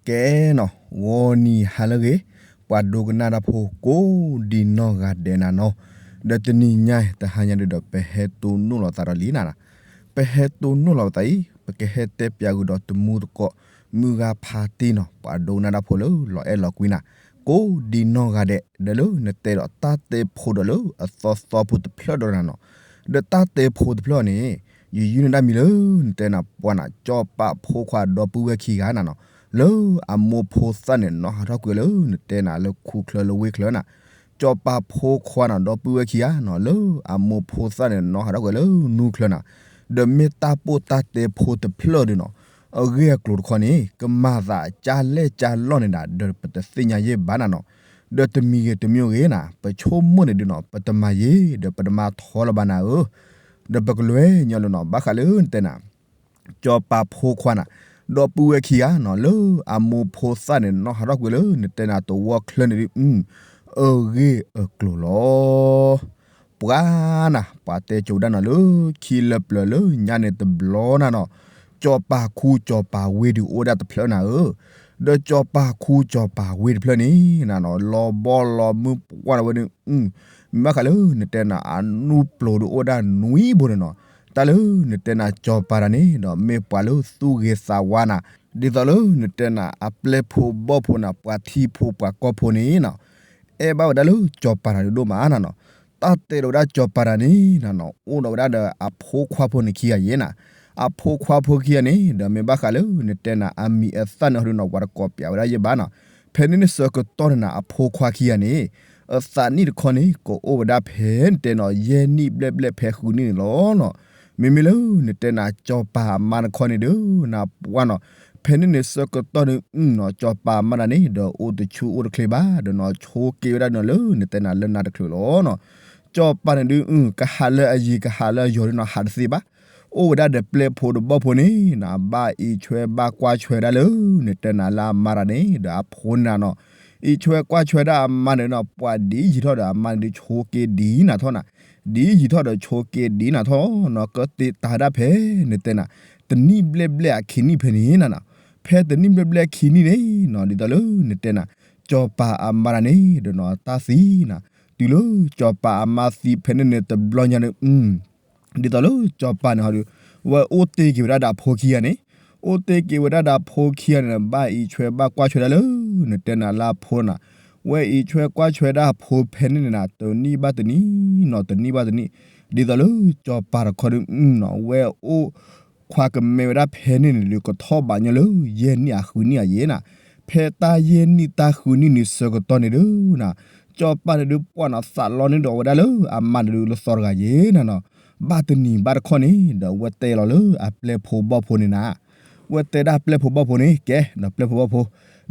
ကဲနီၤ ဂီၤနံၤဟါလၢအဂ့ၤ, ပှၤဒိကနၣ်တၢ်ဖိကိးဒံနီၢ်ဂၤဒဲးနၤနီၤ, ဒီးတနံၤညါတဟါညါဒုးဒီး ပဟဲတိၢ်နီၣ်လီၤသးဒီးလံနၤနီၤ, ပဟဲတိၢ်နီၣ်လီၤသးအံၤ ပကဟဲတဲပၠးဃုာ်ဒီးတမူသကိး မုၢ်ဂၤဖါတံၢ်နီၤ ပှၤဒိကနၣ်တၢ်ဖိလၢလီၤအဲၣ်လီၤကွံနၤ ကိးဒံနီၢ်ဂၤဒဲး ဒီးလၢနတဲဒီးတၢ်တဲဖိဒီးလၢအသီသီဖိတဖျၢၣ်ဒီးနၤနီၤ, ဒီးတၢ်တဲဖိတဖျၢၣ်န့ၣ် ယယုၢ်န့ၢ်ဒၣ်မံၤလၢနတဲနၤပှၢ်နၤ ကၠီၤပၤဖိခွါဒီပုၢ်ဝဲၢ်ခံဂၤနၤနီၤ, လၢအမိၢ်ဖိသၣ်န့ၣ် နီၢ်ဟးထီၣ်ကွံာ်လၢနတဲနၤလၢခူချၢလၢဝ့ၢ်ချၢနၤ, ကၠီၤပၤဖိခွါနၤ ဒီပုၢ်ဝဲၢ်ခံဂၤနီၤ လၢအမိၢ်ဖိသၣ်န့ၣ် နီၢ်ဟးထီၣ်ကွံာ်လၢနူချၢနၤ, ဒီးမ့ၢ်တၢ်ပိၢ်တၢ်တဲဖိတဖျၢၣ်ဒီးနီၤ, အဂ့ၢ်အကျိၤတခီန့ၣ် ကမၤသးကၢ်လဲၢ်ကၢ်လီၢ်န့ၣ်ဒၣ် ဒီးပတသ့ၣ်ညါယဲၢ်ဘၣ်နၤနီၤ, ဒီးတမံၤဂ့ၤတမံၤဂ့ၤနၤ ပဆိကမိၣ်န့ၣ်ဒုးနီၤ ပတမၤယဲၢ် ဒီးပတမၤထီလၢၤဘၣ်နၤဧၢ, ဒီးပကလဲၤညီလၢနီၤ ဘၣ်ဃးလၢနတဲနၤ ကၠီၤပၤဖိခွါနၤ ဒီပုၢ်ဝဲၢ်ခံဂၤနီၤ လၢအမိၢ်ဖိသၣ်န့ၣ် နီၢ်ဟးထီၣ်ကွံာ်လၢနတဲနၤသဝီချၢန့ၣ်ဒုး အဂ့ၢ်အကျိၤလီၤ. ပှၤနၤ ပှၤတဲကိးဒၣ်နီၤလၢ ခံလၢပျၢၤလၢညါန့ၣ်တဘျီနၤနီၤ, ကၠီၤပၤခူကၠီၤပၤဝ့ၢ်ဒုးအိၣ်ဒၣ်တဖျၢၣ်နၤဧၢ, ဒီးကၠီၤပၤခူကၠီၤပၤဝ့ၢ်တဖျၢၣ်န့ၣ်နၤနီၤ လီၤဘီလီၤမုၢ်ပှၢ်လီၤဝဲဒုး မ့ၢ်ဘၣ်ဃးလၢနတဲနၤ အနူပျိၤဒုးအိၣ်ဒၣ်နွံဘိန့ၣ်နီၤ, တၢ်လၢနတဲနၤကၠီၤပၤတၢ်န့ၣ်ဒီး မ့ၢ်ပှၤလၢသူၣ်ဂ့ၤသးဝါနၤ, ဒ်သိးလၢနတဲနၤ အပျဲၢ်ဖိဘီၣ်ဖိနၤ ပှၤထံဖိပှၤကီၢ်ဖိန့ၣ်နီၤ, အဲၣ်ဘၣ်ဝဲဒၣ်လၢကၠီၤပၤတၢ်ဒုးဒိၣ်မးနၤနီၤ, တၢ်တဲဒီးဝဲဒၣ်ကၠီၤပၤတၢ်န့ၣ်နၤနီၤ အိၣ်ဒီးဝဲဒၣ်ဒီးအဖိခွါဖိန့ၣ်ခံဂၤယဲၢ်နၤ, အဖိခွါဖိခံဂၤန့ၣ်ဒီး မ့ၢ်ဘၣ်ဃးလၢနတဲနၤ အမံၤအသၣ်န့ၣ်ဟီဒုးနီၤ ပှၤတကိးပၠးဝဲဒၣ်ယဲၢ်ဘၣ်နီၤ, ဖဲန့ၣ်န့ၣ်ဆၢကတီၢ်န့ၣ်နၤ အဖိခွါခံဂၤန့ၣ် အသးနံၣ်တခီန့ၣ် ကအိၣ်ဝဲဒၣ်ဖဲနတဲနီၤ ယဲၢ်နံၣ်ဘျဲၣ်ဘျဲၣ်ဖဲဃုနံၣ်န့ၣ်လီၤနီၤ, မ့မ့ၢ်လၢနတဲနၤ ကၠီၤပၤအမါတခီန့ၣ်ဒီး နပှၢ်နီၤ, ဖဲန့ၣ်န့ၣ်ဆၢကတီၢ်န့ၣ်နီၤ ကၠီၤပၤအမါတၢ်န့ၣ်ဒီး အိၣ်တဆူၣ်အိၣ်တချ့ဘၣ် ဒီးနီၤ ဆိက့ဝဲဒၣ်နီၤလၢနတဲနၤလၢနၤတချုးလီၤနီၤ, ကၠီၤပၤန့ၣ်ဒုး ကဟးလၢအယံၤကဟးလၢအယီၤဒုးနီၤ ဟးတသ့ဘၣ်, အိၣ်ဝဲဒၣ်ဒီးပျဲၢ်ဖိဒီးဘီၣ်ဖိန့ၣ်နၤ ဘၣ်အံးဆွဲဘၣ်ကွၢ်ဆွဲဒၣ်လၢ နတဲနၤလၢအမါတၢ်န့ၣ်ဒီးအဖိန့ၣ်နၤနီၤ, အံးဆွဲကွၢ်ဆွဲဒၣ်အမါန့ၣ်နီၤ ပှၤဒ်ယံာ်ထီၣ်ဒီးအမါန့ၣ်ဒုး ဆိက့ဒ်နၤထီၣ်နၤ, ဒ်ယံာ်ထီၣ်ဒီးဆိက့ဒ်နၤထီၣ်နီၤ ကတ့တၢ်ဒၣ်ဖဲနတဲနၤ တနံၣ်ဘျဲၣ်ဘျဲၣ်အခံနံၣ်ဖဲန့ၣ်နၤနီၤ, ဖဲတနံၣ်ဘျဲၣ်ဘျဲၣ်ခံနံၣ်န့ၣ်နီၤ ဒ်သိးလၢနတဲနၤ ကၠီၤပၤအမါတၢ်န့ၣ်ဒီးနီၤ တၢ်သံနၤ, တုၤလၢကၠီၤပၤအမါသံဖဲန့ၣ်န့ၣ်တဘျီညါန့ၣ် ဒ်သိးလၢကၠီၤပၤန့ၣ်ဟီဒုး ဝဲအိၣ်တ့ၢ်က့ၤဝဲဒၣ်ဒီးအဖိခံဂၤန့ၣ်, အိၣ်တ့ၢ်က့ၤဝဲဒၣ်ဒီးအဖိခံဂၤန့ၣ် ဘၣ်အံးဆွဲဘၣ်ကွၢ်ဆွဲဒၣ်လၢ နတဲနၤလၢအဖိနၤ, ဝဲအံးဆွဲကွၢ်ဆွဲဒၣ်အဖိဖဲန့ၣ်န့ၣ်နၤ တနံၣ်ဘၣ်တနံၣ်နီၤ တနံၣ်ဘၣ်တနံၣ်, ဒ်သိးလၢကၠီၤပၤတခီဒုးနီၤ ဝဲအိၣ်ခွါကမဲဝဲဒၣ်ဖဲန့ၣ်န့ၣ်ဒုး ကထီၣ်ဘးညီလၢ ယဲၢ်နံၣ်အဃုနံၣ်အယဲၢ်နၤ, ဖဲတၢ်ယဲၢ်နံၣ်တၢ်ဃုနံၣ်န့ၣ်ဆၢကတီၢ်န့ၣ်ဒုးနၤ, ကၠီၤပၤန့ၣ်ဒုးပှၢ်နီၤ သးလီန့ၢ်ဒီးဝဲဒၣ်လၢအမါန့ၣ်ဒုးလၢသီတဂၤယဲၢ်နၤနီၤ, ဘၣ်တနံၤဘၣ်တခီန့ၣ်ဒီး ဝဲတဲလီၤလၢအပျဲၢ်ဖိဘီၣ်ဖိန့ၣ်နၤ, ဝဲတဲဒၣ်ပျဲၢ်ဖိဘီၣ်ဖိန့ၣ် ကဲဒီးပျဲၢ်ဖိဘီၣ်ဖိ,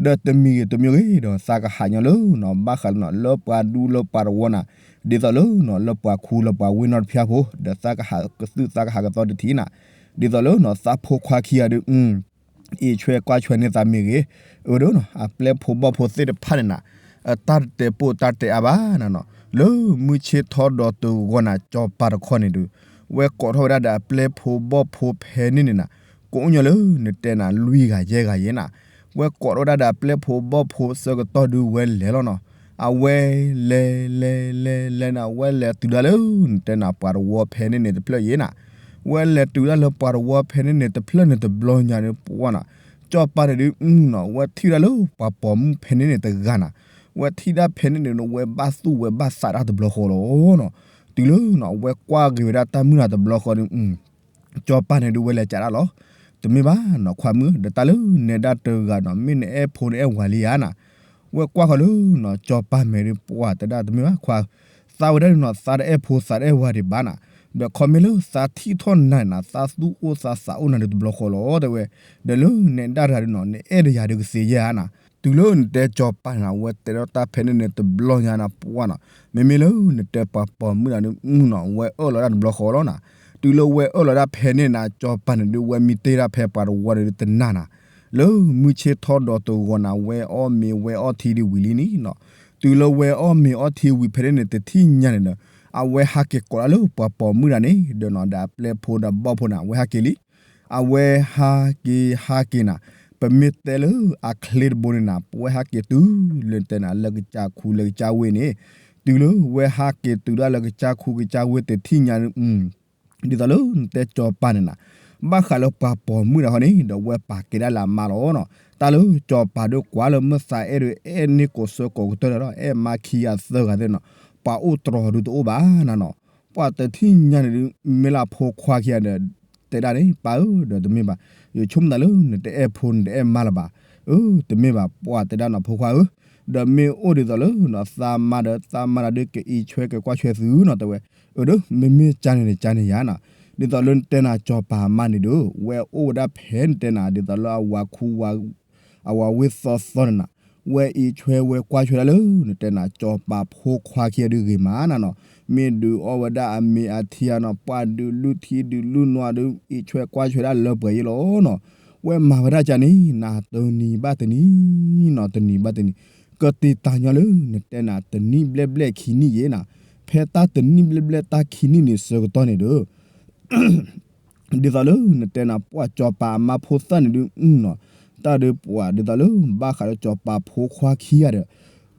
ဒီးတမံၤဂ့ၤတမံၤဂ့ၤဒီး သးကဟးညီလၢနီၤ ဘၣ်ဃးလၢနီၤ လၢပှၤဒူလၢပှၤတဝီနၤ, ဒ်သိးလၢနီၤ လၢပှၤခူလၢပှၤဝ့ၢ်နီတဖၠါဖိ ဒီးသးကဟးကသုၣ်သးကဟးကသီတထံၣ်နၤ, ဒ်သိးလၢနီၤ သးဖိခွါခံဂၤဒုး အံးဆွဲကွၢ်ဆွဲန့ၢ်သးမ့ၢ်ဂ့ၤ, အဝဲဒၣ်နီၤ အပျဲၢ်ဖိဘီၣ်ဖိသ့ၣ်တဖၣ်န့ၣ်နၤ, အတၢ်တတဲာ်ပိၢ်တၢ်တဲာ်အါဘၣ်နၤနီၤ, လၢမုၢ်ဆ့ၣ်ထီဒီးတဂီၤနၤ ကၠီၤပၤတခီန့ၣ်ဒုး, ဝဲကိးထီၣ်ဝဲဒၣ်ဒီးအပျဲၢ်ဖိဘီၣ်ဖိဖဲန့ၣ်န့ၣ်နၤ, ကိးညီလၢနတဲနၤ လွံၢ်ဂၤယဲၢ်ဂၤယဲၢ်နၤ, ဝဲကိးထီၣ်ဝဲဒၣ်ဒီးအပျဲၢ်ဖိဘီၣ်ဖိဆၢကတီၢ်ဒုးဝဲလဲၤလီၤနီၤ, အဝဲလဲၤလဲၤလဲၤလဲၤနၤ ဝဲလဲၤတုၤဒၣ်လၢ နတဲနၤပှၤတဝီဖဲန့ၣ်န့ၣ်တဖျၢၣ်ယဲၢ်နၤ, ဝဲလဲၤတုၤဒၣ်လၢပှၤတဝီဖဲန့ၣ်န့ၣ်တဖျၢၣ်န့ၣ်တဘျီညါန့ၣ်ပှၢ်နၤ, ကၠီၤပၤန့ၣ်ဒုးနီၤ ဝဲထံၣ်ဒၣ်လၢပှၤပိာ်မုၣ်ဖဲန့ၣ်န့ၣ်တဂၤနၤ, ဝဲထံၣ်ဒၣ်ဖဲန့ၣ်န့ၣ် ဝဲဘၣ်သူၣ်ဝဲဘၣ်သးတၢ်တဘျီဃီလီၤနီၤ, တုၤလၢနီၤ ဝဲကွၢ်က့ၤဝဲဒၣ်တၢ်မုၢ်နၤတဘျီဃီဒုး ကၠီၤပၤန့ၣ်ဒုးဝဲလဲၤကးဒၣ်လီၤ, တမ့ၢ်ဘၣ်နီၤ ခွါမုၣ် ဒီးတၢ်လၢနဲဒၣ်တဂၤနီၤ မ့ၢ်နအဲၣ်ဖိနအဲၣ်ဝၤလံဧါနၤ, ဝဲကွၢ်ဃီလၢနီၤ ကၠီၤပၤမဲာ်ဒုးပှၢ်တဲဒၣ် တမ့ၢ်ဘၣ်ခွါ, သးဝဲဒၣ်ဒုးနီၤ သးတအဲၣ်ဖိသးတအဲၣ်ဝၤဒံးဘၣ်နၤ, ဒီးခီမ့ၢ်လၢသးထံၣ်ထီၣ်နၤနၤ သးသူၣ်အိၣ်သးသးအိၣ်နၤဒုးတဘျီဃီလီၤတဲဝဲ, ဒီးလၢနဲဒၣ်တဂၤဒုးနီၤ နအဲၣ်တယၤဒုးကသ့ယဲၢ်ဧါနၤ, တုၤလၢနတဲကၠီၤပၤနၤ ဝဲတဲထီၣ်တၢ်ဖဲန့ၣ်န့ၣ်တဘျီညါနၤပှၢ်နီၤ, မ့မ့ၢ်လၢနတဲပှၤပိာ်မုၣ်နၤဒုးနီၤ ဝဲအၢၣ်လီၤဒၣ်တဘျီဃီလီၤနၤ, တုၤလၢဝဲအၢၣ်လီၤဒၣ်ဖဲန့ၣ်နၤ ကၠီၤပၤန့ၣ်ဒုး ဝဲမံတ့ၢ်ဒၣ်ဖဲပှၤတဝီန့ၣ်ဒုးတနၤနၤ, လၢမုၢ်ဆ့ၣ်ထီဒီးတဂီၤနၤ ဝဲအီၣ်မ့ၤဝဲအီၣ်ထံဒုးဝံၤလံန့ၣ်နီၤ, တုၤလၢဝဲအီၣ်မ့ၤအီၣ်ထံဝံၤဖဲန့ၣ်န့ၣ် တထံၣ်ညါန့ၣ်ဒီး အဝဲဟးက့ၤကိးဒၣ်လၢပှၤပိာ်မုၣ်တဂၤန့ၣ်ဒီးနီၤ ဒီးအပျဲၢ်ဖိဒီးဘီၣ်ဖိန့ၣ် အဝဲဟးက့ၤလံ, အဝဲဟးက့ၤဟးက့ၤနၤ, ပမ့ၢ်တဲလၢအချ့တဘိန့ၣ်နၤ ပဝဲဟးက့ၤတုၤလၢတဲနၤလၢကစၢ်ခူလၢကစၢ်ဝ့ၢ်န့ၣ်, တုၤလၢဝဲဟးက့ၤတုၤဒၣ်လၢကစၢ်ခူကစၢ်ဝ့ၢ်တထံၣ်ညါ ဒ်သိးလၢနတဲစီၤပၤန့ၣ်နၤ, ဘၣ်ဃးလၢပှၤပိာ်မုၣ်တခီန့ၣ် ဒီးဝဲပာ်ကဲဒၣ်လၢအမါလီၤနီၤ. တၢ်လၢစီၤပၤဒီးကွၢ်လၢမုၢ်သးအဲၣ်ဒီး အဲၣ်န့ၢ်ကိးဆၢကိးကတၢၢ်ဒီး အဲၣ်မါခံဂၤသၢဂၤသ့ၣ်နီၤ, ပှၤအိၣ်တြီၤဒုတအိၣ်ဘၣ်နၤနီၤ. ပှၤတထံၣ်ညါန့ၣ်ဒုး မ့ၢ်လၢအဖိခွါခံဂၤဒီး တဲဒၣ်န့ၣ် ပၢ်ဧၢ ဒီးတမ့ၢ်ဘၣ်, ယဆိကမိၣ်သးလၢနတအဲၣ်ဖိနတအဲၣ်မါလၢၤဘၣ်. အၢ တမ့ၢ်ဘၣ် ပှၤတဲဒၣ်နီၤ ဖိခွါဧၢ, ဒီးမ့ၢ်အိၣ်ဒ်သိးလၢနီၤ သးမါဒီး သးမါတၢ်ဒုးကအံးဆွဲကကွၢ်ဆွဲသုနီၤ တဲဝဲ. အၢ ဒီး မ့မ့ၢ်ကန့ၣ်န့ၣ်ကန့ၣ်ယါနီၤ, ဒ်သိးလၢနတဲနၤစီၤပၤအမါန့ၣ်ဒီး ဝဲအိၣ်ဝဲဒၣ်ဖဲနတဲနၤ ဒ်သိးလၢအဝၤခူ အဝၤဝ့ၢ်သီသီန့ၣ်နၤ, ဝဲအံးဆွဲဝဲကွၢ်ဆွဲဒၣ်လၢ နတဲနၤ စီၤပၤဖိခွါခံဂၤဒုးဂ့ၤမးနၤနီၤ, မ့ၢ်ဒုးအီၣ်ဝဲဒၣ်အမ့ၤအထံဧါနီၤ, ပှၤဒုးလုၢ်ထံဒုးလုၢ်နီၤဒုး အံးဆွဲကွၢ်ဆွဲဒၣ်လၢပှဲၤယ့လီၤနီၤ, ဝဲမၤဝဲဒၣ်ကန့ၣ် နၤတနံၤဘၣ်တနံၤနီၤ, တနံၤဘၣ်တနံၤ, ကတ့ၢ်တၢ်ညီလၢ နတဲနၤ တနံၣ်ဘျဲၣ်ဘျဲၣ်ခံနံၣ်ယ့နၤ, ဖဲတၢ်တနံၣ်ဘျဲၣ်ဘျဲၣ်တၢ်ခံနံၣ်န့ၣ်ဆၢကတီၢ်န့ၣ်ဒီး ဒ်သိးလၢနတဲနၤ ပှၤစီၤပၤအမါဖိသၣ်န့ၣ်ဒုးနီၤ, တၢ်ဒုးပှၤဒ်သိးလၢ ဘၣ်ဃးဒီးစီၤပၤဖိခွါခံဂၤဒီး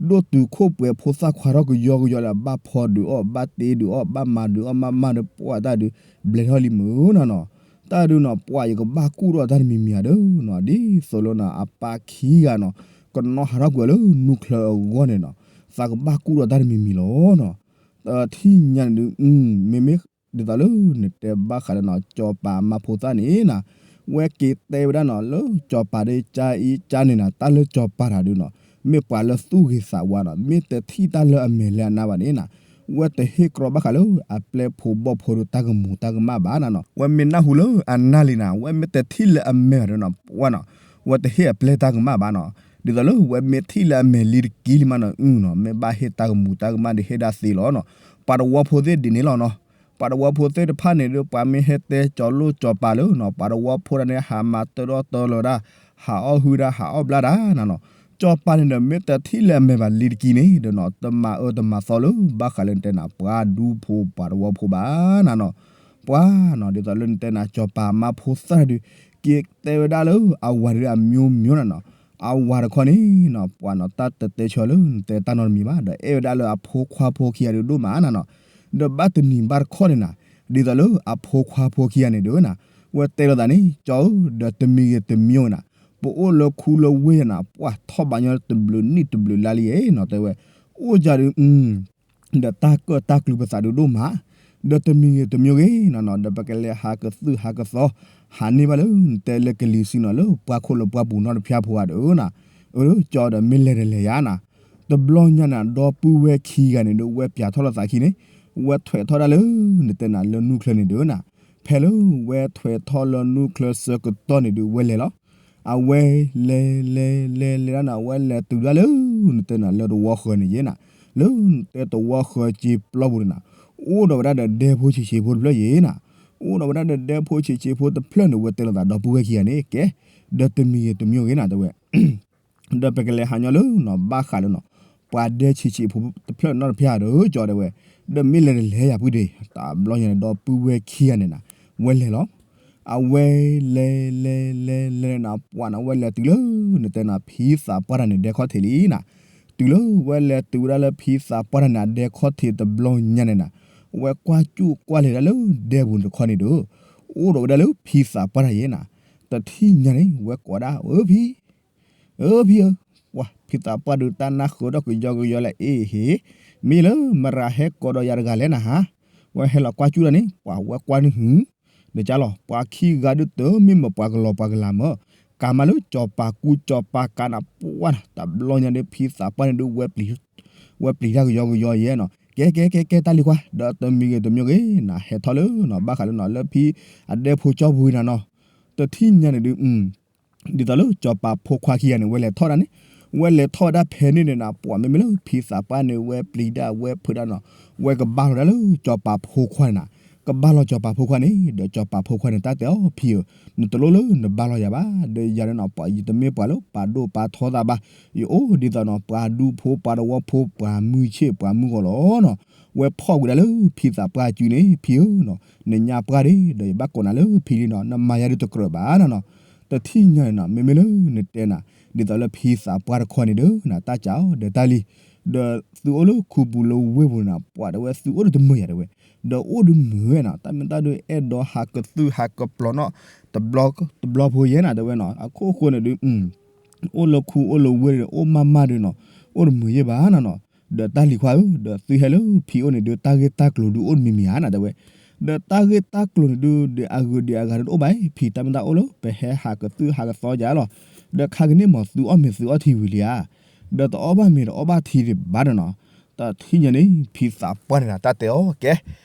ဒိၣ်တုာ်ခိၣ်ပှဲၤဖိသၣ်ခွါထီၣ်ကယီကယီလၢ ဘၣ်ဖီဒုးအီၣ် ဘၣ်တ့ဒုးအီၣ် ဘၣ်မၤဒုးအီၣ်မးမးဒီး ပှၤတၢ်ဒုး ဘျဲးထီၣ်လံမုၢ်နၤနီၤ, တၢ်ဒုးနီၤ ပှၤယကဘၣ်ကူၣ်ထီၣ်တၢ်တမံၤမံၤဧါဒီးနီၤ, ဒ်သိးလၢနီၤ အပၢ်ခံဂၤနီၤ ကနီၣ်ဟးထီၣ်ကွံာ်အီၤလၢနူၢ်ချၢအဂီၢ်န့ၣ်နီၤ, သးကဘၣ်ကူၣ်ထီၣ်တၢ်တမံၤမံၤလီၤနီၤ, တထံၣ်ညါန့ၣ်ဒုး မ့မ့ၢ် ဒ်သိးလၢနတဲဘၣ်ဃးလၢနီၤ စီၤပၤအမါဖိသၣ်န့ၣ်နၤ, ဝဲက့ၤတဲဝဲဒၣ်နီၤ လၢစီၤပၤဒီး ကၢအံၤကၢန့ၣ်နၤ တၢ်လၢစီၤပၤတၢ်ဒုးနီၤ, မ့ၢ်ပှၤလၢသူၣ်ဂ့ၤသးဝါနီၤ, မ့ၢ်တထံၣ်တၢ်လၢအမဲာ်လၢအနါဘၣ်န့ၣ်နၤ, ဝဲတဟ့ၣ်ကြီဘၣ်ဃးလၢအပျဲၢ်ဖိဘီၣ်ဖိဒီးတၢ်ကမူၤတၢ်ကမၣ်ဘၣ်နၤနီၤ, ဝဲမ့ၢ်နၢ်ဟူလၢအနါလံနၤ, ဝဲမ့ၢ်တထံၣ်လၢအမဲာ်ဘၣ်ဒီးနီၤ ပှၤနီၤ, ဝဲတဟ့ၣ်အပျဲၢ်တၢ်ကမၣ်ဘၣ်နီၤ, ဒ်သိးလၢဝဲမ့ၢ်ထံၣ်လၢအမဲာ်လံတက့ၢ်လံမးနီၤ အုနီၤ, မ့ၢ်ဘၣ်ဟ့ၣ်တၢ်ကမူၤတၢ်ကမၣ်ဒီးဟ့ၣ်ဒၣ်သ့လီၤနီၤ, ပှၤတဝီဖိသ့ၣ်ဒ်န့ၣ်လီၤနီၤ, ပှၤတဝီဖိသ့ၣ်တဖၣ်န့ၣ်ဒီး ပှၤမ့ၢ်ဟဲတဲကၠီၤလိၣ်စီၤပၤလၢနီၤ, ပှၤတဝီဖိဒၣ်န့ၣ် ဟးမၤတၢထီၣ်တၢလီၤဒၣ်, ဟးအီၣ်ဟုၣ်ဒၣ် ဟးအီၣ်ဘျါဒၣ်နၤနီၤ, စီၤပၤန့ၣ်ဒီး မ့ၢ်တထံၣ်လၢအမဲာ်ဘၣ်လံတက့ၢ်န့ၣ်ဒီးနီၤ, တမၤအၢတမၤသီလၢ ဘၣ်ဃးလၢနတဲနၤ ပှၤဒူဖိပှၤတဝီဖိဘၣ်နၤနီၤ, ပှၤနီၤ ဒ်သိးလၢနတဲနၤ စီၤပၤအမါဖိသၣ်တၢ်ဒုး က့ၤတဲဝဲဒၣ်လၢအဝၤဒုးအမျိုးမျိုးနၤနီၤ, အဝၤတခီန့ၣ်နီၤ ပှၤနီၤ တၢ်တတဲဆၢလၢနတဲတၢ်နီတမံၤဘၣ်, ဒီးအဲၣ်ဝဲဒၣ်လၢအဖိခွါဖိခံဂၤဒုးဒိၣ်မးနၤနီၤ, ဒီးဘၣ်တနံၤဘၣ်တခီန့ၣ်နၤ, ဒ်သိးလၢအဖိခွါဖိခံဂၤန့ၣ်ဒီးနၤ, ဝဲတဲလိာ်သးန့ၣ် ကၠီဧၢ ဒီးတမံၤဂ့ၤတမံၤဂ့ၤနၤ, ပအိၣ်လၢခူလၢဝ့ၢ်ယနၤ ပှၤထီၣ်ဘးညီတဘျုးနံၣ်တဘျုးလါလံဧါနီၤ, တဲဝဲ အိၣ်ယၤဒုး ဒီးတၢ်ကၢၣ်တၢ်ကျူပသးဒုးဒိၣ်မး, ဒီးတမံၤဂ့ၤတမံၤဂ့ၤနၤနီၤ, ဒီးပကလဲၤဟးကသုၣ်ဟးကသီ ဟးန့ၢ်ဘၣ်လၢနတဲလၢကလံၤစုနီၤ လၢပှၤခိၣ်လၢပှၤပူၤနီတဖၣ်ဖိဂၤဒီးနၤ, အၢ ကၠီဒီးမ့ၢ်လဲၤတလဲၤယၤနၤ, တဘျီညါနၤ ဒီပုၢ်ဝဲၢ်ခံဂၤန့ၣ်ဒီး ဝဲပၠးထီၣ်လိာ်သးခံန့ၣ်, ဝဲထွဲးထီၣ်ဒၣ်လၢ နတဲနၤလၢနူၢ်ချၢန့ၣ်ဒီးနၤ, ဖဲလၢဝဲထွဲးထီၣ်လၢနူၢ်ချၢဆၢကတီၢ်န့ၣ်ဒီး ဝဲလဲၤလီၤ အဝဲလဲၤလဲၤလဲၤလဲၤဒၣ်နၤ အဝဲလဲၤတုၤဒၣ်လၢ နတဲနၤလၢတဝီဃၢၤန့ၣ်ယဲနၤ, လၢနတဲတဝီဃၢၤစ့ပျီပူၤန့ၣ်နၤ, အိၣ်ဒီးဝဲဒၣ်ဒီးဒဲဖိဆံးဆံးဖိတဖျၢၣ်ယဲနၤ, အိၣ်ဒီးဝဲဒၣ်ဒီးဒဲဖိဆံးဆံးဖိတဖျၢၣ်န့ၣ် ဝဲတဲလိာ်သးဒီပုၢ်ဝဲၢ်ခံဂၤန့ၣ် ကဲ, ဒီးတမံၤဂ့ၤတမံၤဂ့ၤနၤ တဲဝဲ ဒီးပကလဲၤဟးညီလၢနၤ ဘၣ်ဃးလၢနၤ ပှၤဒဲဆံးဆံးဖိတဖျၢၣ်နီတဖၣ်ဒီး ကၠီတဲဝဲ, ဒီးမ့ၢ်လဲၤတလဲၤယၤဖုဒ့း တဘျီညါန့ၣ် ဒီပုၢ်ဝဲၢ်ခံဂၤန့ၣ်နၤ ဝဲလဲၤလီၤ အဝဲလဲၤလဲၤလဲၤလဲၤနၤ ပှၤနၤ ဝဲလဲၤတုၤလၢ နတဲနၤ ဖံသးပှၢ်တၢ်န့ၣ် ဒဲခီၣ်ထံးလံနၤ, တုၤလၢဝဲလဲၤတုၤဝဲဒၣ်လၢဖံသးပှၢ်တၢ်န့ၣ် အဒဲခီၣ်ထံးတဘျီညါန့ၣ်နၤ, ဝဲကွၢ်စူၣ်ကွၢ်လဲၤဒၣ်လၢဒဲပူၤတခီန့ၣ်ဒီး အိၣ်ဒီးဝဲဒၣ်လၢဖံသးပှၢ်တၢ်ယဲနၤ, တထံၣ်ညါန့ၣ် ဝဲကိးဒၣ် အၢ ဖံ အၢ ဖံဧၢ, ပှၤဖံသးပှၢ်ဒုးတၢ်နၢ်ဃုာ်ဒီးကယီကယီလဲၣ် အ့ၣ်ဟ့ၣ်, မ့ၢ်လၢမရၤဟဲကိးဒီးယၤတဂၤလဲၣ်နၤဟါ, ဝဲဟဲလီၤကွၢ်စူၣ်တၢ်န့ၣ် ပှၤဝဲကွၢ်န့ၣ်ဟု, ဒီးကၢ်လီၤ ပှၤခံဂၤဒုးတမ့ၢ်မ့ၢ်ပှၤကလီၤပှၤကလၤမၢ်, ကၤမးလၢစီၤပၤကူစီၤပၤကၤနၤ ပှၤနၤ တဘျီညါဒီးဖံသးပှၢ်န့ၣ်ဒုး ဝဲပျံၤတၢ်ကယီကယီယဲနီၤ, ကဲကဲကဲကဲတၢ်လံၤခွါ ဒီးတမံၤဂ့ၤတမံၤဂ့ၤ နဟဲထီၣ်လၢနီၤ ဘၣ်ဃးလၢနီၤ လၢဖံအဒဲဖိကၠီပူၤနၤနီၤ, တထံၣ်ညါန့ၣ်ဒုး ဒ်သိးလၢစီၤပၤဖိခွါခံဂၤန့ၣ် ဝဲလဲၤထီၣ်ဒၣ်န့ၣ်, ဝဲလဲၤထီၣ်ဝဲဒၣ်ဖဲန့ၣ်န့ၣ်နၤ ပှၤမ့မ့ၢ်လၢဖံသးပှၢ်န့ၣ် ဝဲပျံၤဒၣ်ဝဲဖုးဒၣ်နီၤ, ဝဲကဘၣ်လီၤဒၣ်လၢစီၤပၤဖိခွါန့ၣ်နၤ, ကဘၣ်လီၤစီၤပၤဖိခွါန့ၣ်, ဒီးစီၤပၤဖိခွါန့ၣ် တၢ်တဲအီၤ ဖံဧၢ, နတလိၣ်လၢနဘၣ်လီၤယၤဘၣ်, ဒီးယၤန့ၣ်နီၤ ပှၤယတမ့ၢ်ပှၤလၢပာ်ဒိၣ်ပာ်ထီသးဘၣ်, ယအိၣ်ဒ်သိးနီၤ ပှၤဒူဖိပှၤတဝီဖိ ပှၤမုၢ်ဆ့ၣ်ပှၤမုၢ်ဂီၤလီၤနီၤ, ဝဲဖီၣ်ကွံာ်ဒၣ်လၢဖံသးပှၢ်အစုန့ၣ် ဖံဧၢနီၤ, နညါပှၢ်ဒ့ ဒီးယဘၣ်ကိးနၤလၢဖံလံနီၤ, နမၤယၤဒုးတကြၢးဘၣ်နၤနီၤ, တ တထံၣ်ညါန့ၣ်နီၤ မ့မ့ၢ်လၢနတဲနၤ ဒ်သိးလၢဖံသးပှၢ်တခီန့ၣ်ဒီးနၤ တၢ်စံးအီၤဒီးတၢ်လံၤ, ဒီးသုအိၣ်လၢခူပူၤလၢဝ့ၢ်ပူၤန့ၣ်နီၤ ပှၤတဲဝဲသုအိၣ်ဒီးတမုာ်ယၤတဲဝဲ, ဒီးအိၣ်ဒီးမုာ်ဝဲနီၤ တၢ်မ့ၢ်တၢ်ဒုးအဲၣ်ဒိးဟးကသုၣ်ဟးကပျီၤနီၤ တဘျီဖိယဲနီၤတဲဝဲနီၤ အခိၣ်ဃိန့ၣ်ဒုး အိၣ်လၢခူအိၣ်လၢဝ့ၢ်ဒီး အိၣ်မးမးဒုးနီၤ အိၣ်တမုာ်ယဲဘၣ်နၤနီၤ, ဒီးတၢ်လံၤခွါဧၢ ဒီးသုဟဲလၢဖံအိၣ်န့ၣ်ဒုး တၢ်ဂ့ၢ်တၢ်ကျိၤဒုးအိၣ်တမံၤမံၤဧါနၤတဲဝဲ, ဒီးတၢ်ဂ့ၢ်တၢ်ကျိၤန့ၣ်ဒုး ဒုးအဂုၤဒုးအဂၤဒုးတအိၣ်ဘၣ်အံၤ ဖံတၢ်မ့ၢ်တၢ်အိၣ်လၢ ပဟဲဟးကသုၣ်ဟးကသီယၤလီၤ, ဒီးခါကန့ၣ်မ့ၢ်သုအီၣ်မ့ၤသုအီထံဝံၤလံဧါ, ဒီးတအီၣ်ဘၣ်မ့ၤတအီၣ်ဘၣ်ထံဒံးဘၣ်ဒီးနီၤ, တထံၣ်ညါန့ၣ် ဖံသးပှၢ်န့ၣ်နၤ တၢ်တဲအီၤကဲ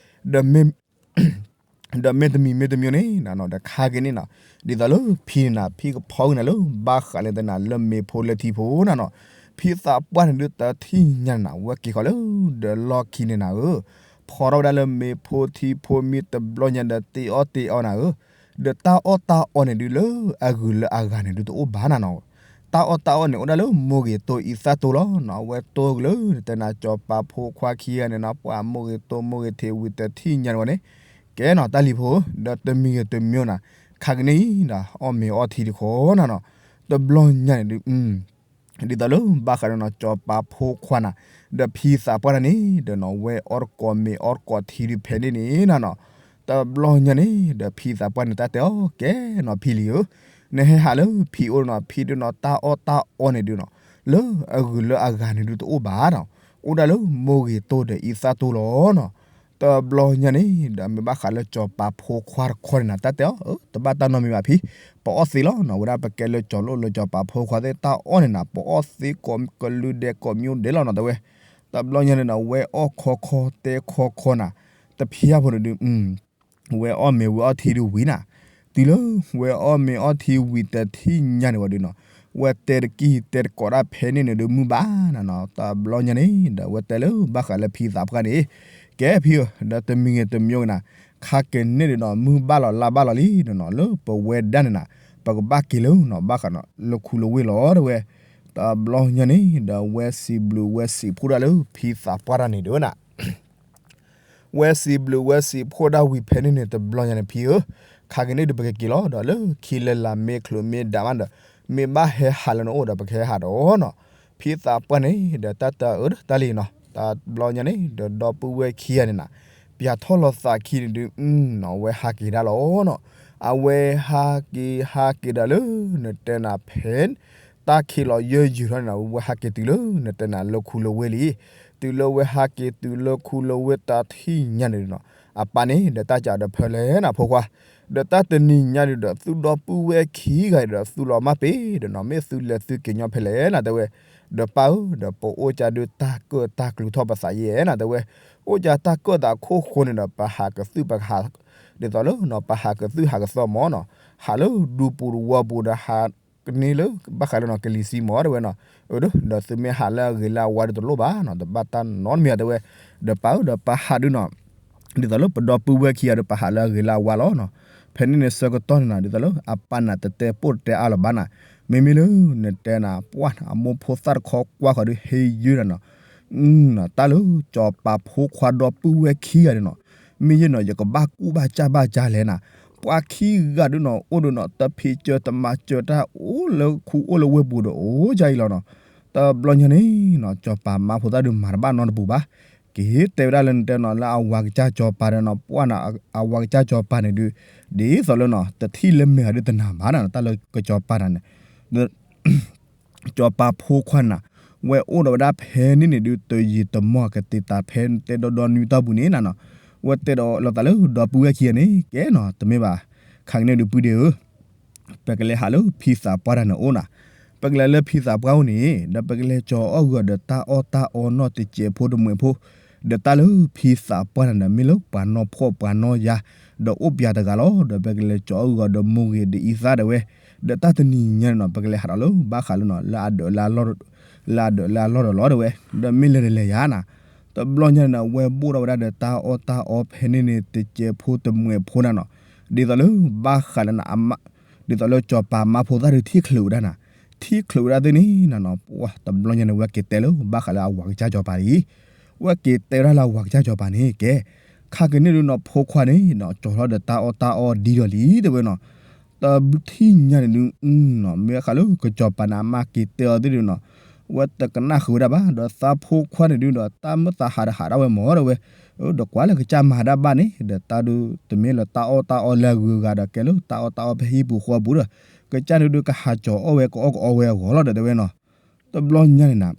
ဒီးမ့ၢ် ဒီးမ့ၢ်တမံၤမ့ၢ်တမံၤန့ၣ်နၤနီၤ ဒီးခါက့ၤန့ၣ်နီၤ, ဒ်သိးလၢဖံန့ၣ်နၤ ဖံကဖီက့ၤနၤလၢ ဘၣ်ဃးလၢတနၤလၢမ့ၤဖိလၢထံဖိနၤနီၤ, ဖံသးပှၢ်န့ၣ်ဒုး တထံၣ်ညါန့ၣ်နၤ ဝဲက့ၤဃီၤလၢ ဒီးလီၢ်ခံန့ၣ်နၤဧၢ, ဖီထီၣ်ဝဲဒၣ်လၢမ့ၤဖိထံဖိမ့ၢ်တဘျီညါဒီးတ့အီၣ်တ့အီနၤဧၢ, ဒီးတၢ်အီၣ်တၢ်အီန့ၣ်ဒုးလၢ အဂုၤလၢအဂၤန့ၣ်ဒုးတအိၣ်ဘၣ်နၤနီၤ တၢ်အီၣ်တၢ်အီန့ၣ် အိၣ်ဒၣ်လၢမိၢ်ဂ့ၤတိၢ်အံသၣ်တိၢ်လီၤနီၤ, အဝဲတိၢ်က့ၤလၢ တနၤစီၤပၤဖိခွါခံဂၤန့ၣ်နီၤ ပှၤမိၢ်ဂ့ၤတိၢ်မိၢ်ဂ့ၤထံးဝံၤတထံၣ်ညါန့ၣ်ဝဲန့ၣ်, ကဲနီၤ တၢ်လံၤဖိဧၢ, ဒီးတမံၤဂ့ၤတမံၤနီၤ, ခါကန့ၣ်ဒီး အီၣ်မ့ၤအီထံတခီနၤနီၤ, တဘျီညါန့ၣ်ဒုး ဒ်သိးလၢဘၣ်ဃးဒီးနီၤ စီၤပၤဖိခွါနၤ, ဒီးဖံသးပှၢ်တၢ်န့ၣ် ဒီးနီၤ ဝဲအီၣ်တကိးမ့ၤအီၣ်တကိးထံဒုးဖဲန့ၣ်န့ၣ်နၤနီၤ, တဘျီညါန့ၣ် ဒီးဖံသးပှၢ်န့ၣ် တၢ်တဲအီၤကဲနီၤ ဖံလံၤဧၢ, နဟဲဟးလၢဖံအိၣ်နီၤ ဖံဒုးနီၤ တၢ်အီၣ်တၢ်အီန့ၣ်ဒုးနီၤ လၢအဂုၤလၢအဂၤန့ၣ်ဒုးတအိၣ်ဘၣ်နီၤ, အိၣ်ဒၣ်လၢမိၢ်ဂ့ၤတိၢ်ဒီးအံသၣ်တိၢ်လီၤနီၤ, တဘျီညါန့ၣ် ဒီးမ့ၢ်ဘၣ်ဃးလၢစီၤပၤဖိခွါတခီန့ၣ်နၤ တၢ်တဲအီၤ တဘၣ်တၢ်နီတမံၤဘၣ်ဖံ, ပအီၣ်သ့လီၤနီၤ, ဝဲဒၣ်ပကဲလၢစီၤလိၣ်လၢစီၤပၤဖိခွါသ့ၣ် တၢ်အီၣ်န့ၣ်နၤ ပအီၣ်သ့ကိးကလုာ်ဒဲးကိးမံၤဒဲးလီၤနီၤ တဲဝဲ, တဘျီညါန့ၣ်ဒီး ဝဲအီၣ်ခီခီတဲခီခီနၤ, တဖျါဖိန့ၣ်ဒုး ဝဲအီၣ်မ့ၤဝံၤအီထံဒုးဝံၤနၤ, တုၤလၢဝဲအီၣ်မ့ၤအီထံဝံၤတထံၣ်ညါန့ၣ်ဝဲဒုးနီၤ, ဝဲတဲတကံၢ်တဲတကိးဒၣ်ဖဲန့ၣ်န့ၣ်ဒုးမုၢ်ဘၣ်နၤနီၤ, တဘျီညါန့ၣ် ဒီးဝဲတဲလၢဘၣ်ဃးလၢဖံသးပှၢ်န့ၣ်, ကဲဖံဧၢ, ဒီးတမံၤဂ့ၤတမံၤဂ့ၤနၤ, ခါက့ၤန့ၣ်ဒုးနီၤ မုၢ်ဘၣ်လီၤလါဘၣ်လီၤလံနီၤနီၤ လၢပဝဲဒၣ်န့ၣ်နၤ, ပကဘၣ်က့ၤလၢနီၤ ဘၣ်ဃးနီၤ လၢခူလၢဝ့ၢ်လီၤတဲဝဲ, တဘျီညါန့ၣ် ဒီးဝဲစံးဘျုးဝဲစံးဖှိၣ်ဒၣ်လၢဖံသးပှၢ်တၢ်န့ၣ်ဒုးနၤ ဝဲစံးဘျုးဝဲစံးဖှိၣ်ဒၣ်ဝံၤဖဲန့ၣ်န့ၣ် တဘျီညါန့ၣ်ဖံဧၢ, ခါက့ၤန့ၣ်ဒုးပကက့ၤလီၤ ဒီးလၢခံလၢလာ်မ့ၢ်ချုးမ့ၢ်ဒၣ်မးဒီး, မ့ၢ်ဘၣ်ဟဲဟးလၢနအိၣ်ဒီးပကဟဲဟးဒီးနီၤ, ဖံသးပှၢ်န့ၣ် ဒီးတၢ်တၢ်အၢဒီးတၢ်လံနီၤ, တဘျီညါန့ၣ် ဒီးဒီပုၢ်ဝဲၢ်ခံဂၤန့ၣ်နၤ, ပၠးထီၣ်လီၤသးခံန့ၣ်ဒုး နီၤ အဝဲဟးက့ၤဒၣ်လီၤနီၤ, အဝဲဟးက့ၤဟးက့ၤဒီးလၢ နတဲနၤဖဲ တၢ်ခံးလီၤယဲၢ်ယုာ်ထီၣ်န့ၣ်နၤ ဝဲဟးက့ၤတုၤလၢနတဲနၤလၢခူလၢဝ့ၢ်လံ, တုၤလၢဝဲဟးက့ၤတုၤလၢခူလၢဝ့ၢ်တၢ်ထံၣ်ညါန့ၣ်နီၤ, အပၢ်န့ၣ် ဒီးတၢ်စံးဒီးဖဲလဲၣ်နၤဖိခွါ, ဒီးတၢ်တနံၤညါဒုးဒီးသုဒီပုၢ်ဝဲၢ်ခံဂၤအံၤဒီးသုလီၤမၢ်ပ့ၤဒီးနီၤ မ့ၢ်သုလဲၤသုက့ၤညီဖဲလဲၣ်နၤတဲဝဲ, ဒီးပၢ်ဧၢ ဒီးပအိၣ်ကၢ်ဒုးတၢ်ကၢၣ်တၢ်ကျူထီၣ်ပသးယဲနၤတဲဝဲ, အိၣ်ကၢ်တၢ်ကၢၣ်သးခိၣ်ဃိန့ၣ်ဒီး ပဟးကသုၣ်ပဟး ဒ်သိးလၢနီၤ ပဟးကသုၣ်ဟးကသီမၢ်နီၤ, ဟးလၢဒူပူၤတဝီပူၤဒီးဟး ကန့ၢ်လၢ ဘၣ်ဃးလၢနီၤ ကလံၤဆံမၢ်တဲဝဲနီၤ, အၢ ဒီးသုမ့ၢ်ဟးလၢအဂ့ၤလၢအဝါဒီးတလိၣ်ဘၣ်နီၤ တဘၣ်တၢ်နီတမံၤတဲဝဲ, ဒီးပၢ်ဧၢ ဒီးပၢ်ဟးဒုးနီၤ, ဒ်သိးလၢပဒီပုၢ်ဝဲၢ်ခံဂၤဒီးပဟးလၢအဂ့ၤလၢအဝါလီၤနီၤ, ဖဲန့ၣ်န့ၣ်ဆၢကတီၢ်န့ၣ်နီၤ ဒ်သိးလၢအပၢ်နၤတတဲပိၢ်တတဲအါလီၤဘၣ်နၤ, မ့မ့ၢ်လၢ နတဲနၤ ပှၢ်နၤ အမိၢ်ဖိသၣ်တခီကွၢ်ဃီၤဒုးဟ့ယုၢ်နၤနီၤ တၢ်လၢစီၤပၤဖိခွါဒီပုၢ်ဝဲၢ်ခံဂၤန့ၣ်နီၤ, မ့ၢ်ယဲနီၤ ယကဘၣ်ကူၣ်ဘၣ်ကၢ်ဘၣ်ကၢ်လဲၣ်နၤ, ပှၤခံဂၤဒုးနီၤ အိၣ်ဒုးနီၤ တဖံးစၢၤတမၤစၢၤတၢ်အိၣ်လၢခူအိၣ်လၢဝ့ၢ်ပူၤဒီးအိၣ်ကၢ်အံၤလီၤနီၤ, တဘျီညါန့ၣ်နီၤ စီၤပၤမါဖိသၣ်ဒုးမၤတဘၣ်နီတပူၤဘၣ်, က့ၤတဲဝဲဒၣ်လၢနတဲနီၤ လၢအဝၤကစၢ်စီၤပၤဒီးနီၤ ပှၢ်နၤ အဝၤကစၢ်စီၤပၤန့ၣ်ဒုး ဒ်သိးလၢနီၤ တထံၣ်လၢမဲာ်ဂၤဒုးတနာ်ဘၣ်နၤ တၢ်လၢကစီၤပၤနၤန့ၣ် စီၤပၤဖိခွါနၤ, ဝဲအိၣ်ဒီးဝဲဒၣ်ဖဲန့ၣ်န့ၣ်ဒုး တယံာ်တမီၢ်ကသ့ၣ်သးဖဲတဲဒီဒီနွံတီၢ်ပူၤန့ၣ်နၤနီၤ, ဝဲတဲဒီးလီၤသးလၢဒီပုၢ်ဝဲၢ်ခံဂၤန့ၣ် ကဲနီၤ တမ့ၢ်ဘၣ်, ခါကန့ၣ်ဒုးပုၢ်ဒ့ဧၢ ပကလဲၤဟးလၢဖံသးပှၢ်တၢ်န့ၣ်အိၣ်နၤ, ပကလဲၤလၢဖံသးပှၢ်အိၣ်န့ၣ် ဒီးပကလဲၤကၠီၤအီၣ်ဂၢၢ်ဒီးတၢ်အီၣ်တၢ်အီနီၢ်တစဲးဖိတမှဲးဖိ, ဒီးတၢ်လၢဖံသးပှၢ်နၤဒီး မ့ၢ်လၢပှၤနီၢ်ဖှီၣ်ပှၤနီၢ်ယာ်, ဒီးအိၣ်ပၠးတဂၤလီၤ, ဒီးပကလဲၤကၠီၤအီၣ်ဂၢၢ်ဒီးမိၢ်ဂ့ၤဒီးအံသၣ်ဒၣ်ဝဲ, ဒီးတၢ်တနံၤညါန့ၣ်နီၤ ပကလဲၤဟးဒီးလၢဘၣ်ဃးလၢနီၤ လၢအဒၢးလၢအလီၢ်ဒီးလီၤဒၣ်ဝဲ, ဒီးမ့ၢ်လဲၤတလဲၤယၤနၤ, တဘျီညါန့ၣ်နီၤ ဝဲဘိၣ်ထီၣ်ဝဲဒၣ်ဒီးတၢ်အီၣ်တၢ်အီဖဲန့ၣ်န့ၣ် တစဲးဖိတမှဲးဖိနၤနီၤ, ဒ်သိးလၢဘၣ်ဃးလၢန ဒ်သိးလၢစီၤပၤမါဖိသၣ်ဒုးထံၣ်ချုးဝဲဒၣ်နၤ, ထံၣ်ချုးဝဲဒၣ်သ့ၣ်န့ၣ်နၤနီၤ ပှၢ်တဘျီညါန့ၣ် ဝဲက့ၤတဲလၢဘၣ်ဃးလၢအဝၤကစၢ်စီၤပၤလံ, ဝဲက့ၤတဲဝဲဒၣ်လၢအဝၤကစၢ်စီၤပၤန့ၣ် ကဲ, ခါက့ၤန့ၣ်ဒုးနီၤ ဖိခွါန့ၣ်နီၤ ကၠီၤထီၣ်ဒီးတၢ်အီၣ်တၢ်အီဒ်ဒီးလံတဲဝဲနီၤ, တထံၣ်ညါန့ၣ်ဒုး မ့ၢ်ဘၣ်ဃးလၢကစီၤပၤန့ၣ် အမါက့ၤတဲအီၤသ့ၣ်ဒုးနီၤ, ဝဲတကနၣ်ဃုာ်ဝဲဒၣ်ဘၣ်, ဒီးသးဖိခွါန့ၣ်ဒုးဒီး တၢ်မုၢ်သးဟးဒီးဟးဒၣ်ဝဲမၢ်ဒီးဝဲ, ဒီးကွၢ်လၢကစၢ်မၤဒၣ်ဘၣ်န့ၣ် ဒီးတၢ်ဒုးတမ့ၢ်လၢတၢ်အီၣ်တၢ်အီလၢအဂုၤအဂၤဒီး ကဲလၢတၢ်အီၣ်တၢ်အီဖဲဟံၣ်ပူၤဃီပူၤဒီး ကစၢ်န့ၣ်ဒုးကဟးကၠီၤအီၣ်ဝဲ ကအီၣ်ကအီဝဲအဂီၢ်လီၤဒီးတဲဝဲနီၤ. တဘျီညါန့ၣ်နၤ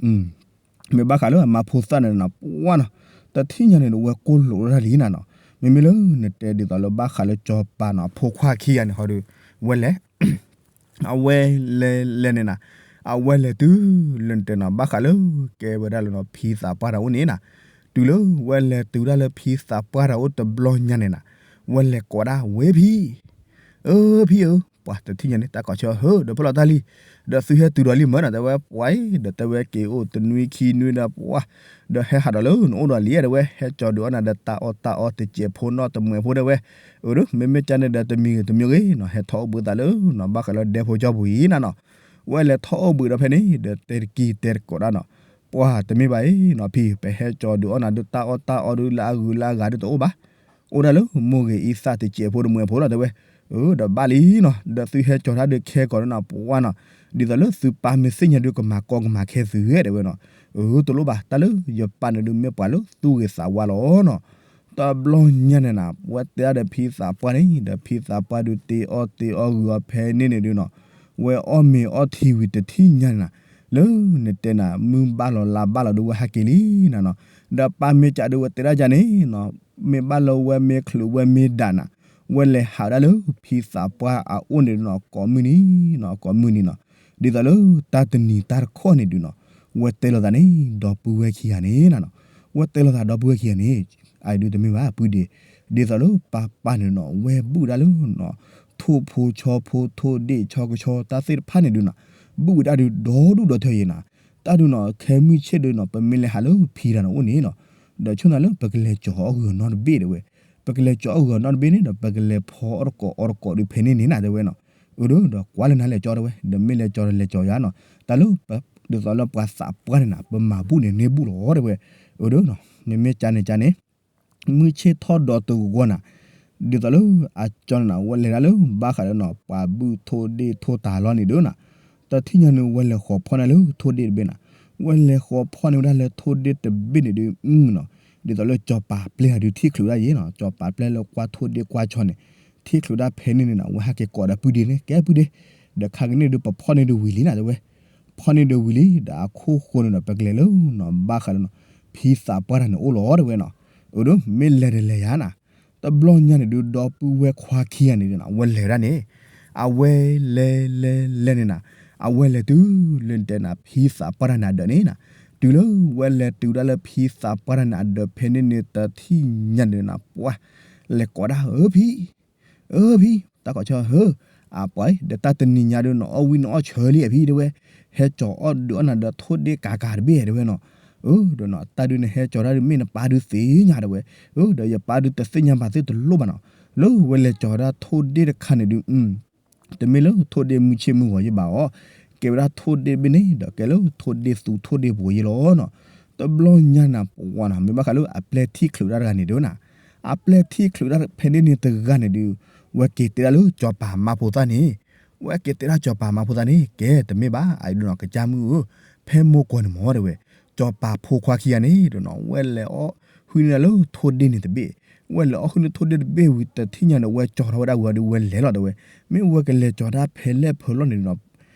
မ့ၢ်ဘၣ်ဃးလၢအမါဖိသၣ်န့ၣ်နၤ ပှၢ်နီၤ, တထံၣ်ညါန့ၣ်ဒီး ဝဲကိၢ်လိာ်ဒၣ်လံနၤနီၤ. မ့မ့ၢ်လၢနတဲဒ်သိးလၢဘၣ်ဃးလၢစီၤပၤနီၤ အဖိခွါခံဂၤန့ၣ်ဟီဒီး ဝဲလဲၤ အဝဲလဲၤလဲၤန့ၣ်နၤ, အဝဲလဲၤတုၤလၢနတဲနီၤ ဘၣ်ဃးလၢကဲဝဲဒၣ်လၢနီၤ ဖံသးပှၢ်တၢ်အိၣ်န့ၣ်နၤ, တုၤလၢဝဲလဲၤတုၤဒၣ်လၢဖံသးပှၢ်တၢ်အိၣ်တဘျီညါန့ၣ်နၤ, ဝဲလဲၤကိးဒၣ်ဝဲဖံ အၢ ဖံဧၢ, ပှၤတထံၣ်ညါန့ၣ် တၢ်ကိးဆၢဟၢ ဒီးဖဲလီၤတၢ်လံ, ဒီးသုဟဲတုၤဒီးလံမၢနီၤ တဲဝဲပှၤအံၤ ဒီးတဲဝဲက့ၤအိၣ်တနွံခံနွံဒီးပှၤ, ဒီးဟဲဟးဒီးလၢနအိၣ်ဒီးလံ တဲဝဲ ဟဲကၠီၤဒုးအီၣ်နၤဒီးတၢ်အီၣ်တၢ်အီတစဲးဖိနီၣ်တမှဲးဖိတဲဝဲ, အၢ မ့မ့ၢ်ကန့ၣ်ဒီးတမံၤဂ့ၤတမံၤဂ့ၤနီၤ ဟဲထီၣ်အိၣ်ဘှံးသးလၢနီၤ ဘၣ်ဃးလၢဒဲဖိကၠီပူၤအံၤနၤနီၤ, ဝဲလဲၤထီၣ်အိၣ်ဘှံးဒီးဖဲန့ၣ် ဒီးတဲတကံၢ်တဲတကိးဒၣ်နီၤ, ပှၤတမ့ၢ်ဘၣ်အံၤနီၤ ဖံ ပဟဲကၠီၤဒုးအီၣ်နၤဒီးတၢ်အီၣ်တၢ်အီဒုးလၢအဂုၤလၢအဂၤဒုးတအိၣ်ဘၣ် အိၣ်ဒၣ်လၢမိၢ်ဂ့ၤအံသၣ်တစဲးဖိတမှဲးဖိလီၤတဲဝဲ, အၢ ဒီးဘၣ်လံနီၤ ဒီးသုဟဲကၠီၤတၢ်ဒုးခဲကီးဒီးနီၤ ပှၤနီၤ, ဒ်သိးလၢသုပၢ်မ့ၢ်သ့ၣ်ညါဒုး ကမၤကီကမၤခဲသုဧဲတဲဝဲနီၤ, အၢ တလိၣ်ဘၣ် တၢ်လၢယပၢ်န့ၣ်ဒုးမ့ၢ်ပှၤလၢသူၣ်ဂ့ၤသးဝါလီၤနီၤ, တဘျီညါန့ၣ်နၤ ဝဲတဲဒၣ်ဒီးဖံသးပှၢ်န့ၣ် ဒီးဖံသးပှၢ်ဒုးတ့အီၣ်တ့အီၣ်ဂုၤအီၤဖဲန့ၣ်န့ၣ်ဒုးနီၤ, ဝဲအီၣ်မ့ၤအီထံဝံၤတထံၣ်ညါန့ၣ်နၤ, လၢနတဲနၤ မုၢ်ဘၣ်လီၤလါဘၣ်လီၤဒုးဝဲဟဲက့ၤလံနၤနီၤ, ဒီးပၢ်မ့ၢ်ကးဒုးဝဲတဲဒၣ်ယၤန့ၣ်နီၤ, မ့ၢ်ဘၣ်လၢဝဲမ့ၢ်ချုးဝဲမ့ၢ်ဒၣ်နၤ, ဝဲလဲၤဟးဒၣ်လၢဖံသးပှၢ်အအိၣ်န့ၣ်နီၤ ကိးမုၢ်နံၤနီၤ ကိးမုၢ်နံၤနီၤ, ဒ်သိးလၢတၢ်တနံၤတၢ်တခီန့ၣ်ဒုးနီၤ, ဝဲတဲလိာ်သးန့ၣ် ဒီပုၢ်ဝဲၢ်ခံဂၤန့ၣ်နၤနီၤ, ဝဲတဲလိာ်သးဒီပုၢ်ဝဲၢ်ခံဂၤန့ၣ်, အဒုးတမ့ၢ်ဘၣ်ပုၢ်ဒ့, ဒ်သိးလၢပၢ်ပၢ်န့ၣ်နီၤ ဝဲဘူၣ်ဒၣ်လၢနီၤ, ထိၣ်ဖိဆီဖိထိၣ်ဒ့ၣ်ဆီကဆီတၢ်သ့ၣ်တဖၣ်န့ၣ်ဒုးနီၤ, ဘူၣ်ဝဲဒၣ်ဒုးဒီဒူၣ်ဒီထၢယဲၢ်နၤ, တၢ်ဒုးနီၤ ခဲမုၢ်ဆ့ၣ်ဒုးနီၤ ပမ့ၢ်လဲၤဟးလၢဖံတၢ်န့ၣ်အိၣ်န့ၣ်နီၤ, ဒီးဆိၣ်နၤလၢပကလဲၤကၠီၤအီၣ်ဂုၤအီၤနီတဘ့ၣ်တဲဝဲ, ပကလဲၤကၠီၤအီၣ်ဂုၤအီၤနီတဘ့ၣ်န့ၣ်ဒီး ပကလဲၤဖီအီၣ်တကိးအီတကိးဒုးဖဲန့ၣ်န့ၣ်နၤတဲဝဲနီၤ, အၢ ဒီးကွၢ်လၢနၤလဲၤကၠီတဲဝဲ, ဒီးမ့ၢ်လဲၤကၠီဒီးလဲၤကၠီယၤနီၤ, တၢ်လၢ ဒ်သိးလၢပှၤသးပှၢ်န့ၣ်နၤ ပမၤဘူၣ်န့ၣ်န့ၢ်ဘူၣ်လီၤတဲဝဲ, အၢ ဒီးနီၤ မ့မ့ၢ်ကန့ၣ်ကန့ၣ် မုၢ်ဆ့ၣ်ထီၣ်ဒီးတဂီၤနၤ, ဒ်သိးလၢအကၠီန့ၣ်နၤ ဝဲလဲၤဒၣ်လၢဘၣ်ဃးဒီးနီၤ ပှၤဘူၣ်ထိၣ်ဒ့ၣ်ထိၣ်တၢ်လီၤန့ၣ်ဒုးနၤ, တထံၣ်ညါန့ၣ် ဝဲလဲၤဃီၤဖီၣ်န့ၢ်လၢထိၣ်ဒ့ၣ်တဘ့ၣ်နၤ, ဝဲလဲၤဃီၤဖီၣ်န့ၢ်ဝဲဒၣ်လၢထိၣ်ဒ့ၣ်တဘ့ၣ်န့ၣ်ဒုး နီၤ, ဒ်သိးလၢစီၤပၤပျဲၢ်အဒုးထံၣ်ချုးဒၣ်ယဲနီၤ, စီၤပၤပျဲၢ်လၢကွၢ်ထိၣ်ဒ့ၣ်ကွၢ်ဆီန့ၣ် ထံၣ်ချုးဒၣ်ဖဲန့ၣ်န့ၣ်နၤ ဝဲဟဲက့ၤကိးဒီးပုၢ်ဒ့န့ၣ် ကဲပုၢ်ဒ့, ဒီးခါကန့ၣ်ဒုးပဖီၣ်န့ၢ်ဒုးဝံၤလံနၤတဲဝဲ, ဖီၣ်န့ၢ်ဒုးဝံၤလံ ဒီးအခိၣ်ဃိန့ၣ်ဒီး ပကလဲၤလၢနီၤ ဘၣ်ဃးလၢနီၤ ဖံသးပှၢ်တၢ်န့ၣ်အိၣ်လီၤတဲဝဲနီၤ, အၢ ဒီးမ့ၢ်လဲၤဒီးလဲၤယၤနၤ, တဘျီညါန့ၣ်ဒုး ဒီပုၢ်ဝဲၢ်ခွါခံဂၤန့ၣ်ဒုးနၤ ဝဲလဲၤဒၣ်န့ၣ်, အဝဲလဲၤလဲၤလဲၤန့ၣ်နၤ, အဝဲလဲၤတုၤလၢနတဲနၤ ဖံသးပှၢ်တၢ်န့ၣ်အဒၢးန့ၣ်နၤ, တုၤလၢဝဲလဲၤတုၤဒၣ်လၢဖံသးပှၢ်တၢ်န့ၣ်အဒၢးဖဲန့ၣ်န့ၣ် တထံၣ်ညါန့ၣ်နၤ ပှၤလဲၤကိးဒၣ် အၢ ဖံ အၢ ဖံ တၢ်ကိးဆၢဟၢ, အပှၤ ဒီးတၢ်တနံၤညါဒုး နအီၣ်ဝံၣ်နအီၣ်ဆၢလံအဖံတဲဝဲ, ဟဲကၠီၤအီၣ်ဒုးအီၣ်နၤဒီးထိၣ်ဒ့ၣ်ကၤကၤတဘ့ၣ်တဲဝဲနီၤ, အၢ ဒီးနီၤ တၢ်ဒုးနဟဲကၠီၤတၢ်ဒုးမ့ၢ်နပၢ်ဒုးသ့ၣ်ညါတဲဝဲ, အၢ ဒီးယပၢ်ဒုးတသ့ၣ်ညါဘၣ်သ့ၣ်တလိၣ်ဘၣ်နီၤ, လၢဝဲလဲၤကၠီၤဒၣ်ထိၣ်ဒ့ၣ်တခါန့ၣ်ဒုး တမ့ၢ်လၢထိၣ်ဒ့ၣ်မုၢ်ဆ့ၣ်မုၢ်ဂီၤယဲဘၣ်အီၤ, ကဲဝဲဒၣ်ထိၣ်ဒ့ၣ်တဘ့ၣ်န့ၣ် ဒီးကဲလၢထိၣ်ဒ့ၣ်သူထိၣ်ဒ့ၣ်ပူၤယဲလီၤနီၤ, တဘျီညါနၤပှၤနီၤ မ့ၢ်ဘၣ်ဃးလၢအပျဲၢ်ထံၣ်ချုးဒၣ်တဂၤန့ၣ်ဒုးနၤ, အပျဲၢ်ထံၣ်ချုးဒၣ်ဖဲန့ၣ်န့ၣ်တဂၤန့ၣ်ဒုး ဝဲက့ၤတဲဒၣ်လၢစီၤပၤမါဖိသၣ်န့ၣ်, ဝဲက့ၤတဲဒၣ်စီၤပၤမါဖိသၣ်န့ၣ် ကဲတမ့ၢ်ဘၣ် အဒုးနီၤ ကစၢ်မုၣ်ဧၢ, ဖဲမိၢ်ကီၢ်န့ၣ်မၢတဲဝဲ, စီၤပၤဖိခွါခံဂၤန့ၣ်ဒီးနီၤ ဝဲလဲၤအီၣ်ဟုၣ်န့ၢ်ဒၣ်လၢထိၣ်ဒ့ၣ်န့ၣ်တဘ့ၣ်, ဝဲလဲၤအီၣ်ဟုၣ်န့ၢ်ထိၣ်ဒ့ၣ်တဘ့ၣ်ဝံၤတထံၣ်ညါဒီး ဝဲကၠီၤထီၣ်ဝဲဒၣ်ဝံၤအီၤဒီးဝဲလဲၤလီၤတဲဝဲ, မ့ၢ်ဝဲကလဲၤကၠီၤတၢ်ဖဲလဲၣ်ဖဲလဲၣ်န့ၣ်ဒီးနီၤ,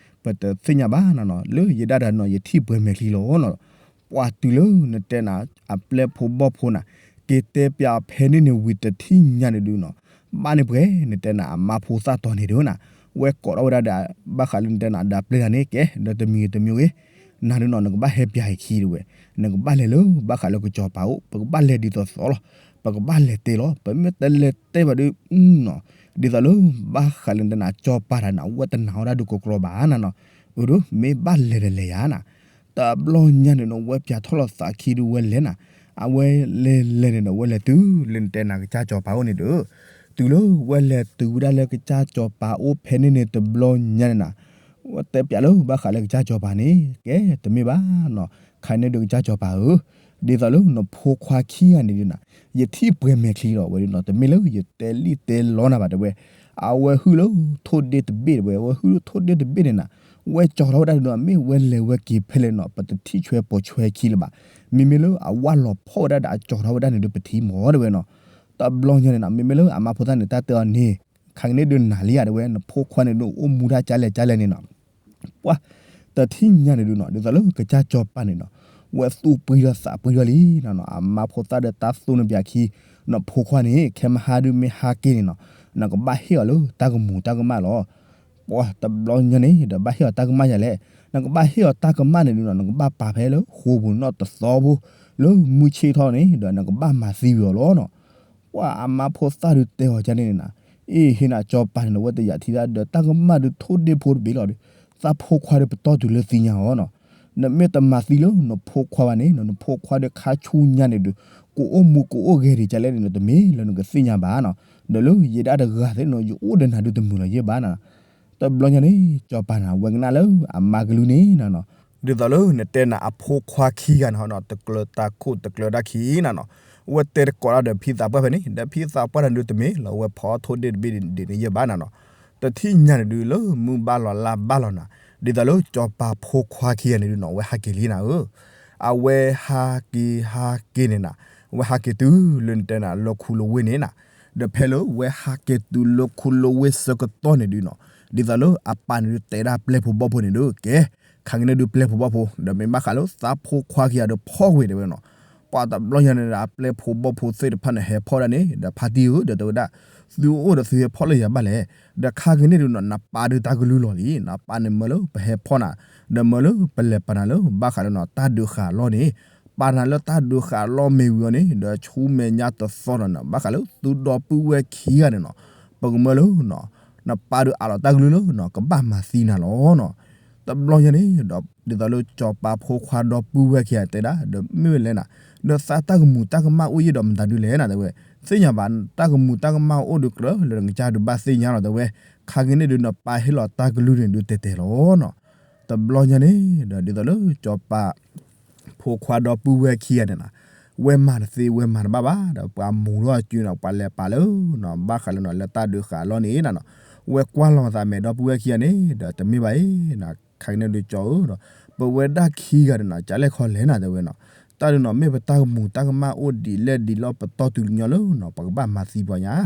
ပတသ့ၣ်ညါဘၣ်နီၤနီၤ လၢယဒၣ်တၢ်နီၤ ယထံၣ်ပှဲၤမဲာ်ချံလီၤနီၤ, ပှၤတုၤလၢနတဲနၤ အပျဲၢ်ဖိဘီၣ်ဖိနၤ, က့ၤတဲပျးဖဲန့ၣ်န့ၣ်ဝံၤတထံၣ်ညါန့ၣ်ဒုးနီၤ, ဘၣ်န့ၣ်ပှဲၤ နတဲနၤအမါဖိသၣ်တီၤန့ၣ်ဒုးနၤ, ဝဲကိးထီၣ်ဝဲဒၣ်ဒီး ဘၣ်ဃးလၢနတဲနၤဒီးပျဲၢ်တၢ်န့ၣ် ကဲ ဒီးတမံၤတမံၤဂ့ၤ, နၤဒုးနီၤ နကဘၣ်ဟဲပျးယခံတဲဝဲ, နကဘၣ်လဲၤလၢဘၣ်ဃးလၢကစီၤပၤအိၣ် ပကဘၣ်လဲၤဒ်သိးသိးလီၤ, ပကဘၣ်လဲၤတဲလီၤ ပမ့ၢ်တလဲၤတဲဘၣ်ဒုးနီၤ, ဒ်သိးလၢဘၣ်ဃးလၢနတဲနၤ စီၤပၤတၢ်န့ၣ် အဝဲတနာ်ဝဲဒၣ်ဒုးကကြီဘၣ်နၤနီၤ, အၢ ဒီးမ့ၢ်ဘၣ်လဲၤဒီးလဲၤယၤနၤ, တဘျီညါန့ၣ်နီၤ ဝဲပၠးထီၣ်လီၤသးခံဒုးဝဲလဲၤနၤ, အဝဲလဲၤလဲၤန့ၣ်ဒီး ဝဲလဲၤတုၤလၢနတဲနၤကစၢ်စီၤပၤအိၣ်န့ၣ်ဒီး, တုၤလၢဝဲလဲၤတုၤဝဲဒၣ်လၢကစၢ်စီၤပၤအိၣ်ဖဲန့ၣ်န့ၣ်တဘျီညါန့ၣ်နၤ, ဝဲတဲပျးလၢဘၣ်ဃးလၢကစၢ်စီၤပၤန့ၣ် ကဲတမ့ၢ်ဘၣ်နီၤ, ခါန့ၣ်ဒုးကစၢ်စီၤပၤဧၢ, ဒ်သိးလၢနဖိခွါခံဂၤန့ၣ်ဒုးနၤ, ယထံၣ်ပှဲၤမဲာ်ချံလီၤဝဲဒုးနီၤ တမ့ၢ်လၢယတဲလံၣ်တဲလီနၤဘၣ်တဲဝဲ, အဝဲဟုၣ်လၢထိၣ်ဒ့ၣ်တဘ့ၣ်တဝဲ, အဝဲဟုၣ်လၢထိၣ်ဒ့ၣ်တဘ့ၣ်န့ၣ်နီၤ, ဝဲကၠီၤထီၣ်ဝဲဒၣ်ဒုးနီၤ, မ့ၢ်ဝဲလဲၤဝဲက့ၤဖဲလဲၣ်နီၤ, ပတထံၣ်ဆွဲပိာ်ဆွဲခံလၢၤဘၣ်. မ့မ့ၢ်လၢအဝၣ်လီၤဖီၣ်ဝဲဒၣ်ဒီးအကၠီၤထီၣ်ဝဲဒၣ်န့ၣ်ဒုး ပထံၣ်မၢ်တဝဲနီၤ. တဘျီညါန့ၣ်နီၤ, မ့မ့ၢ်လၢအမါဖိသၣ်န့ၣ် တၢ်တဲအီၤန့ၣ်, ခါကန့ၣ်ဒုးနၤလံဧါတဝဲ, နဖိခွါန့ၣ်ဒုးအိၣ်မူတၢ်ကလဲၣ်ကလဲၣ်န့ၣ်နီၤ. ပှၤ တထံၣ်ညါန့ၣ်ဒုးနီၤ, ဒ်သိးလၢကစၢ်စီၤပၤန့ၣ်နီၤ, ဝဲသူၣ်ပှံၤဒီးသးပှံၤဒီးလံနီၤ, အမါဖိသၣ်ဒီးတၢ်သိၣ်န့ၢ်ပၠးခံ, နဖိခွါန့ၣ် ခဲမဟါဒုးမ့ၢ်ဟးက့ၤန့ၣ်နီၤ, နကဘၣ်ဟ့ၣ်အီၤလၢတၢ်ကမူၤတၢ်ကမၣ်လီၤ. ပှၤတဘျီညါန့ၣ်ဒီး ဘၣ်ဟ့ၣ်အီၤတၢ်ကမၣ်ယၤလဲၣ်, နကဘၣ်ဟ့ၣ်အီၤတၢ်ကမၣ်န့ၣ်ဒုးနီၤ, နကဘၣ်ပာ်ဖဲလၢဃိာ်ပူၤနီၣ်တသီဖိ, လၢမုၢ်ဆ့ၣ်ထီၣ်န့ၣ်ဒီး နကဘၣ်မၤသံဝံၤအီၤလီၤနီၤ. ပှၤအမါဖိသၣ်ဒုးတဲအီၤဒ်န့ၣ်န့ၣ်နီၤ, အ့ၣ် ဟ့ၣ်နၤစီၤပၤန့ၣ်ဒီး ဝဲတယာ်ထံဒၣ်ဒီး တၢ်ကမၣ်ဒုးထိၣ်ဒ့ၣ်ဖိတဘ့ၣ်လီၤဒီး, သးဖိခွါဒီးပတီၢ်တုၤလၢသ့ၣ်ညါအီၤနီၤ. နမ့ၢ်တမၤသံလၢနဖိခွါဘၣ်န့ၣ်နီၤ, နဖိခွါဒီးခါဆူညါန့ၣ်ဒုး ကအိၣ်မူကအိၣ်ဂဲၤဒံးကလဲၣ်န့ၣ်ဒီး တမ့ၢ်လၢနကသ့ၣ်ညါဘၣ်နီၤ. ဒီးလၢယဲဒၣ်တဂၤသ့ၣ်နီၤ, ယအိၣ်ဒီးနၤဒုးတမုာ်လီၤယဲၢ်ဘၣ်နီၤ. တဘျီညါန့ၣ် စီၤပၤန့ၣ် ဝဲကနၣ်လၢအမါကလုၢ်န့ၣ်နီၤ, ဒ်သိးလၢနတဲနၤအဖိခွါခံဂၤန့ၣ်ဟီနီၤ, တကျၢၤတၢ်ခိၣ်တကျၢၤတၢ်ခံနီၤနီၤ. ဝဲတဲတကိးတၢ်ဒီးဖံသးပှၢ်ဖဲန့ၣ်, ဒီးဖံသးပှၢ်န့ၣ်ဒုးတမ့ၢ်လၢဝဲဖီထိၣ်ဒ့ၣ်တဘ့ၣ်ဒ်န့ၣ်ယဲၢ်ဘၣ်နီၤနီၤ. တထံၣ်ညါန့ၣ်ဒုးလၢမုၢ်ဘၣ်လီၤလါဘၣ်လီၤနၤ, ဒ်သိးလၢစီၤပၤဖိခွါခံဂၤန့ၣ်ဒုးနီၤ, ဝဲဟးက့ၤလံနၤဧၢ. အဝဲဟးက့ၤဟးက့ၤန့ၣ်နၤ, ဝဲဟးက့ၤတုၤလၢနတဲနၤလၢခူလၢဝ့ၢ်န့ၣ်နၤ. ဒီးဖဲလၢဝဲဟးက့ၤတုၤလၢခူလၢဝ့ၢ်ဆၢကတီၢ်န့ၣ်ဒုးနီၤ, ဒ်သိးလၢအပၢ်န့ၣ်ဒုးတဲဒၣ်ပျဲၢ်ဖိဘီၣ်ဖိန့ၣ်ဒုး ကဲ, ခါကန့ၣ်ဒုးပျဲၢ်ဖိဘီၣ်ဖိ ဒီးမ့ၢ်ဘၣ်ဃးလၢသးဖိခွါခံဂၤဒီးဖီၣ်ကွံာ်တဲဝဲနီၤ. ပှၤတဘျီညါန့ၣ်ဒီး အပျဲၢ်ဖိဘီၣ်ဖိသ့ၣ်တဖၣ်န့ၣ် ဟဲဖီၣ်ဒၣ်န့ၣ် ဒီးဖါတံၢ်ဧၢ ဒီးတဲဝဲဒၣ်, သုအိၣ်ဒီးသုဟဲဖီၣ်လၢယၤဘၣ်လဲၣ်. ဒီးခါကန့ၣ်ဒုးနီၤ, နပၢ်ဒုးတၢ်ကလုၢ်လီၤလံ, နပၢ်န့ၣ်မၢလၢပဟဲဖီၣ်နၤ, ဒီးမၢလၢပလဲၤပာ်နၤလၢဘၣ်ဃးလၢနီၤ တၢ်ဒုးဃာ်အလီၢ်န့ၣ်, ပာ်နၤလၢတၢ်ဒုးဃာ်အလီၢ်မ့ၢ်ဝံၤအီၤန့ၣ် ဒီးဆူမဲာ်ညါတသီဒီးနီၤ, ဘၣ်ဃးလၢသုဒီပုၢ်ဝဲၢ်ခံဂၤန့ၣ်နီၤ, ပကမၢလၢနီၤ, နပၢ်ဒုးအးလီၤတၢ်ကလုၢ်လၢနီၤ ကဘၣ်မၤသံနၤလီၤနီၤ. တဘျီညါန့ၣ်ဒီး ဒ်သိးလၢစီၤပၤဖိခွါဒီပုၢ်ဝဲၢ်ခံဂၤတဲဒၣ် ဒီးမ့ၢ်ဝဲလဲၣ်နၤ, ဒီးသးတၢ်ကမူၤတၢ်ကမၣ်အိၣ်ယံာ်ဒီးမတၤဒုးလဲၣ်နၤတဲဝဲ, သ့ၣ်ညါဘၣ် တၢ်ကမူၤတၢ်ကမၣ်အိၣ်ဒုးကြၢးလၢနကစၢ်ဒုးဘၣ်သ့ၣ်ညါလီၤတဲဝဲ, ခါကန့ၣ်ဒုးနပၢ်ဟ့ၣ်လီၤတၢ်ကလုၢ်န့ၣ်ဒုးတဲတဲလီၤနီၤ. တဘျီညါန့ၣ်ဒီး ဒ်သိးလၢစီၤပၤ ဖိခွါဒီပုၢ်ဝဲၢ်ခံဂၤန့ၣ်နီၤ, ဝဲမၤတသ့ဝဲမၤတဘၣ်ဘၣ် ဒီးပှၤမူၤထီၣ်အစုနီၤ ပှၤလဲၤပာ်လၢနီၤ ဘၣ်ဃးလၢနီၤလၢတၢ်ဒုးဃာ်အလီၢ်န့ၣ်နီၤ, ဝဲကွၢ်လီၤသးမဲာ်ဒီပုၢ်ဝဲၢ်ခံဂၤန့ၣ် ဒီးတမ့ၢ်ဘၣ်အံၤနီၤ, ခါကန့ၣ်ဒုးကၠီဧၢနီၤ, ပဝဲဒၣ်ခံဂၤန့ၣ်နီၤ ကလဲၣ်ခီလဲၣ်နၤတဲဝဲနီၤ, တၢ်ဒုးနီၤ မ့ၢ်ပတၢ်ကမူၤတၢ်ကမၣ်အိၣ်ဒ်လဲၣ်ဒ်လဲၣ်ပတီၢ်တုၤလၢညီလၢနီၤ ပကဘၣ်မၤသံပှၤညါ,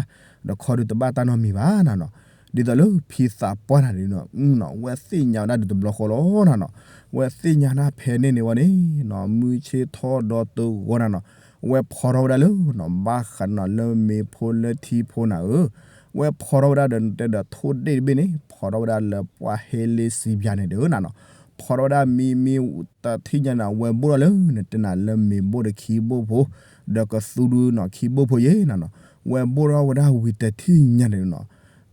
ဒီးခီဒုးတဘၣ်တၢ်နီတမံၤဘၣ်နၤနီၤ. ဒ်သိးလၢဖံသးပှၢ်နၤဒုးနီၤ ဝဲသ့ၣ်ညါဝဲဒၣ်ဒုးတဘျီဃီလီၤနၤနီၤ, ဝဲသ့ၣ်ညါနၤဖဲန့ၣ်န့ၣ်ဝဲန့ၣ်နီၤ မုၢ်ဆ့ၣ်ထီၣ်ဒီတဂီၤနၤနီၤ, ဝဲဖီထီၣ်ဝဲဒၣ်လၢနီၤ ဘၣ်ဃးနီၤလၢမ့ၤဖိလၢထံဖိနၤဧၢ, ဝဲဖီထီၣ်ဝဲဒၣ်ဒီးနတဲဒီးထိၣ်ဒ့ၣ်တဘ့ၣ်န့ၣ် ဖီထီၣ်ဝဲဒၣ်လၢပှၢ်ဟ့လ့စံပၠါန့ၣ်ဒုးနၤနီၤ, ဖီထီၣ်ဝဲဒၣ်မံမံတထံၣ်ညါန့ၣ် ဝဲဘိၣ်ထီၣ်လၢနတဲနၤလၢမ့ၤဘိၣ်ဒီးခံဘိၣ်ဖိ, ဒီးကသူဒုးနီၤ ခံဘိၣ်ဖိယဲၢ်နၤနီၤ, ဝဲဘိၣ်ထီၣ်ဝဲဒၣ်ဝံၤတထံၣ်ညါန့ၣ်နီၤ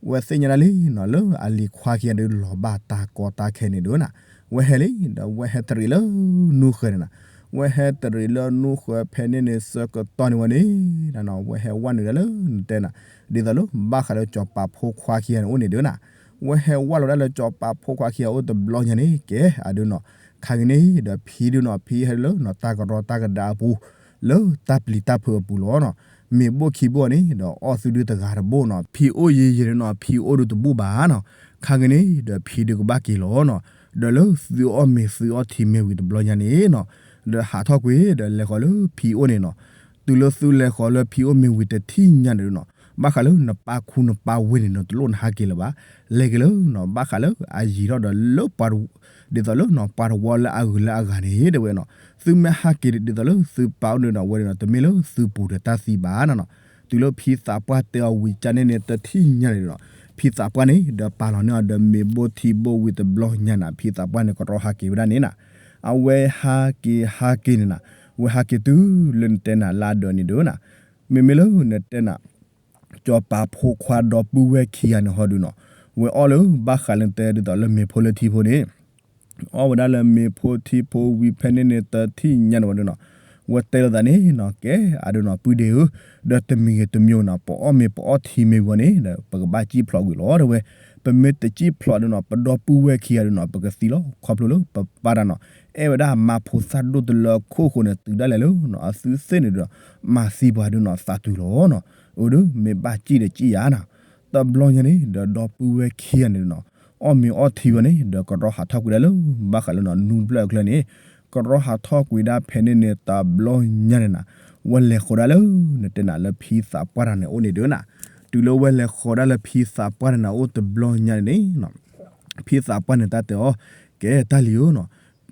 ဝဲသ့ၣ်ညါဒၣ်လံနီၤ လၢအလံၤခွါခံဂၤဒုးလီၤဘၣ်တၢ်ကီတၢ်ခဲန့ၣ်ဒုးနၤ, ဝဲဟဲလံ ဒီးဝဲဟဲတရံးလၢနူဃၢၤန့ၣ်နၤ, ဝဲဟဲတရံးလၢနူဃၢၤဖဲန့ၣ်န့ၣ်ဆၢကတီၢ်န့ၣ်ဝဲန့ၣ်နၤနီၤ ဝဲဟဲဝဲနုာ်ဒၣ်လၢနတဲနၤ, ဒ်သိးလၢဘၣ်ဃးလၢစီၤပၤဖိခွါခံဂၤန့ၣ်အိၣ်န့ၣ်ဒုးနၤ, ဝဲဟဲဝဲလီၤဒၣ်လၢစီၤပၤဖိခွါခံဂၤအိၣ်တဘျီညါန့ၣ် ကဲအဒုးနီၤ, ခါကန့ၣ်ဒီးဖံဒုးနီၤ ဖံဟဲလၢနီၤ တၢ်ကရီတၢ်ကဒါအပူၤ လၢတၢ်ပျံၤတၢ်ဖုးအပူၤလီၤနီၤ, မ့ၤဘိၣ်ခံဘိၣ်န့ၣ် ဒီးအီၣ်သုဒုးတဂၤတဘိၣ်နီၤ, ဖံအိၣ်ယံာ်ယံာ်န့ၣ်နီၤ ဖံအိၣ်ဒုးတဘိၣ်ဘၣ်နီၤ, ခါကန့ၣ်ဒီးဖံဒုးကဘၣ်က့ၤလီၤနီၤ, ဒီးလၢသုအီၣ်မ့ၤသုအီၣ်ထံမ့ၤဝံၤတဘျီညါန့ၣ်နီၤ, ဒီးဟးထီၣ်ကွံာ်ဒီးလဲၤဃီၤလၢဖံအိၣ်န့ၣ်နီၤ, တုၤလၢသုလဲၤဃီၤလၢဖံအိၣ်မ့ၤဝံၤတထံၣ်ညါန့ၣ်နီၤ, ဘၣ်ဃးလၢနပၢ်ခူနပၢ်ဝ့ၢ်န့ၣ်နီၤ တလိၣ်နဟးက့ၤလၢၤဘၣ်, လဲၤက့ၤလၢနီၤ ဘၣ်ဃးလၢအယံၤထီၣ်ဒီးလၢပှၤ ဒ်သိးလၢနီၤ ပှၤတဝီလၢအဂုၤလၢအဂၤန့ၣ် တဲဝဲနီၤ, သုမ့ၢ်ဟးက့ၤဒ်သိးလၢသုပၢ်အိၣ်န့ၣ်ဒီး ဝဲန့ၣ်နီၤ တမ့ၢ်လၢသုပူၤဒီးတၢ်သံဘၣ်နၤနီၤ, တုၤလၢဖံသးပှၢ်တဲအီၤဝံၤကန့ၣ်န့ၣ် တထံၣ်ညါန့ၣ်နီၤ, ဖံသးပှၢ်န့ၣ် ဒီးပာ်လီၤန့ၢ်အီၤဒီးမ့ၤဘိၣ်ထံဘိၣ်ဝံၤတဘျီညါန့ၣ် ဖံသးပှၢ်န့ၣ် ကရီဟးက့ၤဝဲဒၣ်န့ၣ်နၤ, အဝဲဟးက့ၤဟးက့ၤန့ၣ်နၤ, ဝဲဟးက့ၤတုၤလၢနတဲနၤလၢအဒၢးန့ၣ်ဒုးနၤ, မ့မ့ၢ်လၢနတဲနၤ စီၤပၤဖိခွါဒီပုၢ်ဝဲၢ်ခံဂၤန့ၣ်ဟီဒုးနီၤ, ဝဲအီၣ်လၢဘၣ်ဃးလၢတဲဒ်သိးလၢမ့ၤဖိလၢထံဖိန့ၣ်, အီၣ်ဝဲဒၣ်လၢမ့ၤဖိထံဖိဝံၤဖဲန့ၣ်န့ၣ် တထံၣ်ညါန့ၣ်ဝဲဒုးနီၤ, ဝဲတဲလိာ်သးန့ၣ်နီၤ ကဲအဒုးနီၤ ပုၢ်ဒ့ဧၢ, ဒီးတမံၤဂ့ၤတမံၤဂ့ၤနီၤ ပအီၣ်မ့ၤပအီၣ်ထံမ့ၤဝံၤန့ၣ် ဒီးပကဘၣ်စံၣ်ဖျိးကွံာ်လီၤတဲဝဲ, ပမ့ၢ်တစံၣ်ဖျိးဒုးနီၤ ပဒီပုၢ်ဝဲၢ်ခံဂၤဒုးနီၤ ပကသံလီၤ ခီဖျိလၢပပၢ်တၢ်နီၤ အဲၣ်ဝဲဒၣ်အမါဖိသၣ်ဒိၣ်တလၢအခိၣ်ဃိန့ၣ် တုၤဒၣ်လဲာ်လၢနီၤ အသုသ့ၣ်န့ၣ်ဒီး မၤသံပှၤဒုးနီၤ သးတုၤလီၤနီၤ, အိၣ်ဒီးမ့ၢ်ဘၣ်စံၣ်ဒီးစံၣ်ယၤနီၤ, တဘျီညါန့ၣ် ဒီးဒီပုၢ်ဝဲၢ်ခံဂၤန့ၣ်နီၤ အီၣ်မ့ၤအီထံဝဲန့ၣ် ဒီးကရီဟးထီၣ်ကွံာ်ဒၣ်လၢ ဘၣ်ဃးလၢနီၤ နူတဖျၢၣ်အချၢန့ၣ် ကရီဟးထီၣ်ကွံာ်ဒၣ်ဖဲန့ၣ်န့ၣ် တဘျီညါန့ၣ်နီၤ ဝဲလဲၤဃီၤဒၣ်လၢ နတဲနၤလၢဖံသးပှၢ်တဂၤန့ၣ်အိၣ်န့ၣ်ဒုးနီၤ. တုၤလၢဝဲလဲၤဃီၤဒၣ်လၢဖံသးပှၢ်တဂၤန့ၣ်အိၣ်တဘျီညါန့ၣ်န့ၣ် ဖံသးပှၢ်န့ၣ်တၢ်တဲအီၤ ကဲတၢ်လံၤဧၢနီၤ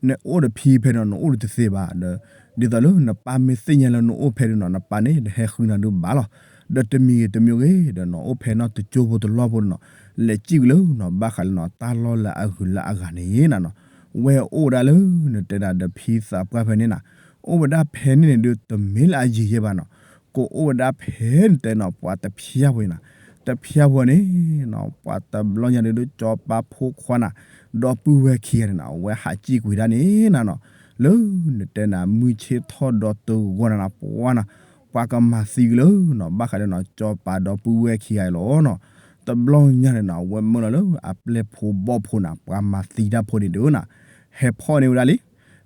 နအိၣ်ဒီးဖံဖဲန့ၣ် နအိၣ်ဒီးတသ့ဘၣ်ဒီး ဒ်သိးလၢနပၢ်မ့ၢ်သ့ၣ်ညါလၢနအိၣ်ဖဲဒုးနီၤ နပၢ်န့ၣ် နဟဲဃုနၤဒုးဘၣ်လီၤ. ဒီးတမံၤဂ့ၤတမံၤဂ့ၤ ဒီးနီၤအိၣ်ဖဲနီၢ်တကၠိဖိတလီၢ်ဖိနီၤ လဲၤစံၣ်ကွံာ်လၢနီၤ ဘၣ်ဃးလၢနီၤ တၢ်လီၢ်လၢအဂုၤလၢအဂၤန့ၣ်နၤနီၤ ဝဲအိၣ်ဝဲဒၣ်လၢ နတဲနၤဒီးဖံသးပှၢ်ဖဲန့ၣ်နၤ အိၣ်ဝဲဒၣ်ဖဲန့ၣ်န့ၣ်ဒုး တမ့ၢ်လၢအယံာ်ယဲဘၣ်နီၤ ကအိၣ်ဝဲဒၣ်ဖဲနတဲနီၤ ပှၤတဖျၢၣ်ဖိအံၤနၤ တဖျၢၣ်ဖိန့ၣ်နီၤ ပှၤတဘျီညါဒုး ကၠီၤပၤဖိခွါနၤ ဒီပုၢ်ဝဲၢ်ခံဂၤန့ၣ်နီၤ အဝဲဟးစံၣ်ကွံာ်ဒၣ်န့ၣ်နၤနီၤ လၢနတဲနၤ မုၢ်ဆ့ၣ်ထီၣ်ဒီးတဂီၤနၤနီၤ ပှၤနၤ ပှၤကမၤသံက့ၤလၢနီၤ ဘၣ်ဃးလၢနီၤ ကၠီၤပၤဒီပုၢ်ဝဲၢ်ခံဂၤအံၤလီၤနီၤ. တဘျီညါန့ၣ်နီၤ အဝဲမၢလီၤလၢအပျဲၢ်ဖိဘီၣ်ဖိနၤ ပှၤမၤသံတၢ်ဖိန့ၣ်ဒုးနၤ ဟဲဖီၣ်န့ၢ်ဝဲဒၣ်လံ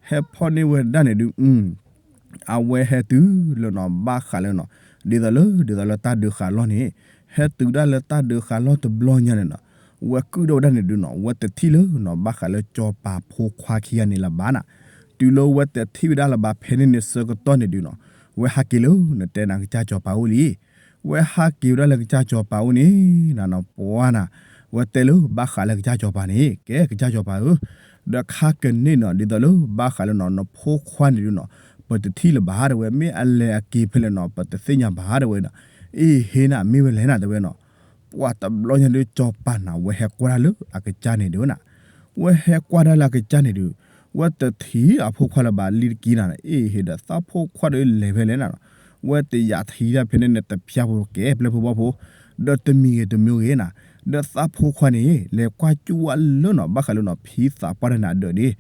ဟဲဖီၣ်န့ၢ်ဝဲဒၣ်န့ၣ်ဒုး အဝဲဟဲတုၤလၢနီၤ ဘၣ်ဃးလၢနီၤ ဒ်သိးလၢ ဒ်သိးလၢတၢ်ဒုးဃာ်လီၢ်န့ၣ် ဟဲတုၤဒၣ်လၢတၢ်ဒုးဃာ်လီၢ်တဘျီညါန့ၣ်နီၤ ဝဲကုၣ်ဒိၣ်ဝဲဒၣ်န့ၣ်ဒုးနီၤ ဝဲတထံၣ်လၢနီၤ ဘၣ်ဃးလၢကၠီၤပၤဖိခွါခံဂၤန့ၣ်လၢၤဘၣ်နၤ. တုၤလၢဝဲတထံၣ်ဝဲဒၣ်လၢၤဘၣ်ဖဲန့ၣ်န့ၣ်ဆၢကတီၢ်န့ၣ်ဒုးနီၤ ဝဲဟးက့ၤလၢ နတဲနၤ ကစၢ်ကၠီၤပၤအိၣ်လံ ဝဲဟးက့ၤဝဲဒၣ်လၢကစၢ်ကၠီၤပၤအိၣ်န့ၣ် နနီၤ ပှၤနၤ ဝဲတဲလၢဘၣ်ဃးလၢကစၢ်ကၠီၤပၤန့ၣ် ကဲကစၢ်ကၠီၤပၤဧၢ ဒီးခါကန့ၣ်နီၤ ဒ်သိးလၢဘၣ်ဃးလၢနီၤ နဖိခွါန့ၣ်ဒုးနီၤ ပတထံၣ်လၢၤဘၣ်တဲဝဲ မ့ၢ်အလဲၤအက့ၤဖဲလဲၣ်နီၤ ပတသ့ၣ်ညါဘၣ်တဲဝဲဒီး အ့ၣ်ဟ့နၤ မ့ၢ်ဝဲလဲၣ်နၤတဲဝဲနီၤ ပှၤတဘျီညါဒုး ကၠီၤပၤနၤ ဝဲဟဲကွၢ်တၢ်လၢအကစၢ်န့ၣ်ဒုးနၤ ဝဲဟဲကွၢ်တၢ်လၢအကစၢ်န့ၣ်ဒုး ဝဲတထံၣ်အဖိခွါလၢၤဘၣ်လံတက့ၢ်နၤ အ့ၣ်ဟ့ဒီးသးဖိခွါဒီးလဲၤဖဲလဲၣ်နၤနီၤ ဝဲတယာ်ထံၣ်တၢ်ဖဲန့ၣ်န့ၣ် တဖျၢၣ်ဖိကဲပျဲၢ်ဖိဘီၣ်ဖိ ဒီးတမံၤဂ့ၤတမံၤဂ့ၤနၤ ဒီးသးဖိခွါန့ၣ် လဲၤကွၢ်ကၠူဝဲလၢနီၤ ဘၣ်ဃးလၢနီၤ ဖံသးပှၢ်တဂၤန့ၣ်အဒၢးဒၣ်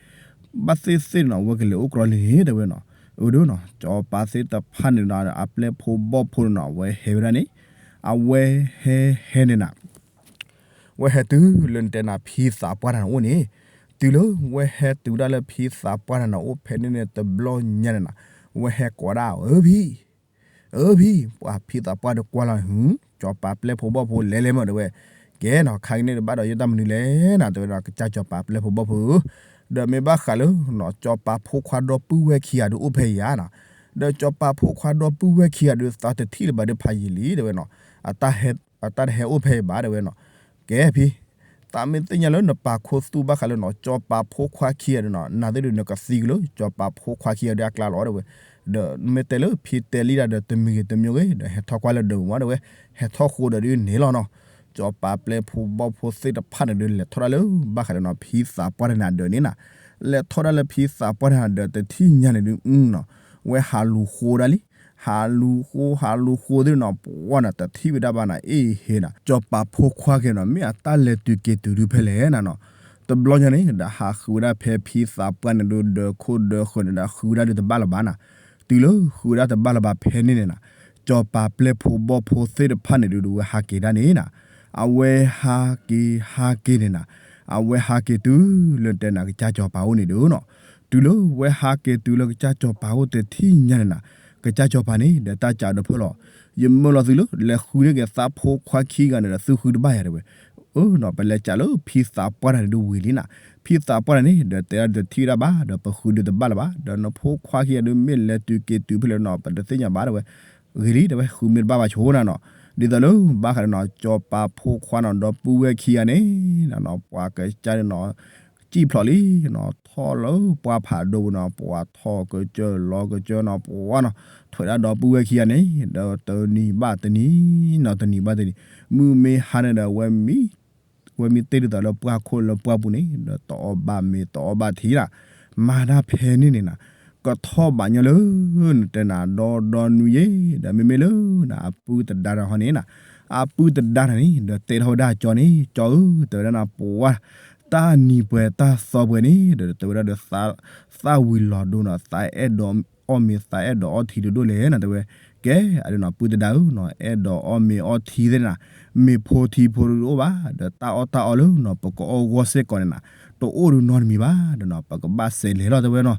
ဘၣ်သ့ၣ်သ့ၣ်နီၤ ဝဲကလဲၤအိၣ်ကြီလံန့ၣ်တဲဝဲနီၤ အၢဒုးနီၤ ကၠီၤပၤသ့ၣ်တဖၣ်န့ၣ်နီၤ အပျဲၢ်ဖိဘီၣ်ဖိန့ၣ်နီၤ အဝဲဟဲဝဲဒၣ်န့ၣ် အဝဲဟဲဟဲန့ၣ်နၤ ဝဲဟဲတုၤလၢနတဲနၤ ဖံသးပှၢ်တဂၤန့ၣ်အိၣ်န့ၣ် တုၤလၢဝဲဟဲတုၤဒၣ်လၢဖံသးပှၢ်တဂၤန့ၣ်အိၣ်ဖဲန့ၣ်န့ၣ် တဘျီညါန့ၣ်နၤ ဝဲဟဲကိးဒၣ် အၢ ဖံ အၢ ဖံ ပှၤဖံသးပှၢ်ဒီးကွၢ်လီၤ ကၠီၤပၤပျဲၢ်ဖိဘီၣ်ဖိလဲၤလဲၤမးတဲဝဲ ကဲနီၤ ခါကန့ၣ်တဘၣ်ဒီးယတၢ်မနုၤလဲၣ်နၤ တဲဝဲဒီး ကစၢ်ကၠီၤပၤပျဲၢ်ဖိဘီၣ်ဖိဧၢ ဒီးမ့ၢ်ဘၣ်ဃးလၢနီၤ ကၠီၤပၤဖိခွါဒီပုၢ်ဝဲၢ်ခံဂၤဒုးအိၣ်ဖဲအံၤဧါနီၤ ဒီးကၠီၤပၤဖိခွါဒီပုၢ်ဝဲၢ်ခံဂၤဒုး သးတထံၣ်လၢၤဘၣ်ဒီးဖးယံာ်လံတဲဝဲနီၤ အတၢ်တဟဲအိၣ်ဖဲအံၤဘၣ်တဲဝဲနီၤ ကဲဖံ သးမ့ၢ်သ့ၣ်ညါလၢနပာ်ခူသူၣ်ဘၣ်ဃးလၢနီၤ ကၠီၤပၤဖိခွါခံဂၤဒုးနီၤ နၤသ့ၣ်ဒုးနကသံက့ၤလၢ ကၠီၤပၤဖိခွါခံဂၤဒုးအကျါလီၤတဲဝဲ ဒီးမ့ၢ်တဲလၢဖံတဲလံတၢ်ဒီးတမံၤဂ့ၤတမံၤဂ့ၤ ဒီးဟဲထီၣ်ကွၢ်လၢဒၢးမးတဲဝဲ ဟဲထီၣ်ဃိဒီးဒုးန့ၣ်လီၤနီၤ ကၠီၤပၤပျဲၢ်ဖိဘီၣ်ဖိသ့ၣ်တဖၣ်န့ၣ်ဒုး လဲၤထီၣ်ဒၣ်လၢ ဘၣ်ဃးလၢနီၤ ဖံသးပှၢ်တဂၤန့ၣ်အဒၢးန့ၣ်နၤ လဲၤထီၣ်ဒၣ်လၢဖံသးပှၢ်တဂၤန့ၣ်အဒၢးတထံၣ်ညါန့ၣ်ဒုးနီၤ ဝဲဟးလူၤဃိဒၣ်လံ ဟးလူၤဃိ ဟးလူၤဃိသ့ၣ်နီၤ ပှၤနၤတထံၣ်ဝဲဒၣ်ဘၣ်နၤ အ့ၣ်ဟ့နၤ ကၠီၤပၤဖိခွါက့ၤနီၤ မ့ၢ်အတၢ်လဲၤတုၤက့ၤတုၤဒုးဖဲလဲၣ်နၤနီၤ တဘျီညါန့ၣ် ဒီးဟးဃုဝဲဒၣ်ဖဲဖံသးပှၢ်န့ၣ်ဒုး ဒီးခိၣ်ဒီးဃၢၤန့ၣ်ဒီး ဃုဝဲဒၣ်ဒုးတဘၣ်လၢၤဘၣ်နၤ တုၤလၢဃုဝဲဒၣ်တဘၣ်လၢၤဘၣ်ဖဲန့ၣ်န့ၣ်နၤ ကၠီၤပၤပျဲၢ်ဖိဘီၣ်ဖိသ့ၣ်တဖၣ်န့ၣ်ဒုး ဝဲဟးက့ၤဒၣ်န့ၣ်နၤ အဝဲဟးက့ၤဟးက့ၤန့ၣ်နၤ အဝဲဟးက့ၤတုၤလၢတဲနၤ ကစၢ်ကၠီၤပၤအိၣ်န့ၣ်ဒုးနီၤ တုၤလၢဝဲဟးက့ၤတုၤလၢကစၢ်ကၠီၤပၤအိၣ်တထံၣ်ညါန့ၣ်နၤ ကစၢ်ကၠီၤပၤန့ၣ် ဒီးတၢ်ကးဒီးဖၢလီၤ ယမၢလီၤသုလၢ လဲၤဃုန့ၢ်က့ၤသးဖိခွါခံဂၤန့ၣ်ဒီး သုဃုတဘၣ်ယၤတဲဝဲ အၢနီၤ ပလဲၤကးလၢဖံသးပှၢ်တဂၤန့ၣ်ဒုးဝံၤလံနၤ ဖံသးပှၢ်တဂၤန့ၣ် ဒီးတဲဒၣ်တထံၣ်ဝဲဒၣ်ဘၣ် ဒီးပဃုဒုးတဘၣ်လၢၤဘၣ် ဒီးနဖိခွါခံဂၤဒုးမ့ၢ်လဲၤတုၤက့ၤတုၤဖဲလဲၣ်နီၤ ပတသ့ၣ်ညါဘၣ်တဲဝဲ ဂ့ၤလံတဲဝဲ ဃုမ့ၢ်တဘၣ်ဘၣ်ဆိနၤနီၤ ဒ်သိးလၢ ဘၣ်ဃးဒီးနီၤ ကၠီၤပၤဖိခွါနီၤ ဒီပုၢ်ဝဲၢ်ခံဂၤန့ၣ် နီၤ ပှၤကစၢ်န့ၣ်နီၤ စံၣ်ဖျိးလံနီၤ ထီၣ်လၢပှၢ်ဖးဒိၣ်ပူၤနီၤ ပှၤထီၣ်ကစၢၢ်လီၤကစၢၢ်နီၤ ပှၤနီၤ ထွဲဒၣ်ဒီပုၢ်ဝဲၢ်ခံဂၤန့ၣ် ဒီးတနံၤဘၣ်တနံၤနီၤ တနံၤဘၣ်တနံၤ မုၢ်မ့ၢ်ဟါန့ၣ်ဒီး ဝဲမ့ၢ်တ့ၢ်ဒ်သိးလၢပှၢ်ခိၣ်လၢပှၢ်ပူၤန့ၣ် ဒီးတအီၣ်ဘၣ်မ့ၤတအီၣ်ဘၣ်ထံလီၤ မၤတၢ်ဖဲန့ၣ်န့ၣ်နၤ ကထီၣ်ဘးညီလၢ နတဲနၤ ဒီဒီနွံယဲၢ် ဒီးမ့မ့ၢ်လၢနၤ အပုၢ်တဒါတဂၤဟီန့ၣ်နၤ အပုၢ်တဒါတဂၤန့ၣ် ဒီးတဲထီၣ်ဝဲဒၣ်ကၠီန့ၣ် ကၠီဧၢ တဲဝဲဒၣ်နၤ ပှၤ တၢ်နံၤပှဲၤတၢ်သီပှဲၤန့ၣ် ဒီးတဲဝဲဒၣ်ဒီး သးဝံၤလီၤဒိနီၤ သးအဲၣ်ဒိးအီၣ်မ့ၤ သးအဲၣ်ဒိးအီထံဒိၣ်ဒိၣ်လဲၣ်နၤ တဲဝဲ ကဲ အဒုးနီၤ ပုၢ်တဒါဧၢနီၤ အဲၣ်ဒိးအီၣ်မ့ၤအီထံသ့ၣ်နၤ မ့ၤဖိထံဖိတအိၣ်ဘၣ် ဒီးတၢ်အီၣ်တၢ်အီလၢနီၤ ပကအီၣ်ဂီၢ်စ့ၢ်ကီးန့ၣ်နၤ တအိၣ်ဒုးနီတမံၤဘၣ် ဒီးနီၤ ပကဘၣ်စဲးလဲၤလီၤတဲဝဲနီၤ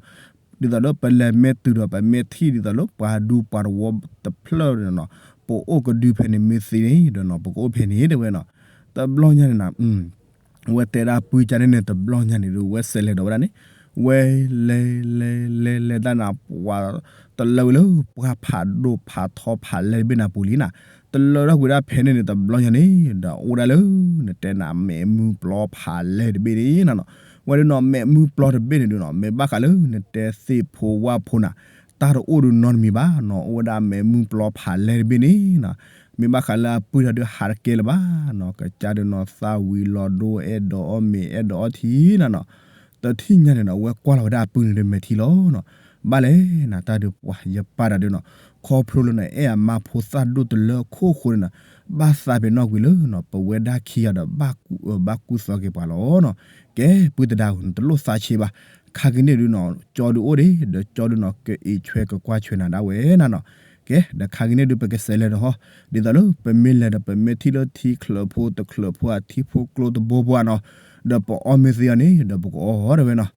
ဒ်သိးလၢပလဲၤမ့ၢ်တုၤဒီး ပမ့ၢ်ထံၣ်ဒ်သိးလၢပှၤဒူပှၤတဝီတဖျၢၣ်န့ၣ်နီၤ ပအိၣ်ကဒုဖဲန့ၣ်မ့ၢ်သ့န့ၣ်ဒီးနီၤ ပကအိၣ်ဖဲန့ၣ်တဲဝဲနီၤ. တဘျီညါန့ၣ်နီၤ ဝဲတဲဒၣ်ပုၢ်ကါန့ၣ်န့ၣ် တဘျီညါန့ၣ်ဒုး ဝဲစဲးလဲၤဒီးဝဲဒၣ်န့ၣ် ဝဲလဲၤလဲၤလဲၤလဲၤတၢ်နၤ ပှၤတလၢဝံၤလၢပှၢ်ဖးဒိၣ်ဖးထီဖးလဲၢ်တဘ့ၣ်န့ၣ်အပူၤလံနၤ. တလၢထီၣ်ကွံာ်ဒၣ်ဖဲန့ၣ်န့ၣ် တဘျီညါန့ၣ် ဒီးအိၣ်ဒၣ်လၢ နတဲနၤ မဲာ်မုၢ်ပျီဖးလဲၢ်တဘ့ၣ်န့ၣ်နၤနီၤ. ဝဲဒုးနီၤ မဲာ်မုၢ်ပျီတဘ့ၣ်န့ၣ်ဒုးနီၤ မ့ၢ်ဘၣ်ဃးလၢနတဲသ့ၣ်ဖိဝၣ်ဖိနၤ တၢ်တအိၣ်ဒုးနီတမံၤဘၣ်နီၤ. အိၣ်ဝဲဒၣ်မဲာ်မုၢ်ပျီဖးလဲၢ်တဘ့ၣ်န့ၣ်နီၤ မ့ၢ်ဘၣ်ဃးလၢအပုၢ်တၢ်ဒုးဟးတကဲလၢၤဘၣ်နီၤ. ကစၢ်ဒုးနီၤ သၣ်ဝံၤလီၤဒိ အဲၣ်ဒိးအီၣ်မ့ၤ အဲၣ်ဒိးအီထံနၤနီၤ. တထံၣ်ညါန့ၣ်နီၤ ဝဲကွၢ်လီၤဝဲဒၣ်အပုၢ်န့ၣ်ဒုးမဲာ်ထံလီၤနီၤ. ဘၣ်လဲၣ်နၤ တၢ်ဒုးပှၤ ယပၢ်တၢ်ဒုးနီၤ ခီဖျိလၢနအဲၣ်အမါဖိသၣ်ဒိၣ်တလၢအခိၣ်ဃိန့ၣ်နီၤ ဘၣ်သးပ့ၤနီၣ်ကွံာ်လၢနီၤ ပဝဲဒၣ်ခံဂၤဒီး ဘၣ်ကူၣ်သီက့ၤပှၤလီၤနီၤ. ကဲ ပုၢ်သဒါဧၢ နတလိၣ်သးဆံးဘၣ်. ခါက့ၤန့ၣ်ဒုးနီၤ ကၠီဒုးအိၣ်ဒံး ဒီးကၠီဒုးနီၤ ကအံးဆွဲကကွၢ်ဆွဲနၤဒၣ်ဝဲနၤနီၤ. ကဲ ဒီးခါက့ၤန့ၣ်ဒုး ပကစဲးလဲၤဒီးဟီ ဒ်သိးလၢပမ့ၢ်လဲၤဒီး ပမ့ၢ်ထံၣ်လၢထံချၢးဖိတချၢးဖိ အထံဖိကျိတဘိဖိဧါနီၤ ဒီးပအီမ့ၢ်သ့အီၤန့ၣ် ဒီးပကအီၣ်တဲဝဲနီၤ.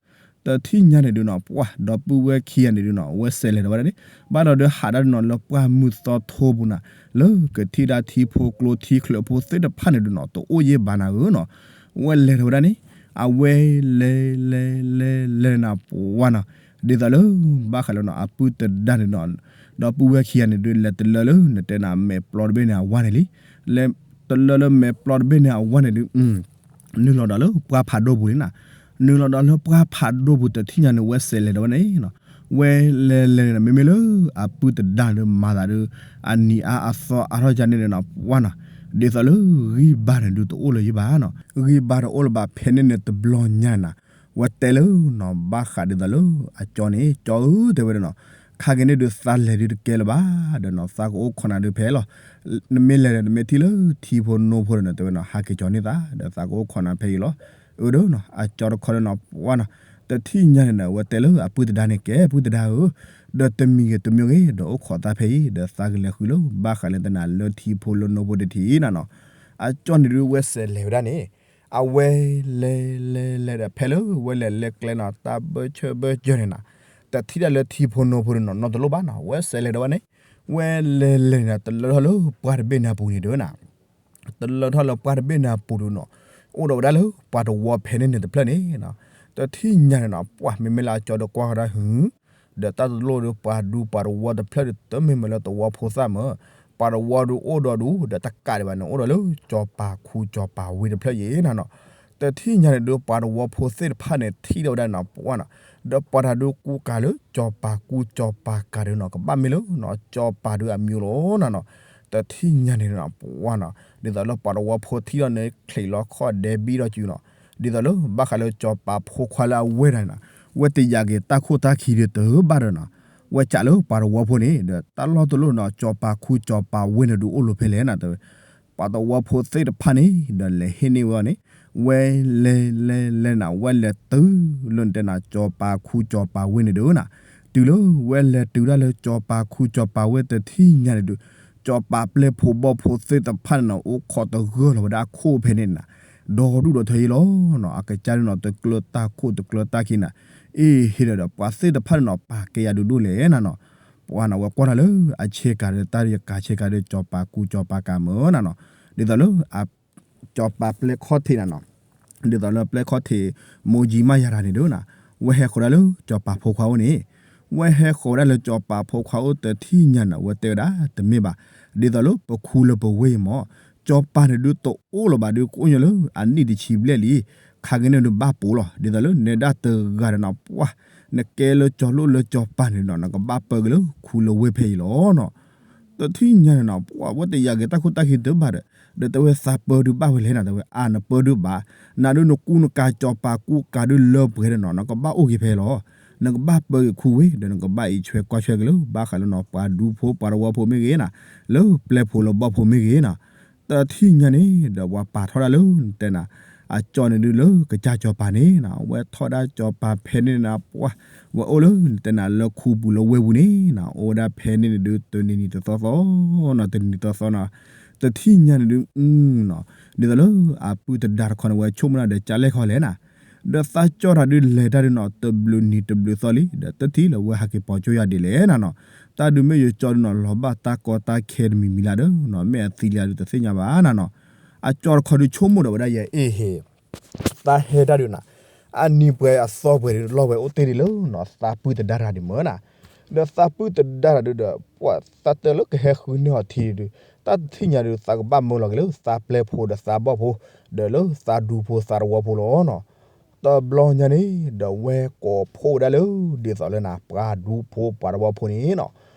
တထံၣ်ညါန့ၣ်ဒုးနီၤ ပှၤ ဒီပုၢ်ဝဲၢ်ခံဂၤန့ၣ်ဒုးနီၤ ဝဲစဲးလဲၤဒီးဝဲဒၣ်န့ၣ် ဘၣ်ဒီးဒုးဟးဒၣ်ဒုးနီၤ လၢပှၢ်မုၢ်သီထိပူၤနၤ လၢကထံၣ်ဒၣ်ထံဖိကျိထံချၢးဖိသ့ၣ်တဖၣ်န့ၣ်ဒုးနီၤ တအိၣ်ယဲၢ်ဘၣ်နၤဧၢနီၤ. ဝဲလဲၤဒီးဝဲဒၣ်န့ၣ် အဝဲလဲၤလဲၤလဲၤလဲၤနၤ ပှၤနီၤ ဒ်သိးလၢ ဘၣ်ဃးလၢနီၤ အပုၢ်သဒါန့ၣ်နီၤ ဒီပုၢ်ဝဲၢ်ခံဂၤန့ၣ်ဒုး လဲၤတလၢလၢ နတဲနၤ မဲာ်ပျီတဘ့ၣ်န့ၣ်အဝါန့ၣ်လံ. လဲၤတလၢလၢမဲာ်ပျီတဘ့ၣ်န့ၣ်အဝါန့ၣ်ဒုး နုာ်လီၤဒီးလၢပှၢ်ဖးဒိၣ်ပူၤန့ၣ်နၤ. နုာ်လီၤဒီးလၢပှၢ်ဖးဒိၣ်ပူၤ တထံၣ်ညါန့ၣ် ဝဲစဲးလဲၤဒီးဝဲန့ၣ်နီၤ. ဝဲလဲၤလဲၤန့ၣ် မ့မ့ၢ်လၢအပုၢ်သဒါန့ၣ်ဒုး မၤသးဒုး အနံၤအါအသီအါထီၣ်ယါန့ၣ်နီၤ ပှၤနီၤ ဒ်သိးလၢဂံၢ်ဘါန့ၣ်ဒုး တအိၣ်လၢၤယဲၢ်ဘၣ်နီၤ. ဂံၢ်ဘါတအိၣ်လၢၤဘၣ် ဖဲန့ၣ်န့ၣ် တဘျီညါန့ၣ်နၤ ဝဲတဲလၢနီၤ ဘၣ်ဃးဒ်သိးလၢအကၠီန့ၣ် ကၠီဧၢ တဲဝဲဒၣ်နီၤ ခါက့ၤန့ၣ်ဒုး သးလဲၤဒုးတကဲလၢၤဘၣ်ဒီးနီၤ သးကအိၣ်ခိးနၤဒုးဖဲလီၤ. နမ့ၢ်လဲၤဒီး နမ့ၢ်ထံၣ်လၢထံဖိနိဖိဒီးနီၤ တဲဝဲနီၤ ဟးက့ၤကၠီန့ၢ်သး ဒီးသးကအိၣ်ခိးနၤဖဲအံၤလီၤ. အၢဒုးနီၤ အကၠီတခီဒီးနီၤ ပှၤနီၤ တထံၣ်ညါန့ၣ်နၤ ဝဲတဲလၢအပုၢ်သဒါန့ၣ် ကဲ ပုၢ်သဒါဧၢ ဒီးတမံၤဂ့ၤတမံၤဂ့ၤ ဒီးအိၣ်ခိးသးဖဲအံၤ ဒီးသးကလဲၤဃုာ်လၢ ဘၣ်ဃးလၢနတဲနၤ လၢထံဖိလၢနိဖိတထံၣ်နၤနီၤ. အကၠီန့ၣ်ဒုး ဝဲစဲးလဲၤဝဲဒၣ်န့ၣ် အဝဲလဲၤလဲၤလဲၤဒီး ဖဲလၢဝဲလဲၤလဲၤကျဲနီၤ တၢ်ဘၢၣ်ဆၢဘၢၣ်စၢၤန့ၣ်နၤ တထံၣ်ဒၣ်လၢထံဖိနိဖိဒီးနီၤ နီတလိၣ်ဘၣ်နီၤ ဝဲစဲးလဲၤဒီးဝဲန့ၣ် ဝဲလဲၤလဲၤန့ၣ် တလၢထီၣ်လၢပှၢ်တဘ့ၣ်န့ၣ်အပူၤန့ၣ်ဒုးနၤ တလၢထီၣ်လၢပှၢ်တဘ့ၣ်န့ၣ်အပူၤဒုးနီၤ အိၣ်ဒီးဝဲဒၣ်လၢပှၤတဝီဖဲန့ၣ်န့ၣ်တဖျၢၣ်န့ၣ်နီၤ. တထံၣ်ညါန့ၣ်နီၤ ပှၤမ့မ့ၢ်လၢအကၠီဒီးကွၢ်ဃီဒၣ်ဟု ဒီးတၢ်တလိၣ်ဒီးပှၤဒူပှၤတဝီတဖျၢၣ်ဒီး တမ့ၢ်မ့ၢ်လၢတဝီဖိသၣ်မၢ် ပှၤတဝီဒုးအိၣ်ဒီးဒုး ဒီးတကးဒံးဘၣ်န့ၣ် အိၣ်ဒီးလၢကၠီၤပၤခူကၠီၤပၤဝ့ၢ်တဖျၢၣ်ယဲၢ်နၤနီၤ. တထံၣ်ညါန့ၣ်ဒုး ပှၤတဝီဖိသ့ၣ်တဖၣ်န့ၣ် ထံၣ်ဒီးဝဲဒၣ်နၤ ပှၤနီၤ ဒီးပှၤတၢ်ဒုးကူကၤလၢကၠီၤပၤခူကၠီၤပၤကၤဒုးနီၤ ကဘၣ်မ့ၢ်လၢနီၤ ကၠီၤပၤဒုးအမံၤလီၤနၤနီၤ. တထံၣ်ညါန့ၣ်နီၤ ပှၤနီၤ ဒ်သိးလၢပှၤတဝီဖိထံၣ်ဒီးန့ၣ် ချံးလီၤခီၣ်ဒဲဘံဒီးစုနီၤ ဒ်သိးလၢဘၣ်ဃးလၢကၠီၤပၤဖိခွါလၢအဝဲဒၣ်န့ၣ်နီၤ ဝဲတယာ်က့ၤတၢ်ခိၣ်တၢ်ခံဒုးတဘၣ်ဒီးနီၤ ဝဲစးလၢပှၤတဝီဖိန့ၣ် ဒီးတၢ်လီၢ်တလီၢ်နီၤ ကၠီၤပၤခူကၠီၤပၤဝ့ၢ်န့ၣ်ဒုးအိၣ်လီၤဖဲလဲၣ်နၤတဲဝဲ ပှၤတဝီဖိသ့ၣ်တဖၣ်န့ၣ် ဒီးလဲၤဟ့ၣ်န့ၢ်ဝဲအီၤန့ၣ် ဝဲလဲၤလဲၤလဲၤနၤ ဝဲလဲၤတုၤလၢနတဲနၤ ကၠီၤပၤခူကၠီၤပၤဝ့ၢ်န့ၣ်ဒုးနၤ တုၤလၢဝဲလဲၤတုၤဒၣ်လၢကၠီၤပၤခူကၠီၤပၤဝ့ၢ်တထံၣ်ညါန့ၣ်ဒုး ကၠီၤပၤပျဲၢ်ဖိဘီၣ်ဖိသ့ၣ်တဖၣ်န့ၣ်နီၤ အိၣ်ခိးတဂၢၢ်လီၤဝဲဒၣ်အခိၣ်ဖဲန့ၣ်နၤ ဒီဒူၣ်ဒီထၢယဲၢ်လီၤနီၤ အကစၢ်ဒုးနီၤ တကျၢၤတၢ်ခိၣ်တကျၢၤတၢ်ခံနၤ အ့ၣ် ဟ့ၣ်ဒီးဒီး ပှၤသ့ၣ်တဖၣ်န့ၣ်နီၤ ပာ်ကဲယၤဒုးဒိၣ်လဲၣ်နၤနီၤ ပှၤနီၤ ဝဲကွၢ်တၢ်လၢအဆ့ကၤဒီး တၢ်ယကၤဆ့ကၤဒီး ကၠီၤပၤခူကၠီၤပၤကၤမၢ်နၤနီၤ ဒ်သိးလၢ ကၠီၤပၤပျဲၢ်ခီၣ်ထံးနၤနီၤ ဒ်သိးလၢပျဲၢ်ခီၣ်ထံး မိၢ်ကၠံမၢ်ယၤတၢ်န့ၣ်ဒုးနၤ ဝဲဟဲဃီၤဒၣ်လၢကၠီၤပၤဖိခွါအိၣ်န့ၣ် ဝဲဟဲဃီၤဝဲဒၣ်လၢကၠီၤပၤဖိခွါအိၣ်တထံၣ်ညါနၤ ဝဲတဲဝဲဒၣ်တမ့ၢ်ဘၣ် ဒ်သိးလၢပခူလၢပဝ့ၢ်အံၤမၢ် ကၠီၤပၤန့ၣ်ဒုးတအိၣ်လၢၤဘၣ်ဒုး ကအိၣ်ညီလၢအနံၣ်တဆံဘျဲၣ်လံ ခါက့ၤန့ၣ်ဒုးဘၣ်ပိာ်လီၤ ဒ်သိးလၢနဲဒၣ်တဂၤဒီးနၤ ပှၤ နကဲလၢကၠီၤလိၣ်လၢကၠီၤပၤန့ၣ်နီၤ နကဘၣ်ပၢက့ၤလၢခူလၢဝ့ၢ်ဖဲအံၤလီၤနီၤ တထံၣ်ညါန့ၣ်နီၤ ပှၤဝဲတယာ်က့ၤတၢ်ခိၣ်တၢ်ခံတဘၣ်ဒီး ဒီးတဲဝဲသးပၢဒုးဘၣ်ဝဲလဲၣ်နၤ တဲဝဲ အါ နပၢဒုးဘၣ် နၤဒုးနကူနကၤကၠီၤပၤကူကၤဒုးလၢပှဲၤဒီးနီၤ နကဘၣ်အိၣ်က့ၤဖဲလီၤ နကဘၣ်ပၢက့ၤခူဝ့ၢ် ဒီးနကဘၣ်အံးဆွဲကွၢ်ဆွဲက့ၤလၢ ဘၣ်ဃးလၢနီၤ ပှၤဒူဖိပှၤတဝီဖိမ့ၢ်ဂ့ၤနၤ လၢပျဲၢ်ဖိလၢဘီၣ်ဖိမ့ၢ်ဂ့ၤနီၤ တထံၣ်ညါန့ၣ် ဒီးပှၤပာ်ထီၣ်ဒၣ်လၢနတဲနၤ အကၠီန့ၣ်ဒုးလၢကစၢ်ကၠီၤပၤန့ၣ်နီၤ ဝဲထီၣ်ဒၣ်ကၠီၤပၤဖဲန့ၣ်နၤ ပှၤ ဝဲအိၣ်လၢနတဲနၤလၢခူပူၤလၢဝ့ၢ်ပူၤန့ၣ်နီၤ အိၣ်ဝဲဒၣ်ဖဲန့ၣ်န့ၣ်ဒုး တနံၤနံၤတသီသီနီၤ တနံၤနံၤတသီသီနီၤ တထံၣ်ညါန့ၣ်ဒုး နီၤ ဒ်သိးလၢအပုၢ်သဒါတခီန့ၣ် ဝဲဆိကမိၣ်နၤဒီးကလဲၣ်ခီလဲၣ်နၤ ဒီးသးကၠီတၢ်ဒုးလဲၤတၢ်ဒုးနီၤ တဘျုးနံၤတဘျုးသီလံ ဒီးတထံၣ်လၢဝဲဟဲက့ၤပိာ်ကၠိယၤဒ်လဲၣ်နၤနီၤ. တၢ်ဒုးမ့ၢ်ယကၠီဒုးနီၤ လီၤဘၣ်တၢ်ကီတၢ်ခဲတမံၤမံၤလၢ်ဒီးနီၤ မ့ၢ်အသံလံဒုးတသ့ၣ်ညါဘၣ်နၤနီၤ. အကၠီတခီဒုးဆိကမိၣ်ဒီးဝဲဒၣ်ယဲအ့ၣ်ဟ့ၣ် သးဟဲတၢ်ဒုးနၤ အနံၤပှဲၤအသီပှဲၤဒုးလီၢ်ဝဲအိၣ်တ့ၢ်ဒံးလၢနီၤ သးပုၢ်တဒါတၢ်ဒံးမၢနၤ. ဒီးသးပုၢ်တဒါတၢ်ဒုးဒီး ပှၤသးတၢ်လၢကဟဲဃုန့ၢ်အီၤထံဒုး တၢ်တထံၣ်ညါဒုး သးကဘၣ်မၢလီၤက့ၤလၢသးပျဲၢ်ဖိဒီးသးဘီၣ်ဖိ ဒီးလၢသးဒူဖိသးတဝီဖိလီၤနီၤ. တဘျီညါန့ၣ် ဒီးဝဲကိးဖှိၣ်ဝဲဒၣ်လၢ ဒ်သိးလၢနၤ ပှၤဒူဖိပှၤတဝီဖိန့ၣ်နီၤ.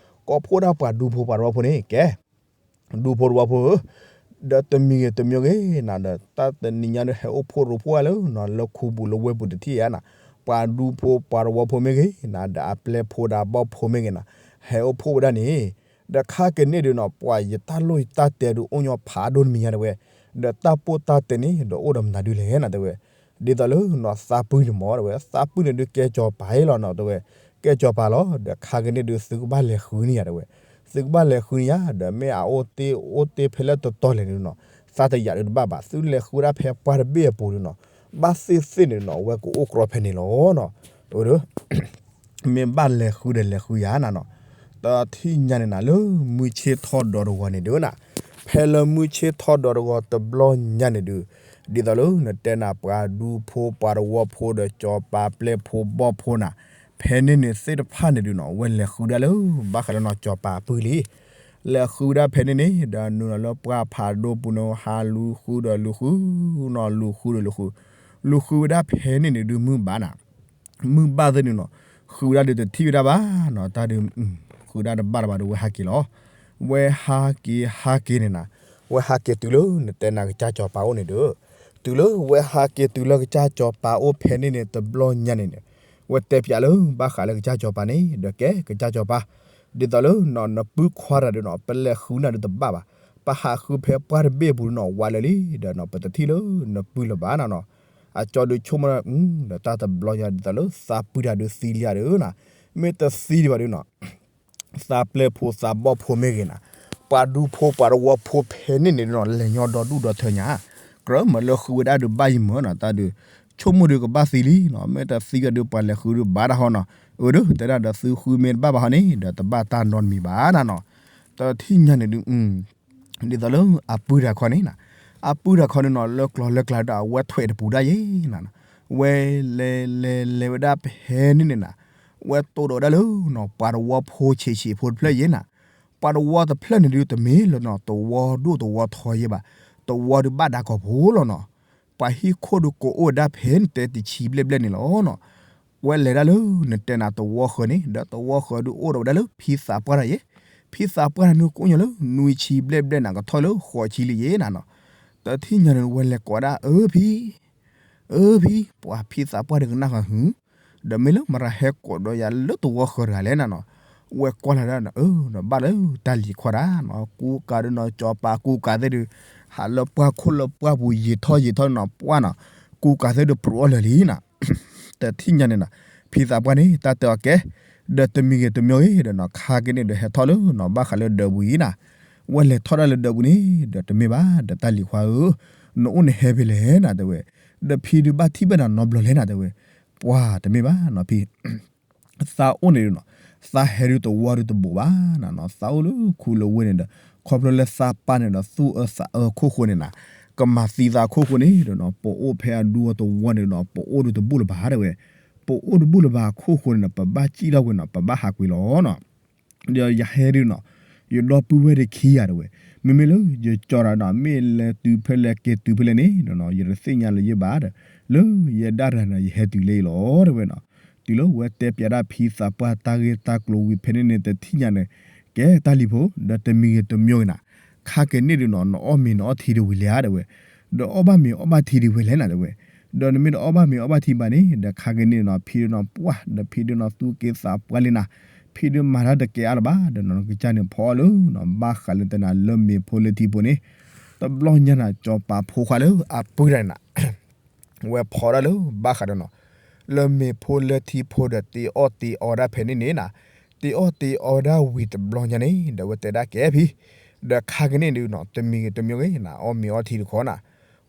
ကိးဖှိၣ်ဒၣ်ပှၤဒူဖိပှၤတဝီဖိန့ၣ် ကဲ ဒူဖိတဝီဖိဧၢ, ဒီးတမံၤဂ့ၤတမံၤဂ့ၤနၤ ဒီးတၢ်တနံၤညါဒီးဟဲအိၣ်ဖှိၣ်ရိဖှိၣ်ဝဲလၢနီၤ လၢခူပူၤလၢဝ့ၢ်ပူၤတထံၣ်ဧါနၤ, ပှၤဒူဖိပှၤတဝီဖိမ့ၢ်ဂ့ၤနၤ ဒီးအပျဲၢ်ဖိဒီးအဘီၣ်ဖိမ့ၢ်ဂ့ၤနၤ ဟဲအိၣ်ဖှိၣ်ဝဲဒၣ်န့ၣ်, ဒီးခါက့ၤန့ၣ်ဒုးနီၤ ပှၤယတၢ်လိၣ်ယတၢ်တဲဒုးအိၣ်ညီဖးဒိၣ်တမံၤညါတဲဝဲ, ဒီးတၢ်ပိၢ်တၢ်တဲန့ၣ် ဒီးအိၣ်ဒီးမနုၤဒုးလဲၣ်နၤတဲဝဲ, ဒ်သိးလၢနီၤ သးပုၢ်န့ၣ်မ့ၢ်တဲဝဲ သးပုၢ်န့ၣ်ဒုးကဲစီၤပၤအံၤလီၤနီၤတဲဝဲ, ကဲစီၤပၤလီၤ ဒီးခါက့ၤန့ၣ်ဒုးသုကဘၣ်လဲၤဃုန့ၢ်ယၤတဲဝဲ, သုကဘၣ်လဲၤဃုန့ၢ်ယၤ ဒီးမ့ၢ်အအိၣ်တ့ၢ်အိၣ်တ့ၢ်ဖဲလဲၣ်တတီၤလဲၣ်န့ၣ်နီၤ, သးတယာ်ဒုးတဘၣ်ဘၣ် သုလဲၤဃုဝဲဒၣ်ဖဲပှၢ်တဘ့ၣ်အပူၤဒုးနီၤ, ဘၣ်သ့ၣ်သ့ၣ်န့ၣ်နီၤ အဝဲကအိၣ်ကြီဖဲန့ၣ်လီၤနီၤ, အဝဲဒၣ် မ့ၢ်ဘၣ်လဲၤဃုဒီးလဲၤဃုယၤနၤနီၤ, တထံၣ်ညါန့ၣ်နၤ လၢမုၢ်ဆ့ၣ်ထီၣ်ဒီးတဂီၤန့ၣ်ဒုးနၤ, ဖဲလၢမုၢ်ဆ့ၣ်ထီၣ်ဒီးတဂီၤတဘျီညါန့ၣ်ဒုး, ဒ်သိးလၢနတဲနၤ ပှၤဒူဖိပှၤတဝီဖိဒီးစီၤပၤပျဲၢ်ဖိဘီၣ်ဖိနၤ, ဖဲန့ၣ်န့ၣ်သ့ၣ်တဖၣ်န့ၣ်ဒုးနီၤ အဝဲလဲၤဃုဒၣ်လၢ ဘၣ်ဃးလၢနီၤ စီၤပၤအပုၢ်လံ လဲၤဃုဒၣ်ဖဲန့ၣ်န့ၣ် ဒီးနုာ်လီၤလၢပှၢ်ဖးဒိၣ်ပူၤန့ၣ် ဟးလူၤဃုဒီးလူၤဃုနီၤ လူၤဃုဒီးလူၤဃု, လူၤဃုဝဲဒၣ်ဖဲန့ၣ်န့ၣ်ဒုးမုၢ်ဘၣ်နၤ, မုၢ်ဘၣ်သ့ၣ်န့ၣ်နီၤ, ဃုဝဲဒၣ်ဒုးတထံၣ်ဝဲဒၣ်ဘၣ်နီၤ, တၢ်ဒုး ဃုဝဲဒၣ်တဘၣ်တဘၣ်ဒီးဝဲဟးက့ၤလီၤ, ဝဲဟးက့ၤဟးက့ၤန့ၣ်နၤ, ဝဲဟးက့ၤတုၤလၢနတဲနၤကစၢ်စီၤပၤအိၣ်န့ၣ်ဒုး, တုၤလၢဝဲဟးက့ၤတုၤလၢကစၢ်စီၤပၤအိၣ်ဖဲန့ၣ်န့ၣ် တဘျီညါန့ၣ်န့ၣ်, ဝဲတဲပၠးလၢဘၣ်ဃးလၢကစၢ်စီၤပၤန့ၣ် ဒီးကဲကစၢ်စီၤပၤ, ဒ်သိးလၢနီၤ နပုၢ်ခွါတၢ်ဒုးနီၤ ပလဲၤဃုနၤဒုးတဘၣ်ဘၣ်, ပဟးဃုဖဲပှၢ်တဘ့ၣ်အပူၤဒုးနီၤ ဝးလၢာ်လံ ဒီးနီၤ ပတထံၣ်လၢနပုၢ်လၢၤဘၣ်နၤနီၤ, အကၠီဒုးဆိကမိၣ် ဒီးတၢ်တဘျီညါဒ်သိးလၢသးပုၢ်တၢ်ဒုးသံလံဧါဒုးနၤ, မ့ၢ်တသံဒံးဘၣ်ဒုးနီၤ သးပျဲၢ်ဖိသးဘီၣ်ဖိမ့ၢ်ဂ့ၤနၤ, ပှၤဒူဖိပှၤတဝီဖိဖဲန့ၣ်န့ၣ်နီၤ လဲၤညီဒီဒူၣ်ဒီထၢညါ, ကြၢးမၤလၢဃုဝဲဒၣ်ဒုးဘၣ်ယံၤမၢနီၤ တၢ်ဒုး, ဆိကမိၣ်ဒုးကဘၣ်သံလံနီၤ မ့ၢ်တသံဘၣ်ဒုးပှၤလဲၤဃုဒုးဘၣ်တၢ်ဟီနီၤ, အၢဒုး တဲဒၣ်ဒီးသုဃုမ့ၢ်တဘၣ်ဘၣ်ဟီန့ၣ် ဒီးတဘၣ်တၢ်နီတမံၤဘၣ်နၤနီၤ, တထံၣ်ညါန့ၣ်ဒုး ဒ်သိးလၢအပုၢ်တၢ်ခီန့ၣ်နၤ, အပုၢ်တၢ်ခီန့ၣ်နီၤ လၢကျီလၢကျါဒီးအဝဲထွဲးတပူၤဒၣ်ယဲနၤ, ဝဲလဲၤလဲၤလဲၤဝဲဒၣ်ဖဲန့ၣ်န့ၣ်နၤ, ဝဲတိၢ်ဒီးဝဲဒၣ်လၢနီၤ ပှၤတဝီဖိဆံးဆံးဖိတဖျၢၣ်ယဲနၤ, ပှၤတဝီတဖျၢၣ်န့ၣ်ဒုးတမ့ၢ်လၢနီၤ တဝီဒိၣ်တဝီထီယဲဘၣ်, တဝီဒုးဘၣ်ဒါကီၢ်ဖိလီၤနီၤ, ပှၤဟံၣ်ခိၣ်ဒုးကအိၣ်ဝဲဒၣ်ဖဲနတဲတဆံဘျဲၣ်ဘျဲၣ်န့ၣ်လီၤနီၤ, ဝဲလဲၤဒၣ်လၢနတဲနၤတဝီဃၢၤန့ၣ် ဒီးတဝီဃၢၤဒုးအိၣ်ဒီးဝဲဒၣ်လၢဖံသးပှၢ်တၢ်ယဲ, ဖံသးပှၢ်တၢ်န့ၣ်ကအိၣ်ညီလၢနွံဆံဘျဲၣ်ဘျဲၣ်နၤ ကထီၣ်လၢဃိးဆံလံယဲနၤနီၤ, တထံၣ်ညါန့ၣ်ဝဲလဲၤကိးဒၣ်အၢဖံ အၢဖံ, ပှၤဖံသးပှၢ်ဒုးကနၣ်ဃီၤဟု, ဒီးမ့ၢ်လၢမတၤဟဲကိးဒီးယၤလၢတဝီဃၢၤတဂၤလဲၣ်နၤနီၤ, ဝဲကွၢ်လီၤဒၣ်နီၤ အၢ ဒီးဘၣ်လၢတၢ်လံၤခွါတၢ်နီၤ ကူကၤဒုးနီၤ စီၤပၤကူကၤသ့ၣ်ဒုး, ဟးလၢပှၢ်ခိၣ်လၢပှၢ်ပူၤယံာ်ထီၣ်ယံာ်ထီၣ်နီၤ ပှၢ်နီၤ, ကူကၤသ့ၣ်ဒုးပြူးအီၣ်လၢာ်လံနၤ တထံၣ်ညါန့ၣ်နီၤ, ဖံသးပှၢ်န့ၣ် တၢ်တဲအီၤကဲ, ဒီးတမံၤဂ့ၤတမံၤဂ့ၤဒီးနီၤ ခါက့ၤန့ၣ်ဒီးဟဲထီၣ်လၢနီၤ ဘၣ်ဃးလၢဒၢးပူၤအံၤနၤ, ဝဲလဲၤထီၣ်ဒၣ်လၢဒၢးပူၤန့ၣ် ဒီးတမ့ၢ်ဘၣ် ဒီးတၢ်လံၤခွါဧၢ, နအိၣ်န့ၣ်ဟဲဖဲလဲၣ်နၤတဲဝဲ, ဒီးဖံဒုးဘၣ်ထံၣ်ဘၣ်နၤနီတဘျီလဲၣ်နၤတဲဝဲ, ပှၤတမ့ၢ်ဘၣ်နီၤဖံ သးအိၣ်န့ၣ်ဒုးနီၤ, သးဟဲဒုးတဝီဒုးတဘူးဘၣ်နၤနီၤ, သးအိၣ်လၢခူလၢဝ့ၢ်န့ၣ်ဒီး ခီဖျိလၢသးပၢ်န့ၣ်ဒီးသူၣ်အၢသးအၢခိၣ်ဃိန့ၣ်နၤ, ကမၤသံသးခိၣ်ဃိန့ၣ်ဒီးနီၤ ပအိၣ်ဖဲအဒူအတဝီန့ၣ်ဒီး ပအိၣ်ဒုးတဘူးလၢၤဘၣ်တဲဝဲ, ပအိၣ်တဘူးလၢၤဘၣ်အခိၣ်ဃိန့ၣ်ဒီး ပဘၣ်စံၣ်ထီၣ်ကွံာ်နီၤ ပဘၣ်ဟးကွံာ်လီၤနီၤ ဒီးယဟဲဒုးနီၤ, ယဒီပုၢ်ဝဲၢ်တခံဂၤတဲဝဲ, မ့မ့ၢ်လၢယကၠီတၢ်ဒီး မ့ၢ်လဲၤတုၤဖဲလဲၣ်က့ၤတုၤဖဲလဲၣ်န့ၣ်ဒီးနီၤ ယတသ့ၣ်ညါလၢၤယဲဘၣ်ဒီး, လၢယဒၣ်တၢ်န့ၣ် ယဟဲတုၤလၢအံၤလီၤတဲဝဲနီၤ, တုၤလၢဝဲတဲပၠးဒၣ်ဖံသးပှၢ်တၢ်ဂ့ၢ်တၢ်ကျိၤဝံၤဖဲန့ၣ်န့ၣ် တထံၣ်ညါန့ၣ်, ကဲတၢ်လံၤဖိ ဒီးတမံၤဂ့ၤတမံၤဂ့ၤနၤ, ခါက့ၤန့ၣ်ဒုးနီၤ နအီၣ်မ့ၤနအီထံဒုးဝံၤလဲၣ်ဧါတဲဝဲ, ဒီးအီၣ်ဘၣ်မ့ၤအီၣ်ဘၣ်ထံဒုးဝံၤလဲၣ်နၤတဲဝဲ, ဒီးနမ့ၢ်တအီၣ်ဘၣ်မ့ၤအီၣ်ဘၣ်ထံဘၣ်န့ၣ် ဒီးခါက့ၤန့ၣ်နီၤ ဖံဒုးနီၤပှၢ် ဒီးဖံဒုးနီၤသူၣ်က့သးပှၢ်လံနၤ, ဖံဒုးမၤတၢ်တကဲအါလၢၤဘၣ် ဒီးနီၤ ကစၢ်န့ၣ်ဖီအီၣ်လၢနီၤ ဘၣ်ဃးလၢတဲနၤလၢမ့ၤဖိလၢထံဖိန့ၣ်, တဘျီညါနၤ စီၤပၤဖိခွါလၢအပုၢ်တၢ်န့ၣ်နၤ ဝဲဖီဒၣ်လၢဘၣ်ဃးဒီးနီၤ, လၢမ့ၤဖိလၢထံဖိဒီးတ့အီၣ်တ့အီဒၣ်ဖဲန့ၣ်န့ၣ်နၤ, တ့အီၣ်တ့အီဒၣ်ဝံၤတဘျီညါန့ၣ် ဒီးဝဲတဲဒၣ်ကဲဖံ, ဒီးခါက့ၤန့ၣ်ဒုးနီၤ တမံၤဂ့ၤတမံၤဂ့ၤနၤ အီၣ်မ့ၤအီထံတခီနၤ,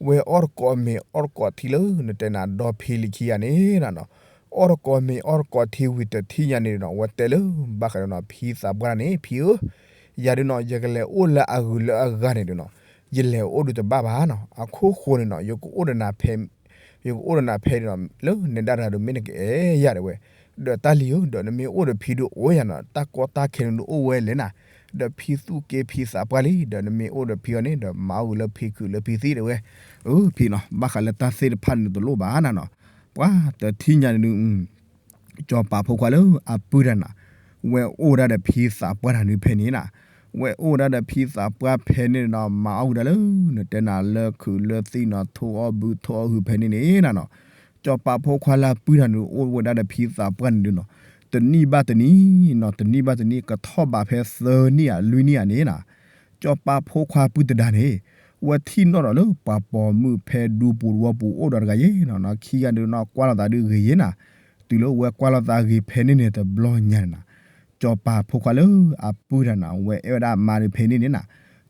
ဝဲအီၣ်တကိးမ့ၤအီၣ်တကိးထံလၢ နတဲနၤဒီဖံလံၤခံဂၤန့ၣ်နၤနီၤ, အီၣ်တကိးမ့ၤအီၣ်တကိးထံဝံၤတထံၣ်ညါန့ၣ်နီၤ ဝဲတဲလၢ ဘၣ်ဃးဒီးနီၤ ဖံသးပှၢ်တၢ်န့ၣ် ဖံဧၢ, ယၤဒုနီၤ ယကလဲၤအိၣ်လၢအဂုၤလၢအဂၤန့ၣ်ဒုနီၤ, ယလဲၤအိၣ်ဒုတဘၣ်ဘၣ်နီၤ, အခိၣ်ဃိန့ၣ်နီၤ ယကအိၣ်ဒီးနၤဖဲ ယကအိၣ်ဒီးနၤဖဲန့ၣ်နီၤ လၢနဲဒၣ်တဂၤဒုမ့ၢ်နကအဲၣ်ယၤတဲဝဲ, ဒီးတၢ်လံၤဧၢ ဒီးနမ့ၢ်အိၣ်ဒီးဖံဒုအိၣ်ယၤနီၤ တၢ်ကီတၢ်ခဲန့ၣ်ဒုအိၣ်ဝဲလဲၣ်နၤ, ဒီးဖံသူၣ်က့ဖံသးပှၢ်လံ ဒီးနမ့ၢ်အိၣ်ဒီးဖံအီၤန့ၣ် ဒီးမၤအီၣ်ဂ့ၤလၢဖံခုးလၢဖံသံတဲဝဲ, အၢ ဖံနီၤ ဘၣ်ဃးလၢတၢ်သ့ၣ်တဖၣ်န့ၣ်တလိၣ်ဘၣ်နၤနီၤ, ပှၤတထံၣ်ညါန့ၣ်ဒု စီၤပၤဖိခွါလၢအပုၢ်တၢ်နၤ, ဝဲအိၣ်ဒၣ်ဒီးဖံသးပှၢ်တၢ်န့ၣ်ဖဲန့ၣ်နၤ, ဝဲအိၣ်ဒၣ်ဒီးဖံသးပှၢ်ဖဲန့ၣ်နီၤ မၤအီၣ်ဝံၤဒၣ်လၢ နတဲနၤလၢခုးလၢသံနီၤ ထိၣ်အီၣ်ဘုထိၣ်အီၣ်ဟုးဖဲန့ၣ်န့ၣ်နၤနီၤ, စီၤပၤဖိခွါလၢအပုၢ်တၢ်န့ၣ် အိၣ်ဝဲဒၣ်ဒီးဖံသးပှၢ်န့ၣ်ဒုနီၤ, တနံၣ်ဘၣ်တနံၣ်နီၤ တနံၣ်ဘၣ်တနံၣ် ကထီၣ်ဘးဖဲသၢနံၣ်ဧါလွံၢ်နံၣ်ဧါန့ၣ်နၤ စီၤပၤဖိခွါပုၢ်တဒါန့ၣ် ဝဲထံၣ်နီၣ်ဒီးလၢပှၤပိာ်မုၣ်ဖဲဒူပူၤတဝီပူၤအိၣ်ဒီးတဂၤယ့ၣ်နီၤ, ခံဂၤဒုနီၤ ကွၢ်လိာ်သးဒုဂ့ၤယ့ၣ်နၤ, တုၤလၢဝဲကွၢ်လိာ်သးဂ့ၤဖဲန့ၣ်န့ၣ်တဘျီညါန့ၣ်နၤ, စီၤပၤဖိခွါလၢအပုၢ်တၢ်နၤ ဝဲအဲၣ်ဝဲဒၣ်အမါဒုဖဲန့ၣ်န့ၣ်နၤ,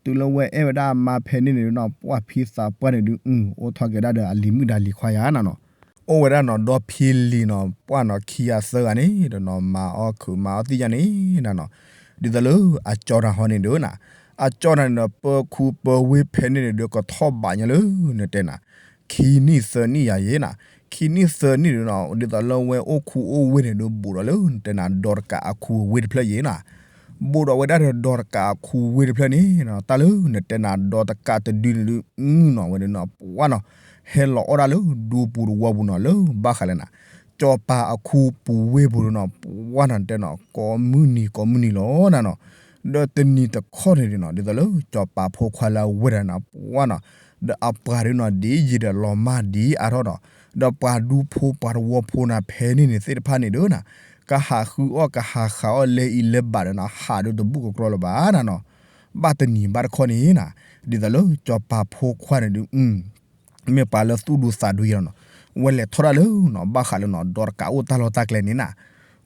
တုၤလၢဝဲအဲၣ်ဝဲဒၣ်အမါဖဲန့ၣ်န့ၣ်ဒုနီၤ ပှၢ်ဖံသးပှၢ်န့ၣ်ဒု အိၣ်ထီၣ်က့ၤဒၣ်ဒီးအလံၤမုၣ်ဒီးလံၤခွါယၤနၤနီၤ အိၣ်ဝဲဒၣ်နီၤ ဒီဖံလံၤနီၤ ပှၢ်နီၤ ခံဂၤသၢဂၤန့ၣ်ဒီးနီၤ မၤအီၣ်ခုးမၤအီၣ်သံယါန့ၣ်နၤနီၤ, ဒ်သိးလၢအကၠီတၢ်ဟီန့ၣ်ဒုနီၤ, အကၠီတၢ်န့ၣ်ဒီး ပၢခူပၢဝ့ၢ်ဖဲန့ၣ်န့ၣ်ဒီး ကထီၣ်ဘးညါလၢ နတဲနၤ ခံနံၣ်သၢနံၣ်ယါယ့ၣ်နၤ, ခံနံၣ်သၢနံၣ်ဒီးနီၤ ဒ်သိးလၢဝဲအိၣ်ခူအိၣ်ဝ့ၢ်န့ၣ်ဒီး ဘူးဒီးလၢ နတဲနၤ ဒီးတကးအခူအဝ့ၢ်တဖျၢၣ်ယ့ၣ်နၤ ဘူးဒီးဝဲဒၣ်ဒီး ဒီးတကးအခူဝ့ၢ်တဖျၢၣ်န့ၣ်နီၤ, တၢ်လၢနတဲနၤ ဒီးတကးတဒုန့ၣ်ဒု အုနီၤ ဝဲဒၣ်နီၤ ပှၢ်နီၤ ဟဲလီၤအီၣ်ဒၣ်လၢဒူပူၤတဝီပူၤနီၤ လၢဘၣ်ဃးလၢနၤ စီၤပၤအခူပူၤဝ့ၢ်ပူၤဒုနီၤ ပှၢ်နီၤ နတဲနီၤ ကိးမုၢ်နံၤကိးမုၢ်နံၤလီၤနၤနီၤ, ဒီးတနံၤတခီန့ၣ်ဒုနီၤ ဒ်သိးလၢစီၤပၤဖိခွါလၢအဝဲဒၣ်နၤ ပှၢ်နီၤ ဒီးအပှၤဒုနီၤ ဒ်ယံာ်ဒီးလီၤမၢ်ဒ်အါထီၣ်နီၤ, ဒီးပှၤဒူဖိပှၤတဝီဖိနၤ ဖဲန့ၣ်န့ၣ်သ့ၣ်တဖၣ်န့ၣ်ဒုနီၤ ကဟးဃုအီၣ်ကဟးဃုအီၣ်လဲၤအံၤလဲၤဘးဒီးနီၤ ဟးဒုတဘူၣ်ကကြီလၢၤဘၣ်နၤနီၤ, ဘၣ်တနံၤဘၣ်တခီန့ၣ်နၤ, ဒ်သိးလၢစီၤပၤဖိခွါန့ၣ်ဒု မ့ၢ်ပှၤလၢသူၣ်ဒူသးဒူယဲလီၤနီၤ, ဝဲလဲၤထီၣ်ဒၣ်လၢနီၤ ဘၣ်ဃးလၢနီၤ ဒီးတကးအိၣ်တၢ်လီၢ်တၢ်ကျဲန့ၣ်နၤ,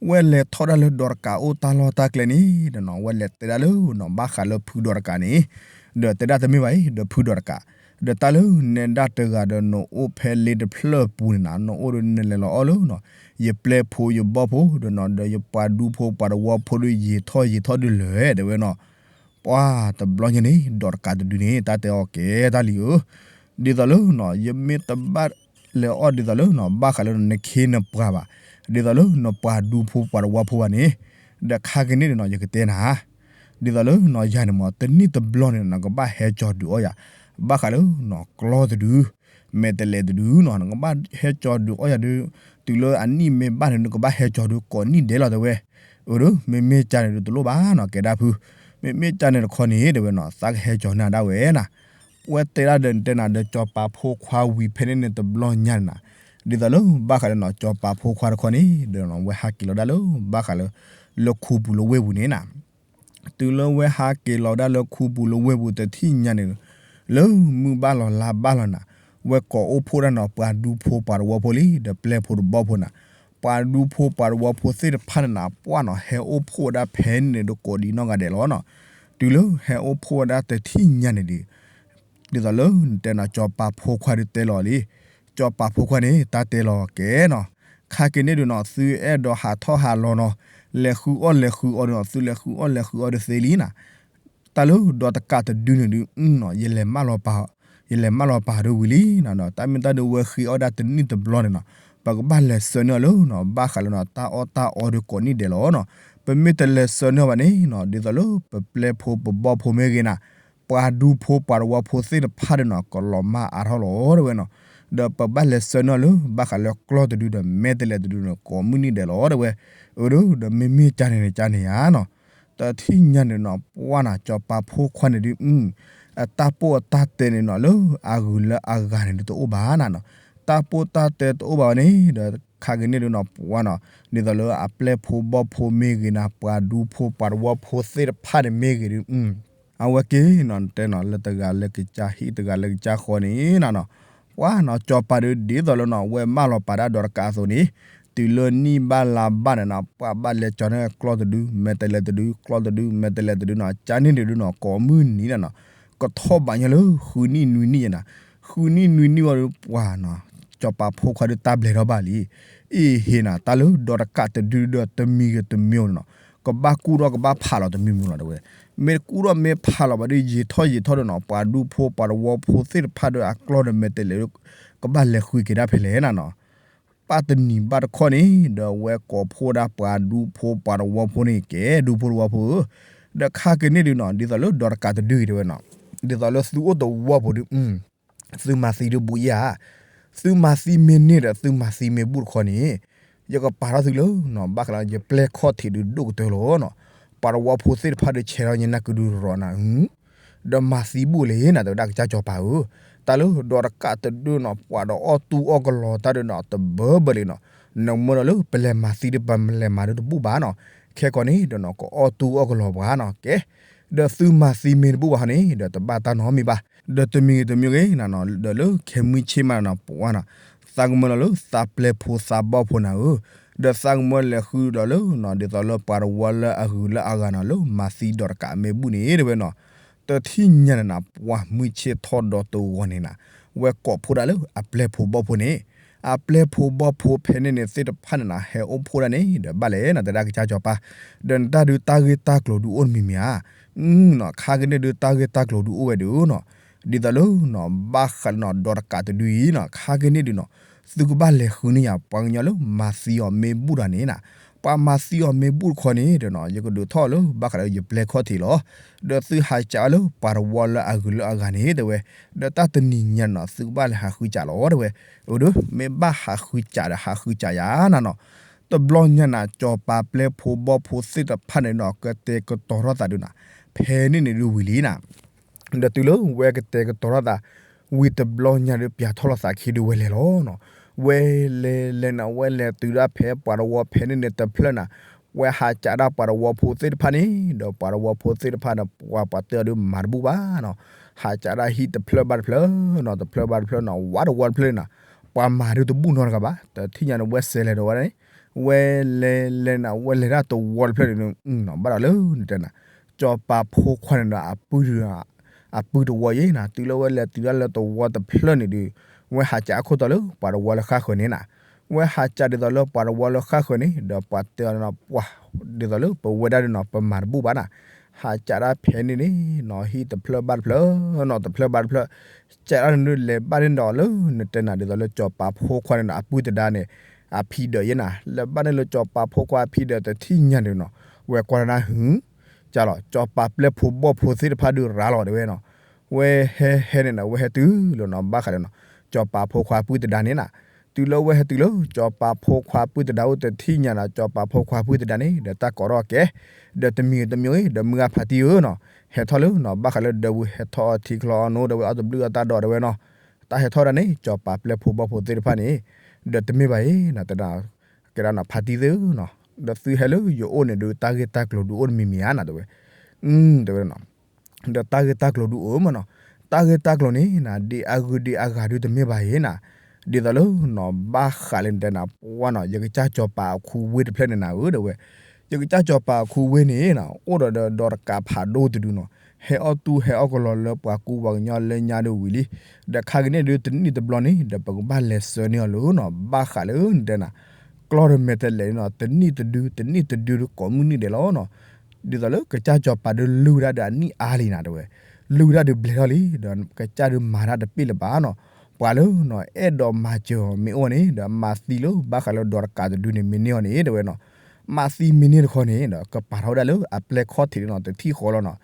ဝဲလဲၤထီၣ်ဒၣ်လၢဒီးတကးအိၣ်တၢ်လီၢ်တၢ်ကျဲန့ၣ်ဒီးနီၤ ဝဲလဲၤတဲဒၣ်လၢနီၤ ဘၣ်ဃးလၢဖုဒီးတကးန့ၣ်, ဒီးတဲဒၣ်တမ့ၢ်ဘၣ်အံၤ ဒီးဖုဒီးတကး, ဒီးတၢ်လၢနဲဒၣ်တဂၤဒီးနအိၣ်ဖဲလ့တဖျၢၣ်ပူၤန့ၣ်နၤ နအိၣ်ဒီးနလဲၤလီၤအီၣ်လၢနီၤ ယပျဲၢ်ဖိယဘီၣ်ဖိဒီးနီၤ ဒီးယပှၤဒူဖိပှၤတဝီဖိဒီး ယံာ်ထီၣ်ယံာ်ထီၣ်ဒုးလၢာ် တဲဝဲနီၤ ပှၤတဘျီညါန့ၣ် ဒီးတကးတဒုန့ၣ် တၢ်တဲအီၤကဲတၢ်လံဧၢ, ဒ်သိးလၢနီၤ ယမ့ၢ်တဘၣ်လဲၤအီၣ်ဒ်သိးလၢနီၤ ဘၣ်ဃးလၢနီၤ နခ့နပှၤဘၣ်, ဒ်သိးလၢနပှၤဒူဖိပှၤတဝီဖိဘၣ်န့ၣ်, ဒီးခါက့ၤန့ၣ်ဒီးနီၤ ယကတဲနၤ, ဒ်သိးလၢနီၤ ယၤန့ၣ်မ့ၢ် တနံၣ်တဘျီန့ၣ် နကဘၣ်ဟဲကၠီၤဒုးအီၣ်ယၤ, ဘၣ်ဃးလၢနီၤ ကျီတဒု မဲာ်တဲးလဲးတဒုနီၤ နကဘၣ်ဟဲကၠီၤဒုးအီၣ်ယၤဒုး, တုၤလၢအနံၣ်မ့ၢ်ဘၣ်န့ၣ် နကဘၣ်ဟဲကၠီၤဒုးကိးနံၣ်ဒဲးလီၤတဲဝဲ, အၢ မ့မ့ၢ်ကၠါန့ၣ်ဒုးတလိၣ်ဘၣ်နီၤ ကဲဒၣ်ဖု, မ့မ့ၢ်ကၠါန့ၣ်တခီန့ၣ် တဲဝဲနီၤ သးကဟဲကၠီၤန့ၢ်ဒၣ်ဝဲနၤ, ပဝဲတဲဒၣ်ဒီးနတဲနၤဒီး စီၤပၤဖိခွါဝံၤဖဲန့ၣ်န့ၣ်တဘျီညါန့ၣ်နၤ, ဒ်သိးလၢဘၣ်ဃးလၢနီၤ စီၤပၤဖိခွါတခီန့ၣ် ဒီးဝဲဟးက့ၤလီၤဒၣ်လၢ ဘၣ်ဃးလၢ လၢခူပူၤလၢဝ့ၢ်ပူၤန့ၣ်နၤ တုၤလၢဝဲဟးက့ၤလီၤဒၣ်လၢခူပူၤလၢဝ့ၢ်ပူၤတထံၣ်ညါန့ၣ်, လၢမုၢ်ဘၣ်လီၤလါဘၣ်လီၤနၤ, ဝဲကိးအိၣ်ဖှိၣ်ဒၣ်နီၤ ပှၤဒူဖိပှၤတဝီဖိလံ ဒီးပျဲၢ်ဖိတဘီၣ်ဖိနၤ, ပှၤဒူဖိပှၤတဝီဖိသ့ၣ်တဖၣ်န့ၣ်နၤ ပှၢ်နီၤ ဟဲအိၣ်ဖှိၣ်ဝဲဒၣ်ဖဲန့ၣ်ဒီးကိးဒံးနီၢ်ဂၤဒဲးလီၤနီၤ, တုၤလၢဟဲအိၣ်ဖှိၣ်ဝဲဒၣ်တထံၣ်ညါန့ၣ်ဒီး ဒ်သိးလၢနတဲနီၤ စီၤပၤဖိခွါဒုးတဲလီၤလံ, စီၤပၤဖိခွါန့ၣ် တၢ်တဲလီၤကဲနီၤ, ခါက့ၤန့ၣ်ဒုးနီၤ သုအဲၣ်ဒိးဟးထီၣ်ဟးလီၤနီၤ, လဲၤဃုအီၣ်လဲၤဃုအီဒုးနီၤ သုလဲၤဃုအီၣ်လဲၤဃုအီဒုးသ့လံနၤ, တၢ်လၢဒီးတကးတဒုန့ၣ်ဒုးနီၤ ယလဲၤမၢလီၤပာ်, ယလဲၤမၢလီၤပာ်ဒုးဝံၤလံနၤ, တၢ်မ့ၢ်တၢ်ဒုးဝဲဃ့အီၣ်ဒၣ်တနံၣ်တဘျီန့ၣ်နီၤ, ပကဘၣ်လဲၤဆှၢန့ၢ်အီၤလၢနီၤ ဘၣ်ဃးလၢနီၤ တၢ်အီၣ်တၢ်အီဒုးကိးနံၣ်ဒဲးလီၤနီၤ, ပမ့ၢ်တလဲၤဆှၢန့ၢ်အီၤဘၣ်န့ၣ်နီၤ ဒ်သိးလၢပပျဲၢ်ဖိပဘီၣ်ဖိမ့ၢ်ဂ့ၤနၤ ပှၤဒူဖိပှၤတဝီဖိသ့ၣ်တဖၣ်ဒီးနီၤ ကလီၤမၢ်အါထီၣ်လီၤတဲဝဲနီၤ, ဒီးပဘၣ်လဲၤဆှၢန့ၢ်အီၤလၢ ဘၣ်ဃးလၢကျီၢ်တဒုဒီးမဲာ်တဲးလဲးတဒုန့ၣ် ကိးမုၢ်နံၤဒဲးလီၤတဲဝဲ, အၢ ဒီးမ့မ့ၢ်ကၠါန့ၣ်န့ၣ် ကၠါန့ၣ်ဧါနီၤ, တထံၣ်ညါန့ၣ်နီၤ ပှၢ်နၤ စီၤပၤဖိခွါန့ၣ်ဒုး အတၢ်ပိၢ်အတၢ်တဲန့ၣ်နီၤ လၢအဂုၤလၢအဂၤန့ၣ်ဒုးတအိၣ်ဘၣ်နၤနီၤ, တၢ်ပိၢ်တၢ်တဲတအိၣ်ဘၣ်ဝဲန့ၣ် ဒီးခါက့ၤန့ၣ်ဒုးနီၤ ပှၢ်နီၤ ဒ်သိးလၢအပျဲၢ်ဖိဘီၣ်ဖိမ့ၢ်ဂ့ၤနၤ ပှၤဒူဖိပှၤတဝီဖိသ့ၣ်တဖၣ်န့ၣ်မ့ၢ်ဂ့ၤဒုး အဝဲက့ၤနီၤ တဲနီၤ လၢတဂၤလၢကစၢ်ဟံၣ်တဂၤလၢကစၢ်ဃီန့ၣ်နၤနီၤ, ပှၢ်နီၤ စီၤပၤဒုးဒ်သိးလၢနီၤ ဝဲမၢလီၤပာ်ဒၣ်ဒီးတကးအသိးန့ၣ်, တုၤလၢနံၣ်ဘၣ်လါဘၣ်န့ၣ်နီၤ ပှၢ်ဘၣ်လဲၤကၠီၤန့ၢ်ကျီၢ်တဒု မဲာ်တဲးလဲးတဒု ကျီၢ်တဒု မဲာ်တဲးလဲးတဒုနီၤ ကၠါန့ၣ်ဒုးနီၤ ကိးမုၢ်နံၤနၤနီၤ, ကထီၣ်ဘးညါလၢဃုနံၣ်နွံနံၣ်ယဲနၤ, ဃုနံၣ်နွံနံၣ်ဝံၤဒီးပှၤနီၤ, စီၤပၤဖိခွါဒုးတၢ်ဘျဲးထီၣ်ဘၣ်လံ. အ့ၣ်ဟ့နီၤ တၢ်လၢဒီးတကးတဒုဒီးတမံၤဂ့ၤတမံၤဂ့ၤနီၤ, ကဘၣ်ကူၣ်ထီၣ်ကဘၣ်ဖးလီၤ တမံၤမံၤလီၤ တဲဝဲ. မ့ၢ်ကူၣ်ထီၣ်မ့ၢ်ဖးလီၤဘၣ်ဒီး ယံာ်ထီၣ်ယံာ်ထီၣ်ဒီးနီၤ ပှၤဒူဖိပှၤသဝီဖိသ့ၣ်တဖၣ်ဒီးအကျီၢ်ဒီးမဲာ်တဲးလဲး ကဘၣ်လဲၤဃုက့ၤဒၣ်ဖဲလဲၣ်နၤနီၤ. ပၣ်တနံၤဘၣ်တခီန့ၣ် ဒီးအဝဲကိးဖှိၣ်ဒၣ်ပှၤဒူဖိပှၤသဝီဖိန့ၣ် ကဲဒူဖိသဝီဖိဧၢ, ဒီးခါက့ၤန့ၢ်ဒုးနီၤ ဒ်သိးလၢဒီးတကးတဒုအံၤ တဲဝဲနီၤ, ဒ်သိးလၢသုအိၣ်သဝီပူၤဒုး သုမၤသံဒုးဘူးယါ, သုမၤသံမ့ၢ်န့ၢ်ဒီးသုမၤသံမ့ၢ်ဘူးတခီန့ၣ် ယကပာ်ထီၣ်သုလၢနီၤ ဘၣ်ဃးလၢယပျဲၢ်ခီၣ်ထံးဒုးဒိၣ်ကတၢၢ်လီၤနီၤ. ပှၤသဝီဖိသ့ၣ်တဖၣ်ဒီးဆဲးထီၣ်ညါနၢ်ကဒုးရီနၤ ဒီးမၤသံဘူးလံနၤ တဲဝဲဒၣ်ကစၢ်စီၤပၤဧၢ, တၢ်လၢဒီးတကးတဒုနီၤ ပှၤဒီးအီၣ်တူၢ်အီၣ်ကလီၤတၢ်ဒီးနီၤ တဘၢဘၢလံနီၤ, နမ့ၢ်ဒီးလၢပလဲၤမၤသံဒီးပလဲၤမၤဒုးတဘူးဘၣ်နီၤ, ခဲကီးန့ၣ်ဒီးနီၤ ကအီၣ်တူၢ်အီၣ်ကလီၤပှၤနီၤ ကဲ ဒီးသုမၤသံမ့ၢ်တဘူးဘၣ်ဟီန့ၣ် ဒီးတဘၣ်တၢ်နီတမံၤဘၣ်, ဒီးတမံၤဂ့ၤတမံၤဂ့ၤနၤနီၤ ဒီးလၢခဲမုၢ်ဆ့ၣ်မးနီၤ ပှၤနီၤ သးကမၢလီၤလၢသးပျဲၢ်ဖိသးဘီၣ်ဖိနၤဧၢ, ဒီးသးကမၢလဲၤဃုဒီးလၢနီၤ ဒ်သိးလၢပှၤသဝီလၢအဂုၤလၢအဂၤနီၤ လၢမၤသံဒီးတကးမ့ၢ်ဘူးန့ၣ် တဲဝဲနီၤ, တထံၣ်ညါန့ၣ်နၤ ပှၤမုၢ်ဆ့ၣ်ထီၣ်ဒီးတဂီၤန့ၣ်နၤ ဝဲကိးဖှိၣ်ဒၣ်လၢအပျဲၢ်ဖိဘီၣ်ဖိန့ၣ်, အပျဲၢ်ဖိဘီၣ်ဖိဖဲန့ၣ်န့ၣ်သ့ၣ်တဖၣ်န့ၣ်နၤ ဟဲအိၣ်ဖှိၣ်ဒၣ်န့ၣ် ဒီးဘၣ်လဲၣ်နၤ တဲဒၣ်ကစၢ်စီၤပၤ, ဒီးနတၢ်ဒုးတၢ်ဂ့ၢ်တၢ်ကျိၤဒုးအိၣ်တမံၤမံၤဧါ, နီၤ ခါက့ၤန့ၢ်ဒုးတၢ်ဂ့ၢ်တၢ်ကျိၤဒုးအိၣ်ဝဲဒုးနီၤ, ဒ်သိးလၢနီၤ ဘၣ်ဃးလၢနီၤ ဒီးတကးတဒုအံၤနီၤ ခါက့ၤန့ၢ်ဒုးနီၤ သုကဘၣ်လဲၤဃုန့ၢ်ယၤ ပှၤကညီလၢမၤသံအီၤမ့ၢ်ဘူးတၢ်န့ၣ်နၤ, ပှၤမၤသံအီၤမ့ၢ်ဘူးတခီန့ၣ်ဒီးနီၤ ယကဒုးထီၣ်လၢဘၣ်ဃးလၢယပျဲၢ်ခီၣ်ထံးလီၤ, ဒီးသုဟးကးအီၤလၢပှၤသဝီလၢအဂုၤလၢအဂၤန့ၣ် တဲဝဲ, ဒီးတၢ်တနံၤညါနီၤ သုကဘၣ်လဲၤဟးဃုကးလီၤ တဲဝဲ, အိၣ်ဒီး မ့ၢ်ဘၣ်ဟးဃုကးဒီးဟးဃုကးယၤနၤနီၤ, တဘျီညါနၤ စီၤပၤပျဲၢ်ဖိဘီၣ်ဖိသ့ၣ်တဖၣ်န့ၣ်နီၤ ကတဲာ်ကတီၤထီၣ်သးဒုးနၤ, ဖဲန့ၣ်န့ၣ်ဒုးဝံၤလံနၤ ဒီးတုၤလၢဝဲကတဲာ်ကတီၤထီၣ်သး ဝံၤတဘျီညါဒီးပၠးထီၣ်လိာ်သးခံဒုးဝဲလဲၤလီၤနီၤ, ဝဲလဲၤလဲၤနၤ ဝဲလဲၤတုၤဒၣ်ဖဲပှၤသဝီဖဲန့ၣ်န့ၣ်တဖျၢၣ်နၤ, ဝဲဟးကးဒၣ်ပှၤသဝီဖိသ့ၣ်တဖၣ်န့ၣ် ဒီးပှၤသဝီဖိသ့ၣ်တဖၣ်န့ၣ် ပှၤပှၤတဲအီၤဒုးမၤတဘူၣ်ဘၣ်နီၤ, ဟးကးဒၣ်ဟံၣ်တဖျၢၣ်ဘၣ်တဖျၢၣ်နီၤ တဖျၢၣ်ဘၣ်တဖျၢၣ်နီၤ ဝးတဝီတဖျၢၣ်န့ၣ်နၤ, ပှၤမၤဒုးတဘူၣ်နီတဂၤဘၣ်, တထံၣ်ညါန့ၣ် ဝဲစဲးလဲၤဒီးဝဲဒၣ်န့ၣ် ဝဲလဲၤလဲၤနၤ ဝဲလဲၤဒၣ်တဝီတဖျၢၣ်န့ၣ် ဘၣ်ဒီးလၢနတဲနၤ, စီၤပၤဖိခွါန့ၣ်ဒီး အပုၢ်တဝီယဲနၤ, တုၤလၢဝဲလဲၤတုၤဒၣ်လၢတဝီတဖျၢၣ်န့ၣ်ဒုး ဝဲဟးကးအခိၣ်တီလၢပှၤတဝီလၢဃၣ်ဃၢၤန့ၣ်နၤ, ဝဲဟးကးဒ်သိးလၢပှၤတဝီလၢဃၣ်ဃၢၤန့ၣ် ဒီးပှၤတဲအီၤနၤ ပှၤ ဒ်သိးလၢပဝဲဒၣ်ဒုးနီၤ ပမၤတဘူၣ်ဘၣ်နၤ, ဟးကးဒၣ်ဖဲန့ၣ်န့ၣ်နီၤ ဟံၣ်တဖျၢၣ်ဘၣ်တဖျၢၣ်နီၤ တဖျၢၣ်ဘၣ်တဖျၢၣ် ကးဒၣ်န့ၣ်ဒုး လဲၤဘၣ်န့ၣ်ဒီးလၢနတဲနၤ ဒ်သိးလၢစီၤပၤဖိခွါန့ၣ်ဒီး အပုၢ်တဒါန့ၣ် အဖံဒၢးယဲနၤ, လဲၤဘၣ်န့ၣ်လၢစီၤပၤဖိခွါအဖံဒၢးတထံၣ်ညါန့ၣ်နီၤ, ဝဲကွၢ်တၢ်နၢ်ဟူ ကလီၤ စီၤပၤပျဲၢ်ဖိဘီၣ်ဖိသ့ၣ်တဖၣ်ဒုးရၤလီၤတဲဝဲနီၤ, ဝဲဟဲဟဲန့ၣ်နၤ ဝဲဟဲတုၤလီၤနီၤ ဘၣ်ဃးဒီးနီၤ စီၤပၤဖိခွါအပုၢ်တဒါန့ၣ်နၤ, တုၤလၢဝဲဟဲတုၤလၢ စီၤပၤဖိခွါအပုၢ်တဒါအိၣ်တထံၣ်ညါနၤ စီၤပၤဖိခွါအပုၢ်တဒါန့ၣ် ဒီးတၢ်ကိးထီၣ်ကဲ, ဒီးတမံၤတမံၤဂ့ၤ ဒီးမုၢ်ဂၢ်ဖါတံၢ်ဧၢနီၤ, ဟဲထီၣ်လၢနီၤ ဘၣ်ဃးလၢဒီးဝံၤဟဲထီၣ်အီထံချီအီနိ ဒီးဝဲအီၣ်တဘျုးအီၣ်တၢ်ဒီးတဲဝဲနီၤ, တၢ်ဟဲထီၣ်ဒၣ်န့ၣ် စီၤပၤပျဲၢ်ဖိဘီၣ်ဖိသ့ၣ်တဖၣ်န့ၣ်, ဒီးတမ့ၢ်ဘၣ်အံၤနၤ တဒၣ် ကဲဒၣ်နီၤ ဖါတံၢ်သ့ၣ်ဧၢနီၤ, ဒီးသုဟဲလၢယအိၣ်န့ၣ်ဒီး တၢ်ဂ့ၢ်တၢ်ကျိၤဒုးအိၣ်တမံၤမံၤဧါနၤ တဲဝဲ, တဲဝဲ ဒီးတၢ်ဂ့ၢ်တၢ်ကျိၤဒုးအိၣ်မးနီၤ, တၢ်ဂ့ၢ်တၢ်ကျိၤန့ၣ်နၤ ဒ်အဂုၤဒ်အဂၤဒုးတမ့ၢ်ဘၣ်အံၤနၤ, ဒ်သိးလၢနီၤ ဘၣ်ဃးလၢနတဲနၤ ပှၤနီၤ ယကစၢ်စီၤပၤအခူဝ့ၢ်တဖျၢၣ်န့ၣ်နၤဧၢ တဲဝဲ, ယကစၢ်စီၤပၤအခူဝ့ၢ်န့ၣ်နၤ အိၣ်ဒီးဒီးတကးဖးဒိၣ်တဒုနီၤ, ဟဲအီၣ်တူၢ်ဟဲအီၣ်ကလီၤလၢပှၤကူပှၤကညီလၢညါဒုးဝံၤလံ, ဒီးခါက့ၤန့ၣ်ဒုးတနံၣ်တဘျီန့ၣ် ဒီးပကဘၣ်လဲၤဆှၢန့ၢ်အီၤလၢနီၤ ဘၣ်ဃးလၢနတဲနၤ ကျီၢ်ဒီးမဲာ်တဲးလဲးန့ၣ်နီၤ တနံၣ်တဒု တနံၣ်တဒုဒုးကိးမုၢ်နံၤဒဲးလီၤနီၤ, ဒ်သိးလၢကစၢ်စီၤပၤဒုးလုၢ်ဝဲဒၣ်ဒီးအနံၣ်အါလံနၤ တဲဝဲ, လုၢ်ဝဲဒၣ်ဒုးဘျဲးထီၣ်လံ ဒီးကစၢ်ဒုးမၤတၢ်တပ့ၢ်လၢၤဘၣ်နီၤ, ပှၤလၢနီၤ အဲၣ်ဒိးမၤစၢၤအီၤမ့ၢ်အိၣ်န့ၣ် ဒီးမၤသံလၢဘၣ်ဃးလၢဒီးတကးတဒုန့ၣ် မ့ၢ်န့ၢ်အီၤန့ၣ် တဲဝဲနီၤ, မၤသံမ့ၢ်န့ၢ်တခီန့ၣ်ဒီး ကပာ်ထီၣ်ဝဲဒၣ်လၢအပျဲၢ်ခီၣ်ထံးန့ၣ်နီၤ တထံၣ်ဃီလီၤနီၤ,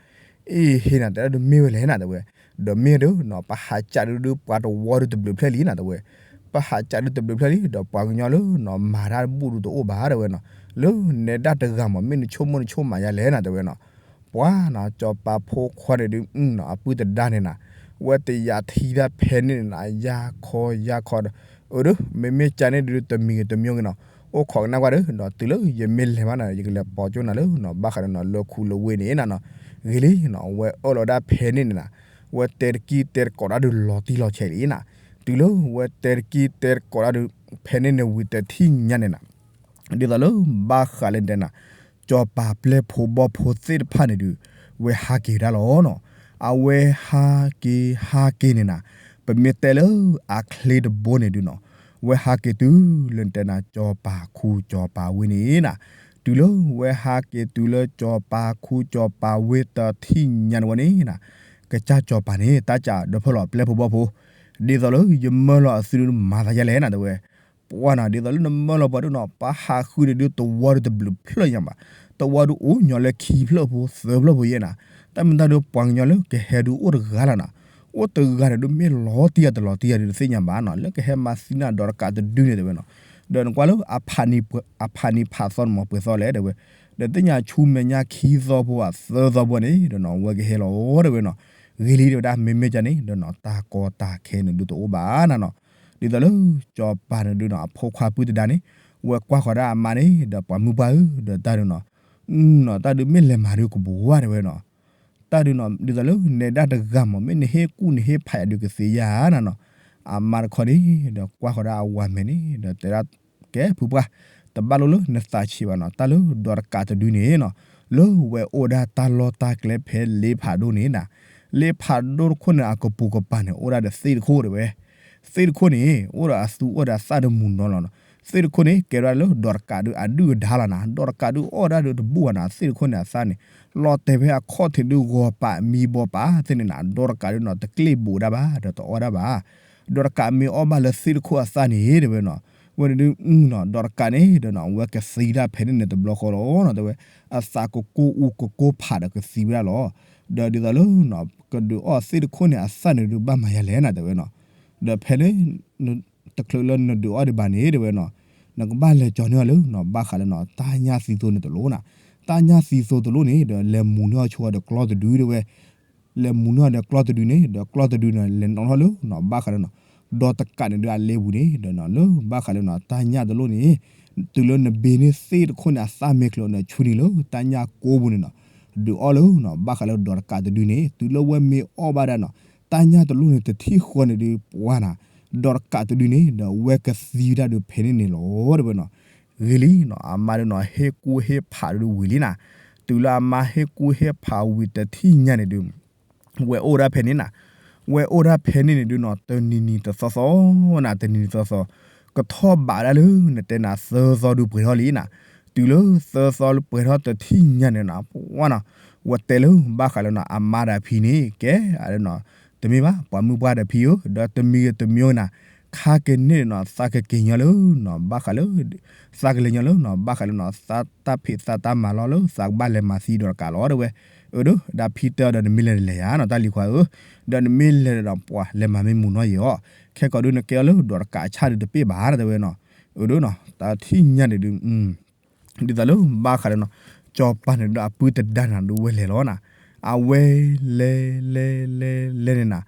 အ့ဟ့နၤ တဲဒၣ်ဒုးမ့ၢ်ဝဲလဲၣ်နၤ တဲဝဲ, ဒီးမ့ၢ်ဒုးနီၤ ပဟးကးဒုးဒုးပှၤတဝီဒုးတဘျုးဖျၢၣ်လံနၤ တဲဝဲ, ပဟးကးဒုးတဘျုးဖျၢၣ်လံ ဒီးပှၤကညီလၢနီၤမၤတၢ်တဘူၣ်ဒုးတအိၣ်ဘၣ် တဲဝဲနီၤ, လၢနဲဒၣ်တဂၤမး မ့ၢ်နဆိကမိၣ်နဆိကမးယါလဲၣ်နၤ တဲဝဲနီၤ, ပှၤနီၤ စီၤပၤဖိခွါန့ၣ်ဒုးနီၤ အပုၢ်တဒါန့ၣ်နၤ, ဝဲတယာ်ထံတၢ်ဖဲန့ၣ်နၤ ယါခီယါခီဒီး, အၢဒုး မ့မ့ၢ်ကန့ၣ်ဒုးတမံၤဂ့ၤတမံၤဂ့ၤနီၤ, အိၣ်ခိးကနၣ်ကွၢ်ဒီး ဒီးတုၤလၢယမ့ၢ်လဲၤမးနၤ ယကလဲၤပိာ်ကၠိနၤလၢနီၤ ဘၣ်ဃးဒီးနီၤ လၢခူလၢဝ့ၢ်န့ၣ်နၤနီၤ, ဂ့ၤလံနီၤ ဝဲအၢၣ်လီၤဒၣ်ဖဲန့ၣ်န့ၣ်နၤ, ဝဲတဲတကံၢ်တဲတကိးတၢ်ဒုးလီၤတံၢ်လီၤဆဲးလံနၤ, တုၤလၢဝဲတဲတကံၢ်တဲတကိးတၢ်ဒုး ဖဲန့ၣ်န့ၣ်ဝံၤတထံၣ်ညါန့ၣ်နၤ ဒ်သိးလၢဘၣ်ဃးလၢတဲနၤ, စီၤပၤပျဲၢ်ဖိဘီၣ်ဖိသ့ၣ်တဖၣ်န့ၣ်ဒုး ဝဲဟးက့ၤဒၣ်လီၤနီၤ, အဝဲဟးက့ၤဟးက့ၤန့ၣ်နၤ, ပမ့ၢ်တဲလၢအချ့တဘိန့ၣ်ဒုးနီၤ, ဝဲဟးက့ၤတုၤလၢနတဲနၤ ကၠီၤပၤခူကၠီၤပၤဝ့ၢ်န့ၣ်နၤ, တုၤလၢဝဲဟးက့ၤတုၤလၢကၠီၤပၤခူကၠီၤပၤဝ့ၢ်တထံၣ်ညါန့ၣ်ဝဲန့ၣ်နၤ, ကစၢ်ကၠီၤပၤန့ၣ် တၢ်ကးဒီးဖၢလီၤပျဲၢ်ဖိဘီၣ်ဖိ, ဒ်သိးလၢယမၢလီၤအသုဒုးမၤသးယဲလဲၣ်နၤ တဲဝဲ ပှၢ်နၤ ဒ်သိးလၢနမၢလီၤပှၤဒုးနီၤ ပှၤဟးဃုန့ၣ်ဒုး တဝီဒုးတဘျုးဖျၢၣ်ညါဘၣ်, တဝီဒုးအိၣ်ညီလၢခံဖျၢၣ်ဖိသၢဖျၢၣ်ဖိယဲနၤ, တၢ်မ့ၢ်တၢ်ဒုးပှၤကညီလၢကဟဲဒုးအိၣ်တဂၤလီၤနၤ, အိၣ်တဂၤန့ၣ်ဒုးမ့ၢ်လီၤတံၢ်ယၤတလီၤတံၢ်ယၤဒုးတသ့ၣ်ညါဘၣ်နီၤ, လၢကဟဲမၤသံနၤဒီးတကးတဒုန့ၣ်တဲဝဲနီၤ, ဒီးနကွၢ်လၢ အဖးနံၤဖးသီန့ၣ်မ့ၢ်ပှဲၤသီလဲၣ်တဲဝဲ, ဒီးသ့ၣ်ညါဆူမဲာ်ညါခံသီဖိဧါသၢသီဖိန့ၣ် ဒီးနီၤ ဝဲကဟဲလီၤတဲဝဲနီၤ, ဂ့ၤလံတဲဝဲဒၣ် မ့မ့ၢ်ကန့ၣ် ဒီးနီၤ တၢ်ကီတၢ်ခဲန့ၣ်ဒုးတအိၣ်ဘၣ်နၤနီၤ, ဒ်သိးလၢ ကၠီၤပၤန့ၣ်ဒုးနီၤ အဖိခွါပုၢ်တဒါန့ၣ် ဝဲကွၢ်ဃီၤဒၣ်အမါန့ၣ် ဒီးပှၤမုၢ်ပှၢ်ဧၢ ဒီးတၢ်ဒုးနီၤ, နီၤ တၢ်ဒုးမ့ၢ်လဲၤမၤဒုးကဘိးဝဲတဲဝဲနီၤ, တၢ်ဒုးနီၤ ဒ်သိးလၢနဲဒၣ်တဂၤမ့ၢ် မ့ၢ်နဟ့ၣ်ကူၣ်နဟ့ၣ်ဖးယၤဒုးကသ့ဧါနၤနီၤ, အမါတခီန့ၣ် ဒီးကွၢ်ဃီၤဒၣ်အဝၤမဲာ်န့ၣ် ဒီးတဲဒၣ် ကဲဖုပှၢ်, တဘၣ်လိၣ်လၢနသးဆံးဘၣ်နီၤ, တၢ်လၢဒီးတကးတဒုန့ၣ်နီၤ, လၢဝဲအိၣ်ဒၣ်တၢ်လီၢ်တၢ်ကျဲဖဲလ့ဖးဒိၣ်န့ၣ်နၤ, လ့ဖးဒိၣ်တခိၣ်န့ၣ် အကပူၤကပၤန့ၣ် အိၣ်ဒၣ်ဒီးသ့ၣ်တခိၣ်တဲဝဲ, သ့ၣ်တခိၣ်န့ၣ် အိၣ်ဒီးအသူအိၣ်ဒီးအသၣ်တမုာ်နီၤလီၤနီၤ, သ့ၣ်တခိၣ်န့ၣ် ကဲဒၣ်လၢဒီးတကးဒုးအဒုၣ်အဒါလီၤနၤ, ဒီးတကးဒုးအီၣ်ဒၣ်ဒုးတဘူၣ်ဘၣ်နၤ, သ့ၣ်တခိၣ်န့ၣ်အသၣ်န့ၣ် လီၤတဲာ်ဖဲအခီၣ်ထံးဒုးဂီၤပာ်မံဘီပာ်သ့ၣ်န့ၣ်နၤ, ဒီးတကးဒုးနီၤ တကျ့ၣ်ဘူးဒၣ်ဘၣ် ဒီးတအီၣ်ဒၣ်ဘၣ် ဒီးတကးမ့ၢ်အီၣ်ဘၣ်လၢသ့ၣ်တခိၣ်အသၣ်န့ၣ်တဲဝဲနီၤ, ဝဲန့ၣ်ဒုးနီၤ ဒီးတကးန့ၣ်ဒီးနီၤ ဝဲကသံတၢ်ဖဲန့ၣ်န့ၣ်တဘျီဃီလီၤနီၤ တဲဝဲ, အသးကကူၣ်အူကကူၣ်ဖးဒီးကသံဝဲဒၣ်လီၤ, ဒီးဒ်သိးလၢနီၤ ကဒုးအီၣ်သ့ၣ်တခိၣ်န့ၣ်အသၣ်န့ၣ်ဒုးဘၣ်မၤယၤလဲၣ်နၤ တဲဝဲနီၤ, ဒီးဖဲန့ၣ် တချုးလၢနဒုးအီၣ်ဒံးဘၣ်န့ၣ်တဲဝဲနီၤ, နကဘၣ်လဲၤကၠီၤန့ၢ်အီၤလၢနီၤ ဘၣ်ဃးလၢနီၤ တၢ်ညၣ်သံသိန့ၣ်တလိၣ်နၤ, တၢ်ညၣ်သံသိတလိၣ်န့ၣ် ဒီးလဲၤမူၤန့ၢ်အီၤဆူအီၤဒီးကျီၢ်တဒုတဲဝဲ လဲၤမူၤန့ၢ်အီၤဒီးကျီၢ်တဒုန့ၣ် ဒီးကျီၢ်တဒုန့ၣ် လဲၤနီၣ်ထီၣ်လၢနီၤ ဘၣ်ဃးလၢနီၤ ဒီးတကးန့ၣ်ဒုးအလ့ပူၤန့ၣ် ဒီးနီၤ လၢဘၣ်ဃးလၢနီၤ တၢ်ညၣ်တလိၣ်န့ၣ် တုၤလၢနဘ့န့ၢ်သ့ၣ်တခိၣ်န့ၣ် အသၣ်မ့ၢ်ချုးအီၤန့ၣ် ဆူနံၤလၢတၢ်ညၣ်ကိးပူၤန့ၣ်နီၤ ဒုးအီၣ်လၢနီၤ ဘၣ်ဃးလၢဒီးတကးတဒုန့ၣ် တုၤလၢဝဲမ့ၢ်အီၣ်ဘၣ်ဒၣ်နီၤ တၢ်ညၣ်တလိၣ်န့ၣ် တထံၣ်ဃီန့ၣ်ဒုးပှၤနၤ ဒီးတကးတဒုန့ၣ် ဒီးဝဲကသံဝဲဒၣ်ဒုးဖဲန့ၣ်န့ၣ်လီၤ တဲဝဲနီၤ ဂ့ၤလံနီၤ အမါဒုးနီၤ ဟ့ၣ်ကူၣ်ဟ့ၣ်ဖးဒုးဝံၤလံနၤ, တုၤလၢအမါဟ့ၣ်ကူၣ်ဟ့ၣ်ဖးဝံၤတထံၣ်ညါန့ၣ်ဒုး ဝဲအိၣ်ဒၣ်ဖဲန့ၣ်နၤ, ဝဲအိၣ်ဒၣ်ဖဲန့ၣ်န့ၣ်ဒုးနီၤ တနံၤနံၤတသီသီနၤ တနံၤနံၤတသီသီ, ကထီၣ်ဘးဒၣ်လၢနတဲနၤသၢသီဒုးပှဲၤထီၣ်လံနၤ, တုၤလၢသၢသီပှဲၤထီၣ်တထံၣ်ညါန့ၣ်နၤ ပှၤနီၤ, ဝဲတဲလၢဘၣ်ဃးလၢနီၤ အမါဒီးဖံန့ၣ် ကဲ အနီၤ တမ့ၢ်ဘၣ် ပှၤမုၢ်ပှၢ်ဒီးဖံဧၢ, ဒီးတမံၤဂ့ၤတမံၤဂ့ၤနၤ, ခါကန့ၣ်နီၤ သးကက့ၤညီလၢနီၤ ဘၣ်ဃးလၢ သးကလဲၤညီလၢနီၤ ဘၣ်ဃးလၢနီၤ သးတၢ်ဖံးသးတၢ်မၤလီၤလၢ သးကဘၣ်လဲၤမၤသံဒီးတကးလီၤ တဲဝဲ, အၢ ဒီး ဒီးဖံတဲအီၤဒီး နမ့ၢ်လဲၤန့ၣ်လဲၤယၤနီၤ တၢ်လံၤခွါဧၢ, ဒီးနမ့ၢ်လဲၤဒီးနီၤ ပှၤလဲၤမၤမ့ၢ်မူၤနီၢ်ယဲၤအီၤ, ခဲကိးဒုးနကဲအီၤလၢဒီးတကးဆၣ်ဒုးတပ့ၢ်ဘၣ် တဲဝဲနီၤ, အၢ ဒီးနီၤ တထံၣ်ညါန့ၣ်ဒုး ဒ်သိးလၢဘၣ်ဃးလၢနီၤ ကၠီၤပၤန့ၣ်ဒီးအပုၢ်တဒါန့ၣ်ဒုးဝဲလဲၤလီၤနၤ, အဝဲလဲၤလဲၤလဲၤလဲၤန့ၣ်နၤ,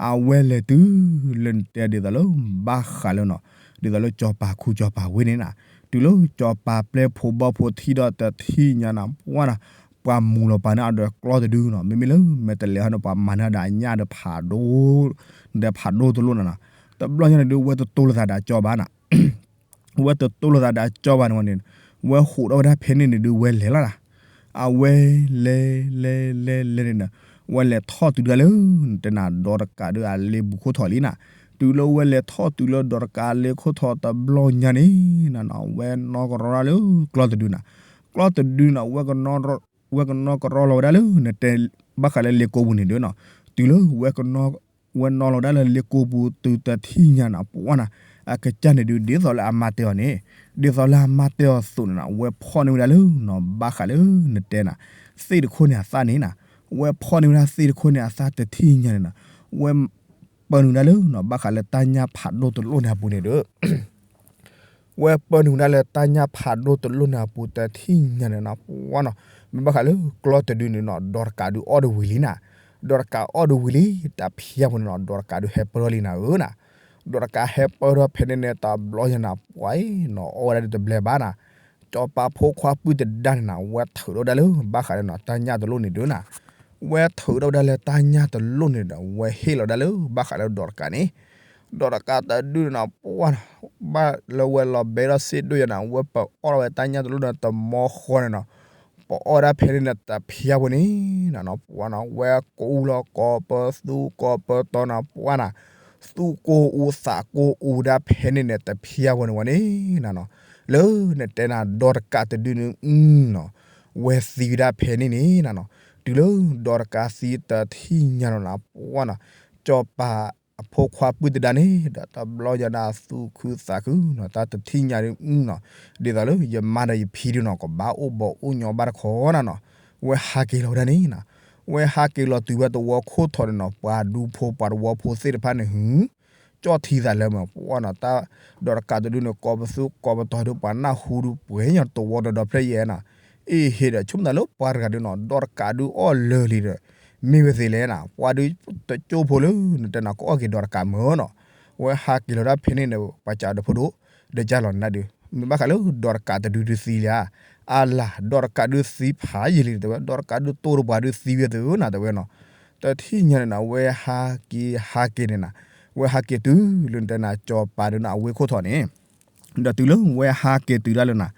အဝဲလဲၤတုၤလၢနတဲဒ်သိးလၢဘၣ်ဃးလၢနီၤ, ဒ်သိးလၢကၠီၤပၤခူကၠီၤပၤဝ့ၢ်န့ၣ်နၤ, တုၤလၢကၠီၤပၤပျဲၢ်ဖိဘီၣ်ဖိထံၣ်ဒီးတထံၣ်ညါနၤ ပှၤနၤ, ပှၤမူၤလီၤပာ်န့ၢ်အီၤဒီးကျီၢ်တဒုနီၤ, မ့မ့ၢ်လၢမဲာ်တဲးလဲးဟီန့ၣ် ပှၤမၤန့ၢ်ဒီးအညၣ်ဒီးဖးဒိၣ်, ဒီးဖးဒိၣ်တလိၣ်နၤနီၤ, တဘျီညါန့ၣ်ဒုး ဝဲတတိၢ်လိာ်သးဒီးကၠီၤပၤနၤ ဝဲတတိၢ်လိာ်သးဒီးကၠီၤပၤန့ၣ်ဝဲန့ၣ်, ဝဲဟူးထီၣ်ဝဲဒၣ်ဖဲန့ၣ်န့ၣ်ဒုးဝဲလဲၤလီၤနၤ, အဝဲလဲၤလဲၤလဲၤလဲၤန့ၣ်ဒီး, ဝဲလဲၤထီၣ်တုၤဒၣ်လၢ နတဲနၤဒီးတကးဒုးအလ့ပူၤခိၣ်ထီၣ်လံနၤ, တုၤလၢဝဲလဲၤထီၣ်တုၤလၢဒီးတကးလ့ခိၣ်ထီၣ်တဘျီညါန့ၣ်နၤနီၤ ဝဲနီၢ်ကရီဒၣ်လၢကျီၢ်တဒုနၤ, ကျီၢ်တဒုန့ၣ် ဝဲကနီၢ်ကရီလီၤဝဲဒၣ်လၢ နတဲ ဘၣ်ဃးလၢလ့ကိပူၤန့ၣ်ဒီးနီၤ, တုၤလၢ ဝဲနီၢ်လီၤဝဲဒၣ်လၢလ့ကိပူၤတုၤတထံၣ်ညါနၤ ပှၤနၤ, အကစၢ်န့ၣ်ဒုး ဒ်သိးလၢအမါတဲအီၤန့ၣ်, ဒ်သိးလၢအမါတဲအီၤအသိးန့ၣ်နၤ ဝဲဖီၣ်န့ၢ်ဝဲဒၣ်လၢနီၤ ဘၣ်ဃးလၢနတဲနၤ, သ့ၣ်တခိၣ်န့ၣ်အသၣ်န့ၣ်နၤ, ဝဲဖီၣ်န့ၢ်ဝဲဒၣ်သ့ၣ်တခိၣ်န့ၣ်အသၣ်တထံၣ်ညါန့ၣ်နၤ, ဝဲပၢနုာ်ဝဲဒၣ်လၢနီၤ ဘၣ်ဃးလၢတၢ်ညၣ်ဖးဒိၣ်တလိၣ်န့ၣ်အပူၤန့ၣ်ဒီး ဝဲပၢနုာ်ဝဲဒၣ်လၢတၢ်ညၣ်ဖးဒိၣ်တလိၣ်န့ၣ်အပူၤတထံၣ်ညါန့ၣ်နၤ ပှၤနီၤ, မ့ၢ်ဘၣ်ဃးလၢကျီၢ်တဒုန့ၣ်နီၤ ဒီးတကးဒုးအီၣ်တဝံၤလံနၤ, ဒီးတကးအီၣ်တဝံၤလံ တၢ်ဖံးညါပူၤန့ၣ်နီၤ ဒီးတကးဒုးဟဲပၢထီၣ်လံနၤဧၢနၤ, ဒီးတကးဟဲပၢထီၣ်ဖဲန့ၣ်န့ၣ် တဘျီညါနၤ ပှၤနီၤ အီၣ်ဝဲဒၣ်ဒုးတဘျဲဘၣ်နၤ, ကၠီၤပၤဖိခွါပုၢ်တဒါန့ၣ်နၤ ဝဲထုးထီၣ်ဝဲဒၣ်လၢ ဘၣ်ဃးလၢနီၤ တၢ်ညၣ်တလိၣ်န့ၣ်ဒီးနၤ ဝဲထုးထီၣ်ဝဲဒၣ်လၢတၢ်ညၣ်တလိၣ်န့ၣ်ဒီး ဝဲဟ့ၣ်လီၤဒၣ်လၢ ဘၣ်ဃးလၢဒီးတကးန့ၣ်, ဒီးတကးတဒုန့ၣ်နၤ ပှၤနီၤ, ဘၣ်လၢဝဲလီၤဘဲထီၣ်စ့ဒိၣ်ယၤနၤ ဝဲပအီၣ်လီၤဝဲတၢ်ညၣ်တလိၣ်န့ၣ် တမီဃီန့ၣ်နီၤ, ပအီၣ်ဒၣ်ဖဲန့ၣ်န့ၣ် တၢ်ဖံးညါပူၤန့ၣ်နၤနီၤ ပှၤနီၤ ဝဲကူလီၤကိးပသူကိးပတီၤနၤ ပှၤနၤ, သူၣ်ကိၢ်အူသးကိၢ်အူဒၣ်ဖဲန့ၣ်န့ၣ် တဖျၢၣ်ဝဲန့ၣ်ဝဲန့ၣ်နၤနီၤ, လၢနတဲနၤဒီတကးတဒုန့ၣ်နီၤ, ဝဲသံဝဲဒၣ်ဖဲန့ၣ်န့ၣ်နၤနီၤ, တုၤလၢဒီတကးသံတထံၣ်ညါနီၤနၤ ပှၢ်နီၤ, စီၤပၤအဖိခွါပုၢ်သဒါန့ၣ် ဒီးတဘျီညါန့ၣ် သူၣ်ခုသးခုနီၤ တၢ်တထံၣ်ညါဒုနီၤ, ဒ်သိးလၢယမါဒီးယဖံဒုနီၤ ကဘၣ်အိၣ်ဘီအိၣ်ညီဘၣ်တခီနၤနီၤ, ဝဲဟးက့ၤလီၤဝဲဒၣ်န့ၣ်နၤ, ဝဲဟးက့ၤလီၤတုၤဝဲသဝီခိၣ်ထီၣ်န့ၣ်နီၤ ပှၤဒူဖိပှၤသဝီဖိသ့ၣ်တဖၣ်န့ၣ်ဟု ကၠီၣ်ထံသးလၢမး ပှၢ်နီၤ တၢ်ဒီတကးတဒုန့ၣ် ကိးပသူကိးပတီၤဒု ပှၤနၢ်ဟူဒု ပှဲၤညီတဝီဒီးဒီဖျၢၣ်ယဲနီၤ, အ့ၣ်ဟ့ၣ်ဒီး ဆိကမိၣ်သးလၢပှၤတဂၤဒုနီၤ ဒီတကးဒုအီၣ်လၢာ်လံဒီး မ့ၢ်ဝဲသ့လဲၣ်နၤ, ပှၤဒုတကၠိဖိလၢနတဲနၤ ကအီၣ်က့ၤဒီတကးမးနီၤ, ဝဲဟးက့ၤလီၤဒၣ်ဖဲန့ၣ်ဒီး ပှၤစံးဒီးဖိဒိၣ် ဒီးကၢ်လီၤနၤဒု, မ့ၢ်ဘၣ်ဃးလၢဒီတကးတဒုဒုသံလံဧါ, အလၤ ဒီတကးဒုသံဖးယံာ်လံ တဲဝဲ ဒီတကးဒုတိၢ်တပှၤဒုသံဝဲသ့နီၤ တဲဝဲနီၤ, တထံၣ်ညါန့ၣ်နၤ ဝဲဟးက့ၤဟးက့ၤန့ၣ်နၤ, ဝဲဟးက့ၤတုၤလၢနတဲနၤ စီၤပၤဒုနီၤ အဝ့ၢ်ခိၣ်ထီၣ်န့ၣ် ဒီးတုၤလၢဝဲဟးက့ၤတုၤဒၣ်လၢနၤ,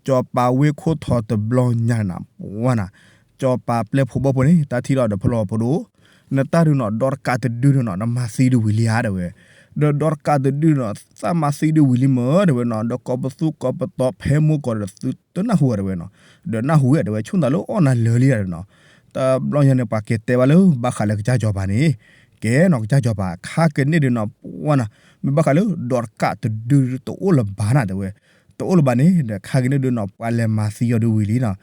စီၤပၤဝ့ၢ်ခိၣ်ထီၣ်တဘျီညါန့ၣ်နၤ ပှၢ်နၤ, စီၤပၤပျဲၢ်ဖိဘီၣ်ဖိန့ၣ် တၢ်ထံၣ်လီၤဒီးဖီလီၤဖိဒိၣ်, နတၢ်ဒုနီၤ ဒီတကးတဒုဒုနီၤ နမၤသံဒုဝံၤလံဧါ တဲဝဲ, ဒီးဒီတကးတဒုနီၤ သးမၤသံဒုဝံၤလံမး တဲဝဲနီၤ, ဒီးကိးပသူကိးပတီၤဖဲမိၢ်ကီၢ်ဒီးသုတနၢ်ဟူဧါ တဲဝဲနီၤ, ဒီးနၢ်ဟူဝဲ တဲဝဲ ဆိကမိၣ်သးလၢအီၣ်နၤလၢာ်လံဧါနီၤ, တဘျီညါန့ၣ် ပှၤက့ၤတဲဘၣ်လၢဘၣ်ဃးလၢကစၢ်စီၤပၤန့ၣ်, ကဲနီၤ ကစၢ်စီၤပၤ ခါကန့ၣ်ဒုနီၤ ပှၢ်နၤ, မ့ၢ်ဘၣ်ဃးလၢဒီတကးတဒုတအိၣ်လၢၤဘၣ်နၤ တဲဝဲ, တအိၣ်လၢၤဘၣ်န့ၣ် ဒီးခါကန့ၣ်ဒုနီၤ ပှၤလဲၤမၤသံအီၤဒုဝံၤလံနီၤ,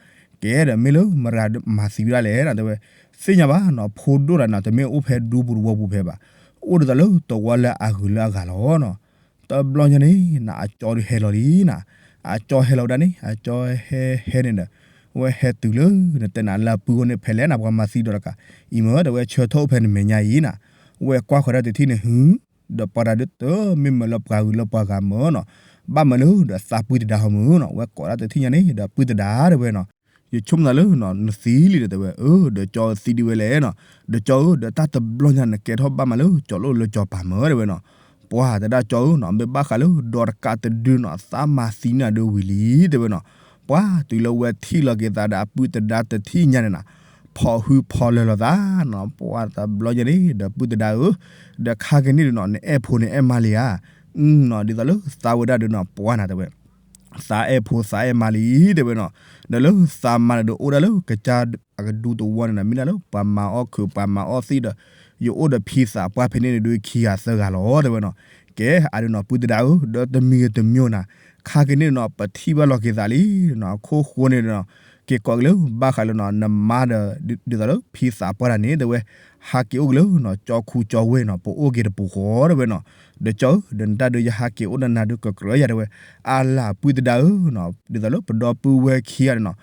ကဲဒီးမ့ၢ်လၢမတၤဂၤမၤသံဝဲဒၣ်လဲၣ်နီၤ တဲဝဲ, သ့ၣ်ညါဘၣ်နီၤ ဖိဒိၣ်တဂၤနီၤ တမ့ၢ်အိၣ်ဖဲဒူပူၤတဝီပူၤဖဲဘၣ်, အိၣ်ဒ်သိးလၢတဝီလၢအဂုၤလၢအဂၤလီၤနီၤ, တဘျီညါန့ၣ်နၤ အကၠီဒုဟဲလီၤလံနၤ, အကၠီဟဲလီၤဝဲဒၣ်န့ၣ် အကၠီဟဲဟဲန့ၣ်ဒီး ဝဲဟဲတုၤလၢ နတဲနၤလၢအပုၢ်အိၣ်န့ၣ် ဖဲလဲၣ်နၤ ပှၤမၤသံဒီတကး အံၤမး တဲဝဲ ဆၢထၢၣ်အိၣ်ဖဲနမဲာ်ညါအံၤနၤ, ဝဲကွၢ်ဃီၤဒၣ်တထံၣ်န့ၣ်ဟု ဒီးပှၤတဂၤဒုတမ့ၢ်မၤလၢပှၤဂုၤလၢပှၤဂၤမးနီၤ, ဘၣ်မၤလၢဒီးသးပုၢ်သဒါဟီမးနီၤ, ဝဲကိးဒၣ်တထံၣ်ညါန့ၣ် ဒီးပုၢ်သဒါ တဲဝဲနီၤ, ယဆိကမိၣ်သးလၢနီၤ နသံလံဒီး တဲဝဲ, အၢ ဒီးကၠီသံဒုဝဲလဲၣ်နီၤ, ဒီးကၠီဧၢ ဒီးတၢ်တဘျီညါနကဲထီၣ်ဘၣ်မၤလၢကၠီၤလိၣ်လၢကၠီၤပၤမး တဲဝဲနီၤ, ပှၤတဲဒၣ်ကၠီဧၢနီၤ မ့ၢ်ဘၣ်ဃးလၢဒီတကးတဒုနီၤ သးမၤသံနၤဒုဝံၤလံ တဲဝဲနီၤ, ပှၤတုၤလၢဝဲထံၣ်လီၤက့ၤသးဒီးအပုၢ်သဒါတထံၣ်ညါန့ၣ်နၤ, ဖီၣ်ဟုဖီၣ်လၢာ်လိာ်သးနီၤ, ပှၤတဘျီညါန့ၣ် ဒီးပုၢ်သဒါဧၢ, ဒီးခါကန့ၣ်ဒုနီၤ နအဲၣ်ဖိနအဲၣ်မါလံဧါ, နီၤ ဒ်သိးလၢသးဝဲဒၣ်ဒုနီၤ ပှၢ်နၤ တဲဝဲ သးအဲၣ်ဖိသးအဲၣ်မါလံ တဲဝဲနီၤ, ဒီးလၢသးမါန့ၣ်ဒုးအိၣ်ဒၣ်လၢကစၢ် အကဒူသဝီန့ၣ်နၤ မ့ၢ်ဒၣ်လၢပှၤမၤအီၣ်ခုးပှၤမၤအီၣ်သံဒီး ယအိၣ်ဒီးဖံသးပှၢ်ဖဲန့ၣ်န့ၣ်ဒုးခံဂၤသၢဂၤလီၤ တဲဝဲနီၤ, ကဲအဒုနီၤ ပုၢ်သဒါဧၢ ဒီးတမံၤဂ့ၤတမံၤနၤ ခါကန့ၣ်နီၤ ပထံၣ်ဘၣ်လီၤက့ၤသးလံနီၤ, အခိၣ်ဃိန့ၣ်နီၤ က့ၤကိးက့ၤလၢဘၣ်ဃးလၢနီၤ နမါဒီး ဒ်သိးလၢဖံသးပှၢ်တဂၤန့ၣ် တဲဝဲ ဟးက့ၤအိၣ်က့ၤလၢနီၤ ကၠီခူကၠီဝ့ၢ်နီၤ ပအိၣ်က့ၤတပူၤဃီ တဲဝဲနီၤ, ဒီးကၠီဧၢ ဒီးနတၢ်ဒုးယဟးက့ၤအိၣ်ဒီးနၤဒုးကကြၢးယၤ တဲဝဲ, အါလၢပုၢ်သဒါဧၢနီၤ ဒ်သိးလၢပဒီပုၢ်ဝဲၢ်ခံဂၤန့ၣ်နီၤ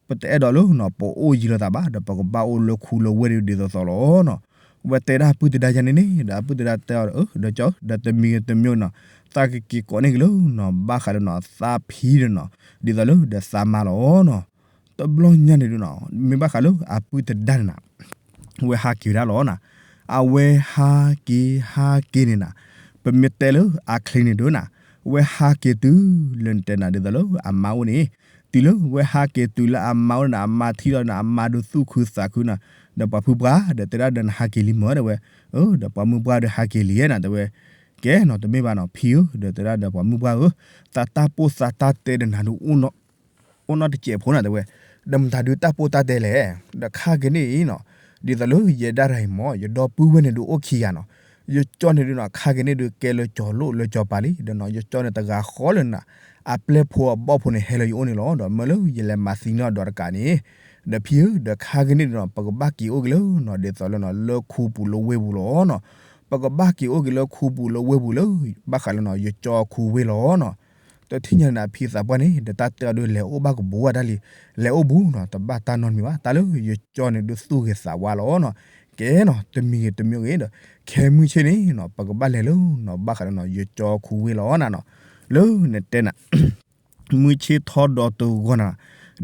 ပတအဲၣ်ဒိးလၢနီၤ ပအိၣ်ယံၤလိာ်သးဘၣ် ဒီးပကဘၣ်အိၣ်လၢခူလၢဝ့ၢ်ဒ်သိးသိးလီၤနီၤ, ဝဲတဲဒၣ်ပုၢ်သဒါယၤန့ၣ်န့ၣ် ဒီးပုၢ်သဒါတဲအီၤ ဒီးကၠီဧၢ ဒီးတမံၤဂ့ၤတမံၤနီၤ သးကက့ၤကိးန့ၢ်က့ၤလၢနီၤ ဘၣ်ဃးလၢနီၤ သးဖံန့ၣ်နီၤ ဒ်သိးလၢဒီးသးမါလီၤနီၤ, တဘျီညါန့ၣ်ဒုနီၤ မ့ၢ်ဘၣ်ဃးလၢအပုၢ်သဒါန့ၣ်နၤ ဝဲဟးက့ၤဝဲဒၣ်လီၤနၤ, အဝဲဟးက့ၤဟးက့ၤန့ၣ်နၤ, ပမ့ၢ်တဲလၢအချ့န့ၣ်ဒုနၤ, ဝဲဟးက့ၤတုၤလၢနတဲနၤဒ်သိးလၢအမါအိၣ်န့ၣ်, တုၤလၢဝဲဟးက့ၤတုၤလၢအမါအိၣ်န့ၣ် အမါထံၣ်လီၤန့ၣ် အမါဒုးသူၣ်ခုသးခုနၤ, ဒီးပှၤဖုပှၢ်ဒီးတဲဒၣ်ဒီးနဟးက့ၤလံမၢ် တဲဝဲ, ဒီးပှၤမုၢ်ပှၢ်ဒီးဟးက့ၤလံနၤ တဲဝဲ, ကဲနီၤ တမ့ၢ်ဘၣ်နီၤ ဖံဧၢ ဒီးတဲဒၣ်ဒီးပှၤမုၢ်ပှၢ်ဧၢ, သးတၢ်ပိၢ်သးတၢ်တဲဒီးနၤဒုး အိၣ်နီတစဲးဖိနၤ တဲဝဲ, ဒီးမတၤဒုးတၢ်ပိၢ်တၢ်တဲလဲၣ်, ဒီးခါက့ၤန့ၣ်အံၤနီၤ, ဒ်သိးလၢယဲဒၣ်ရၤအံၤမၢ် ယဒီပုၢ်ဝဲၢ်န့ၣ်ဒုးအိၣ်ခံဂၤနီၤ, ယကၠီန့ၣ်ဒုးနီၤ ခါက့ၤန့ၣ်ဒုးကဲလၢကၠီၤလိၣ်လၢကၠီၤပၤလံ, ဒီးနီၤ ယကၠီန့ၣ်တဂၤဃီလၢနၤ, အပျဲၢ်ဖိအဘီၣ်ဖိန့ၣ်ဟဲလၢယအိၣ်န့ၣ်လီၤ, ဒီးမၢလၢယလဲၤမၤသံန့ၢ်အီၤဒီးတကးန့ၣ်, ဒီးဖံဧၢ ဒီးခါက့ၤန့ၣ်ဒုးနီၤ ပကဘၣ်က့ၤအိၣ်က့ၤလၢနီၤ ဒ်သိးလၢနီၤ လၢခူပူၤလၢဝ့ၢ်ပူၤလီၤနီၤ, ပကဘၣ်က့ၤအိၣ်က့ၤလၢခူပူၤလၢဝ့ၢ်ပူၤလၢ ဘၣ်ဃးလၢနီၤ ယကၠီခူဝ့ၢ်လီၤနီၤ, တထံၣ်ညါန့ၣ် အဖံသးပှၢ်န့ၣ် ဒီးတၢ်တဲအီၤဒုးလဲၤအိၣ်ဘၣ်ကဘူးဝဲဒၣ်လံ, လဲၤအိၣ်ဘူးနီၤ တဘၣ်တၢ်နီတမံၤဘၣ်, တၢ်လၢယကၠီန့ၣ်ဒုးသူၣ်ဂ့ၤသးဝါလီၤနီၤ, ကဲနီၤ တမံၤဂ့ၤတမံၤဂ့ၤဒီး ခဲမုၢ်ဆ့ၣ်န့ၣ်နီၤ ပကဘၣ်လဲၤလၢနီၤ ဘၣ်ဃးလၢနီၤ ယကၠီခူဝ့ၢ်လီၤနၤနီၤ, လၢနတဲနၤ မုၢ်ဆ့ၣ်ထီဒီးတဂီၢ်နၤ,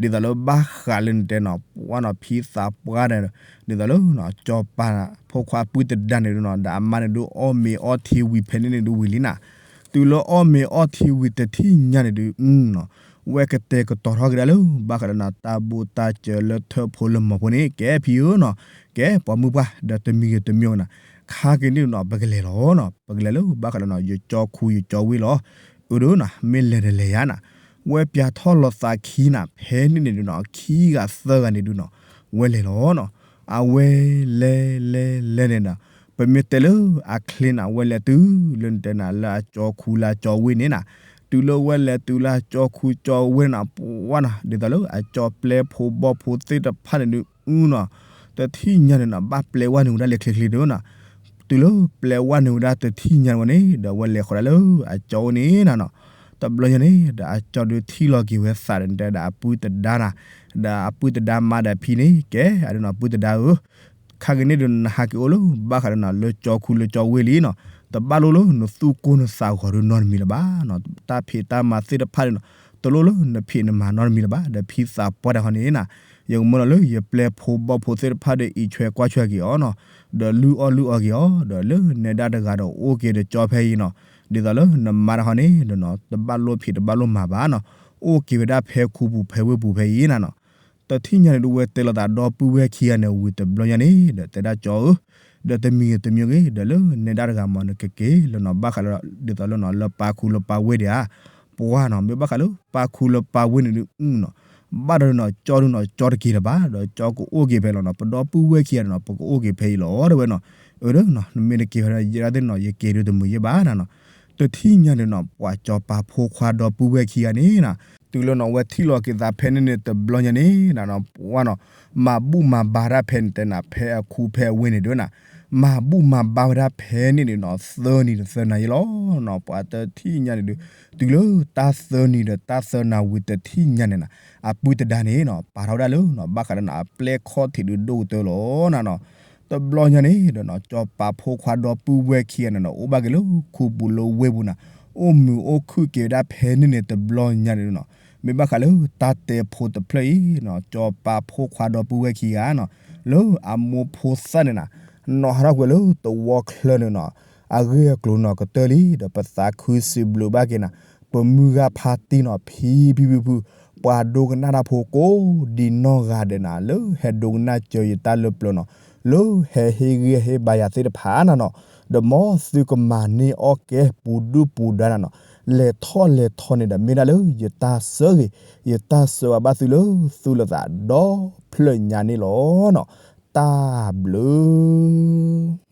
ဒ်သိးလၢဘၣ်ဃးလၢနတဲနီၤ ပှၢ်နီၤ ဖံသးပှၢ်ဒီး ဒ်သိးလၢ ကၠီၤပၤ ဖိခွါပုၢ်သဒါန့ၣ်ဒုးနီၤ ဒီးအမါန့ၣ်ဒုး အီၣ်မ့ၤအီထံဝံၤဖဲန့ၣ်န့ၣ်ဒုးဝံၤလံနၤ, တုၤလၢအီၣ်မ့ၤအီထံဝံၤတထံၣ်ညါန့ၣ်ဒုး ဝဲကတဲာ်ကတီၤထီၣ်က့ၤဒၣ်လၢ ဘၣ်ဃးဒီးနၤ တၢ်ဘိၣ်တၢ်စၢၤလၢထၢၣ်ဖိလၢမီၤဖိန့ၣ် ကဲဖံဧၢနီၤ, ကဲပှၤမုၢ်ပှၢ် ဒီးတမံၤဂ့ၤတမံၤဂ့ၤနၤ, ခါက့ၤန့ၣ်ဒုးနီၤ ပကလဲၤလီၤနီၤ, ပကလဲၤလၢဘၣ်ဃးဒီးနီၤ ယကၠီခူယကၠီဝ့ၢ်လီၤ. အၢဒုးနီၤ မ့ၢ်လဲၤတလဲၤယါနီၤ, ဝဲပၠးထီၣ်လီၤသးခံနီၤ ဖဲန့ၣ်န့ၣ်ဒုးနီၤ ခံဂၤသၢဂၤန့ၣ်ဒုးနီၤ ဝဲလဲၤလီၤနီၤ. အဝဲလဲၤလဲၤလဲၤန့ၣ်နီၤ ပမ့ၢ်တဲလၢအချ့နီၤ ဝဲလဲၤတုၤလၢနတဲနၤ လၢအကၠီခူလၢအကၠီဝ့ၢ်န့ၣ်နီၤ, တုၤလၢဝဲလဲၤတုၤလၢအကၠီခူကၠီဝ့ၢ်န့ၣ်နီၤ ပှၤနီၤ ဒ်သိးလၢအကၠီပျဲဖိဘီဖိသ့ၣ်တဖၣ်န့ၣ်ဒုးနီၤ တထံၣ်ညါန့ၣ်နီၤ ဘၣ်ပျဲဝဲန့ၣ်ဝဲဒၣ်လဲၤချ့ချ့ဒုးနီၤ, တုၤလၢပျဲဝဲန့ၣ်ဝဲဒၣ်တထံၣ်ညါဝဲန့ၣ် ဒီးဝဲလဲၤဃီၤဒၣ်လၢအကၠီအိၣ်န့ၣ်နီၤနီၤ. တဘျီညါန့ၣ် ဒီးအကၠီဒုးထံၣ်လီၤက့ၤဝဲသးဒီးနတဲဒီးအပုၢ်တဒါနီၤ, ဒီးအပုၢ်တဒါမါဒီးဖံန့ၣ် ကဲ အဒုးနီၤ ပုၢ်တဒါဧၢ ခါက့ၤန့ၣ်ဒုး နဟးက့ၤအိၣ်လၢဘၣ်ဃးဒီးနီၤ လၢကၠီခူလၢကၠီဝ့ၢ်လံနီၤ, တဘၣ်လိၣ်လၢနသူၣ်ကိၢ်နသးဂီၤဒုးနီတမံၤလၢၤဘၣ်နီၤ, တၢ်ဖံးတၢ်မၤသ့ၣ်တဖၣ်န့ၣ်နီၤ တလိၣ်လၢနဖံးနမၤနီတမံၤလၢၤဘၣ်, ဒီးဖံသးပှၢ်တၢ်ဃီန့ၣ်နီၤ ယကမၢလီၤလၢယပျဲဖိဘီဖိသ့ၣ်တဖၣ်ဒီးအံးထွဲကွၢ်ထွဲက့ၤအီၤနီၤ, ဒီးလုၢ်အီၣ်လုၢ်အီက့ၤအီၤ ဒီးလၢနဲဒၣ်တဂၤဒီးအိၣ်က့ၤဒီးကၠီဖဲအံၤနီၤ, ဒ်သိးလၢနမါတၢ်ဃီန့ၣ်ဒီးနီၤ တဘၣ်လိၣ်ဖံးတဘၣ်လိၣ်မၤဘၣ်နီၤ, အိၣ်က့ၤဝဲဒၣ်ဖဲခူပူၤဖဲဝ့ၢ်ပူၤဖဲအံၤနီၤနီၤ. တထံၣ်ညါန့ၣ်ဒုး ဝဲတဲလိာ်သးဒီပုၢ်ဝဲၢ်ခံဂၤန့ၣ် ဝံၤတဘျီညါန့ၣ် ဒီးတဲဒၣ်ကၠီဧၢ, ဒီးတမံၤဂ့ၤတမံၤဂ့ၤ ဒီးလၢနဲဒၣ်တဂၤမး နကက့ၤလၢနီၤ ဘၣ်ဃးလၢ ဒ်သိးလၢနီၤလၢပၢ်ခူလၢပၢ်ဝ့ၢ်ဒံးဧါ, ပှၤနီၤ မ့ၢ်ဘၣ်ဃးလၢပၢ်ခူလၢပၢ်ဝ့ၢ်န့ၣ်ဒုးနီၤ ဘၣ်ဒီးနီၤ ကၠီဒုးနီၤ ကၠီတက့ၤလၢၤဘၣ် ဒီးကၠီကအိၣ်က့ၤဖဲလီၤနီၤ, ပဒီပုၢ်ဝဲၢ်ခံဂၤန့ၣ်နီၤ ပကအိၣ်က့ၤဖဲအံၤလီၤ တဲဝဲနီၤ, အၢ နမ့ၢ်တက့ၤဖဲ ယဲဒၣ်သ့ၣ်နီၤ ယက့ၤဒုးတမုာ်ယဲၢ်ဘၣ်နီၤနီၤ. တထံၣ်ညါန့ၣ်နီၤ ပှၤကၠီပာ်ဖိခွါဒီပုၢ်ဝဲၢ်ခံဂၤန့ၣ်နီၤ တုၤလၢနီၤ ဝဲထံၣ်လီၤက့ၤသးဖဲန့ၣ်န့ၣ် တဘျီညါန့ၣ်နီၤ ပှၤနီၤ မၤဘူၣ်မၤဘါတၢ်ဖဲန့ၣ်တဲနၤ ဖဲအခူဖဲအဝ့ၢ်န့ၣ်ဒုးနီၤ, မၤဘူၣ်မၤဘါဝဲဒၣ်ဖဲန့ၣ်န့ၣ်နီၤ သၢနံၤဒီးသၢနၤယဲၢ်လီၤနီၤ, ပှၤတထံၣ်ညါန့ၣ်ဒုး တုၤလၢတၢ်သၢနံၤဒီးတၢ်သၢနၤဝံၤတထံၣ်ညါန့ၣ်နီၤ အပုၢ်တဒါန့ၣ်နီၤ ပာ်ထီၣ်ဝဲဒၣ်လၢနီၤ ဘၣ်ဃးဒီးနီၤ အပျဲၢ်ခီၣ်ထံးဒုးဒိၣ်ကတၢၢ်လီၤနီၤနီၤ. တဘျီညါန့ၣ်ဒီးနီၤ ကၠီပာ်ဖိခွါဒီပုၢ်ဝဲၢ်ခံဂၤန့ၣ်နီၤ အိၣ်ဘၣ်က့ၤလၢခူပူၤလၢဝ့ၢ်ပူၤနီၤ, အိၣ်မုာ်အိၣ်ခုၣ်က့ၤဝဲဒၣ်ဖဲန့ၣ်န့ၣ် တဘျီညါန့ၣ်နီၤ, မ့ၢ်ဘၣ်ဃးလၢတၢ်တဲဖိတဖျၢၣ်အံၤနီၤ ကၠီပာ်ဖိခွါဒီပုၢ်ဝဲၢ်ခံဂၤနီၤ လၢအမိၢ်ဖိသၣ်န့ၣ်နီၤ နီၢ်ဟးထီၣ်ကွံာ်လၢသဝီချၢန့ၣ်နီၤ အဂ့ၢ်အကျိၤနီၤကတၢၢ်လံ ဒီးပသးခုစံးဘျုးဘၣ်က့ၤနီၤ ပမုၢ်ဂၤဖါတံၢ်နီၤ ဖံဖံဖုဖု ပှၤဒိကနၣ်တၢ်ဖိကိးဒံနီၢ်ဂၤဒဲးနီၤ လၢဟဲဒိကနၣ်စၢၤယတၢ်လၢပျၢၤနီၤ လၢဟဲဟ့ၣ်ဂံၢ်ဟ့ၣ်ဘါယၤသ့ၣ်တဖၣ်နီၤနီၤ, ဒီးမ်သုကမၤန့ၢ်အီၣ်ကဲပူၤဒုၣ်ပူၤဒါနီၤနီၤ, လဲၤထီၣ်လဲၤထီန့ၣ်ဒီး မ့ၢ်ဒၣ်လၢယတၢ်ဆၢဂ့ၤ ယတၢ်ဆၢဂ့ၤဘၣ်သုလၢသူၣ်လၢသးဒီဖျၢၣ်ညါန့ၣ်လီၤနီၤ, တၢ်ဘျုး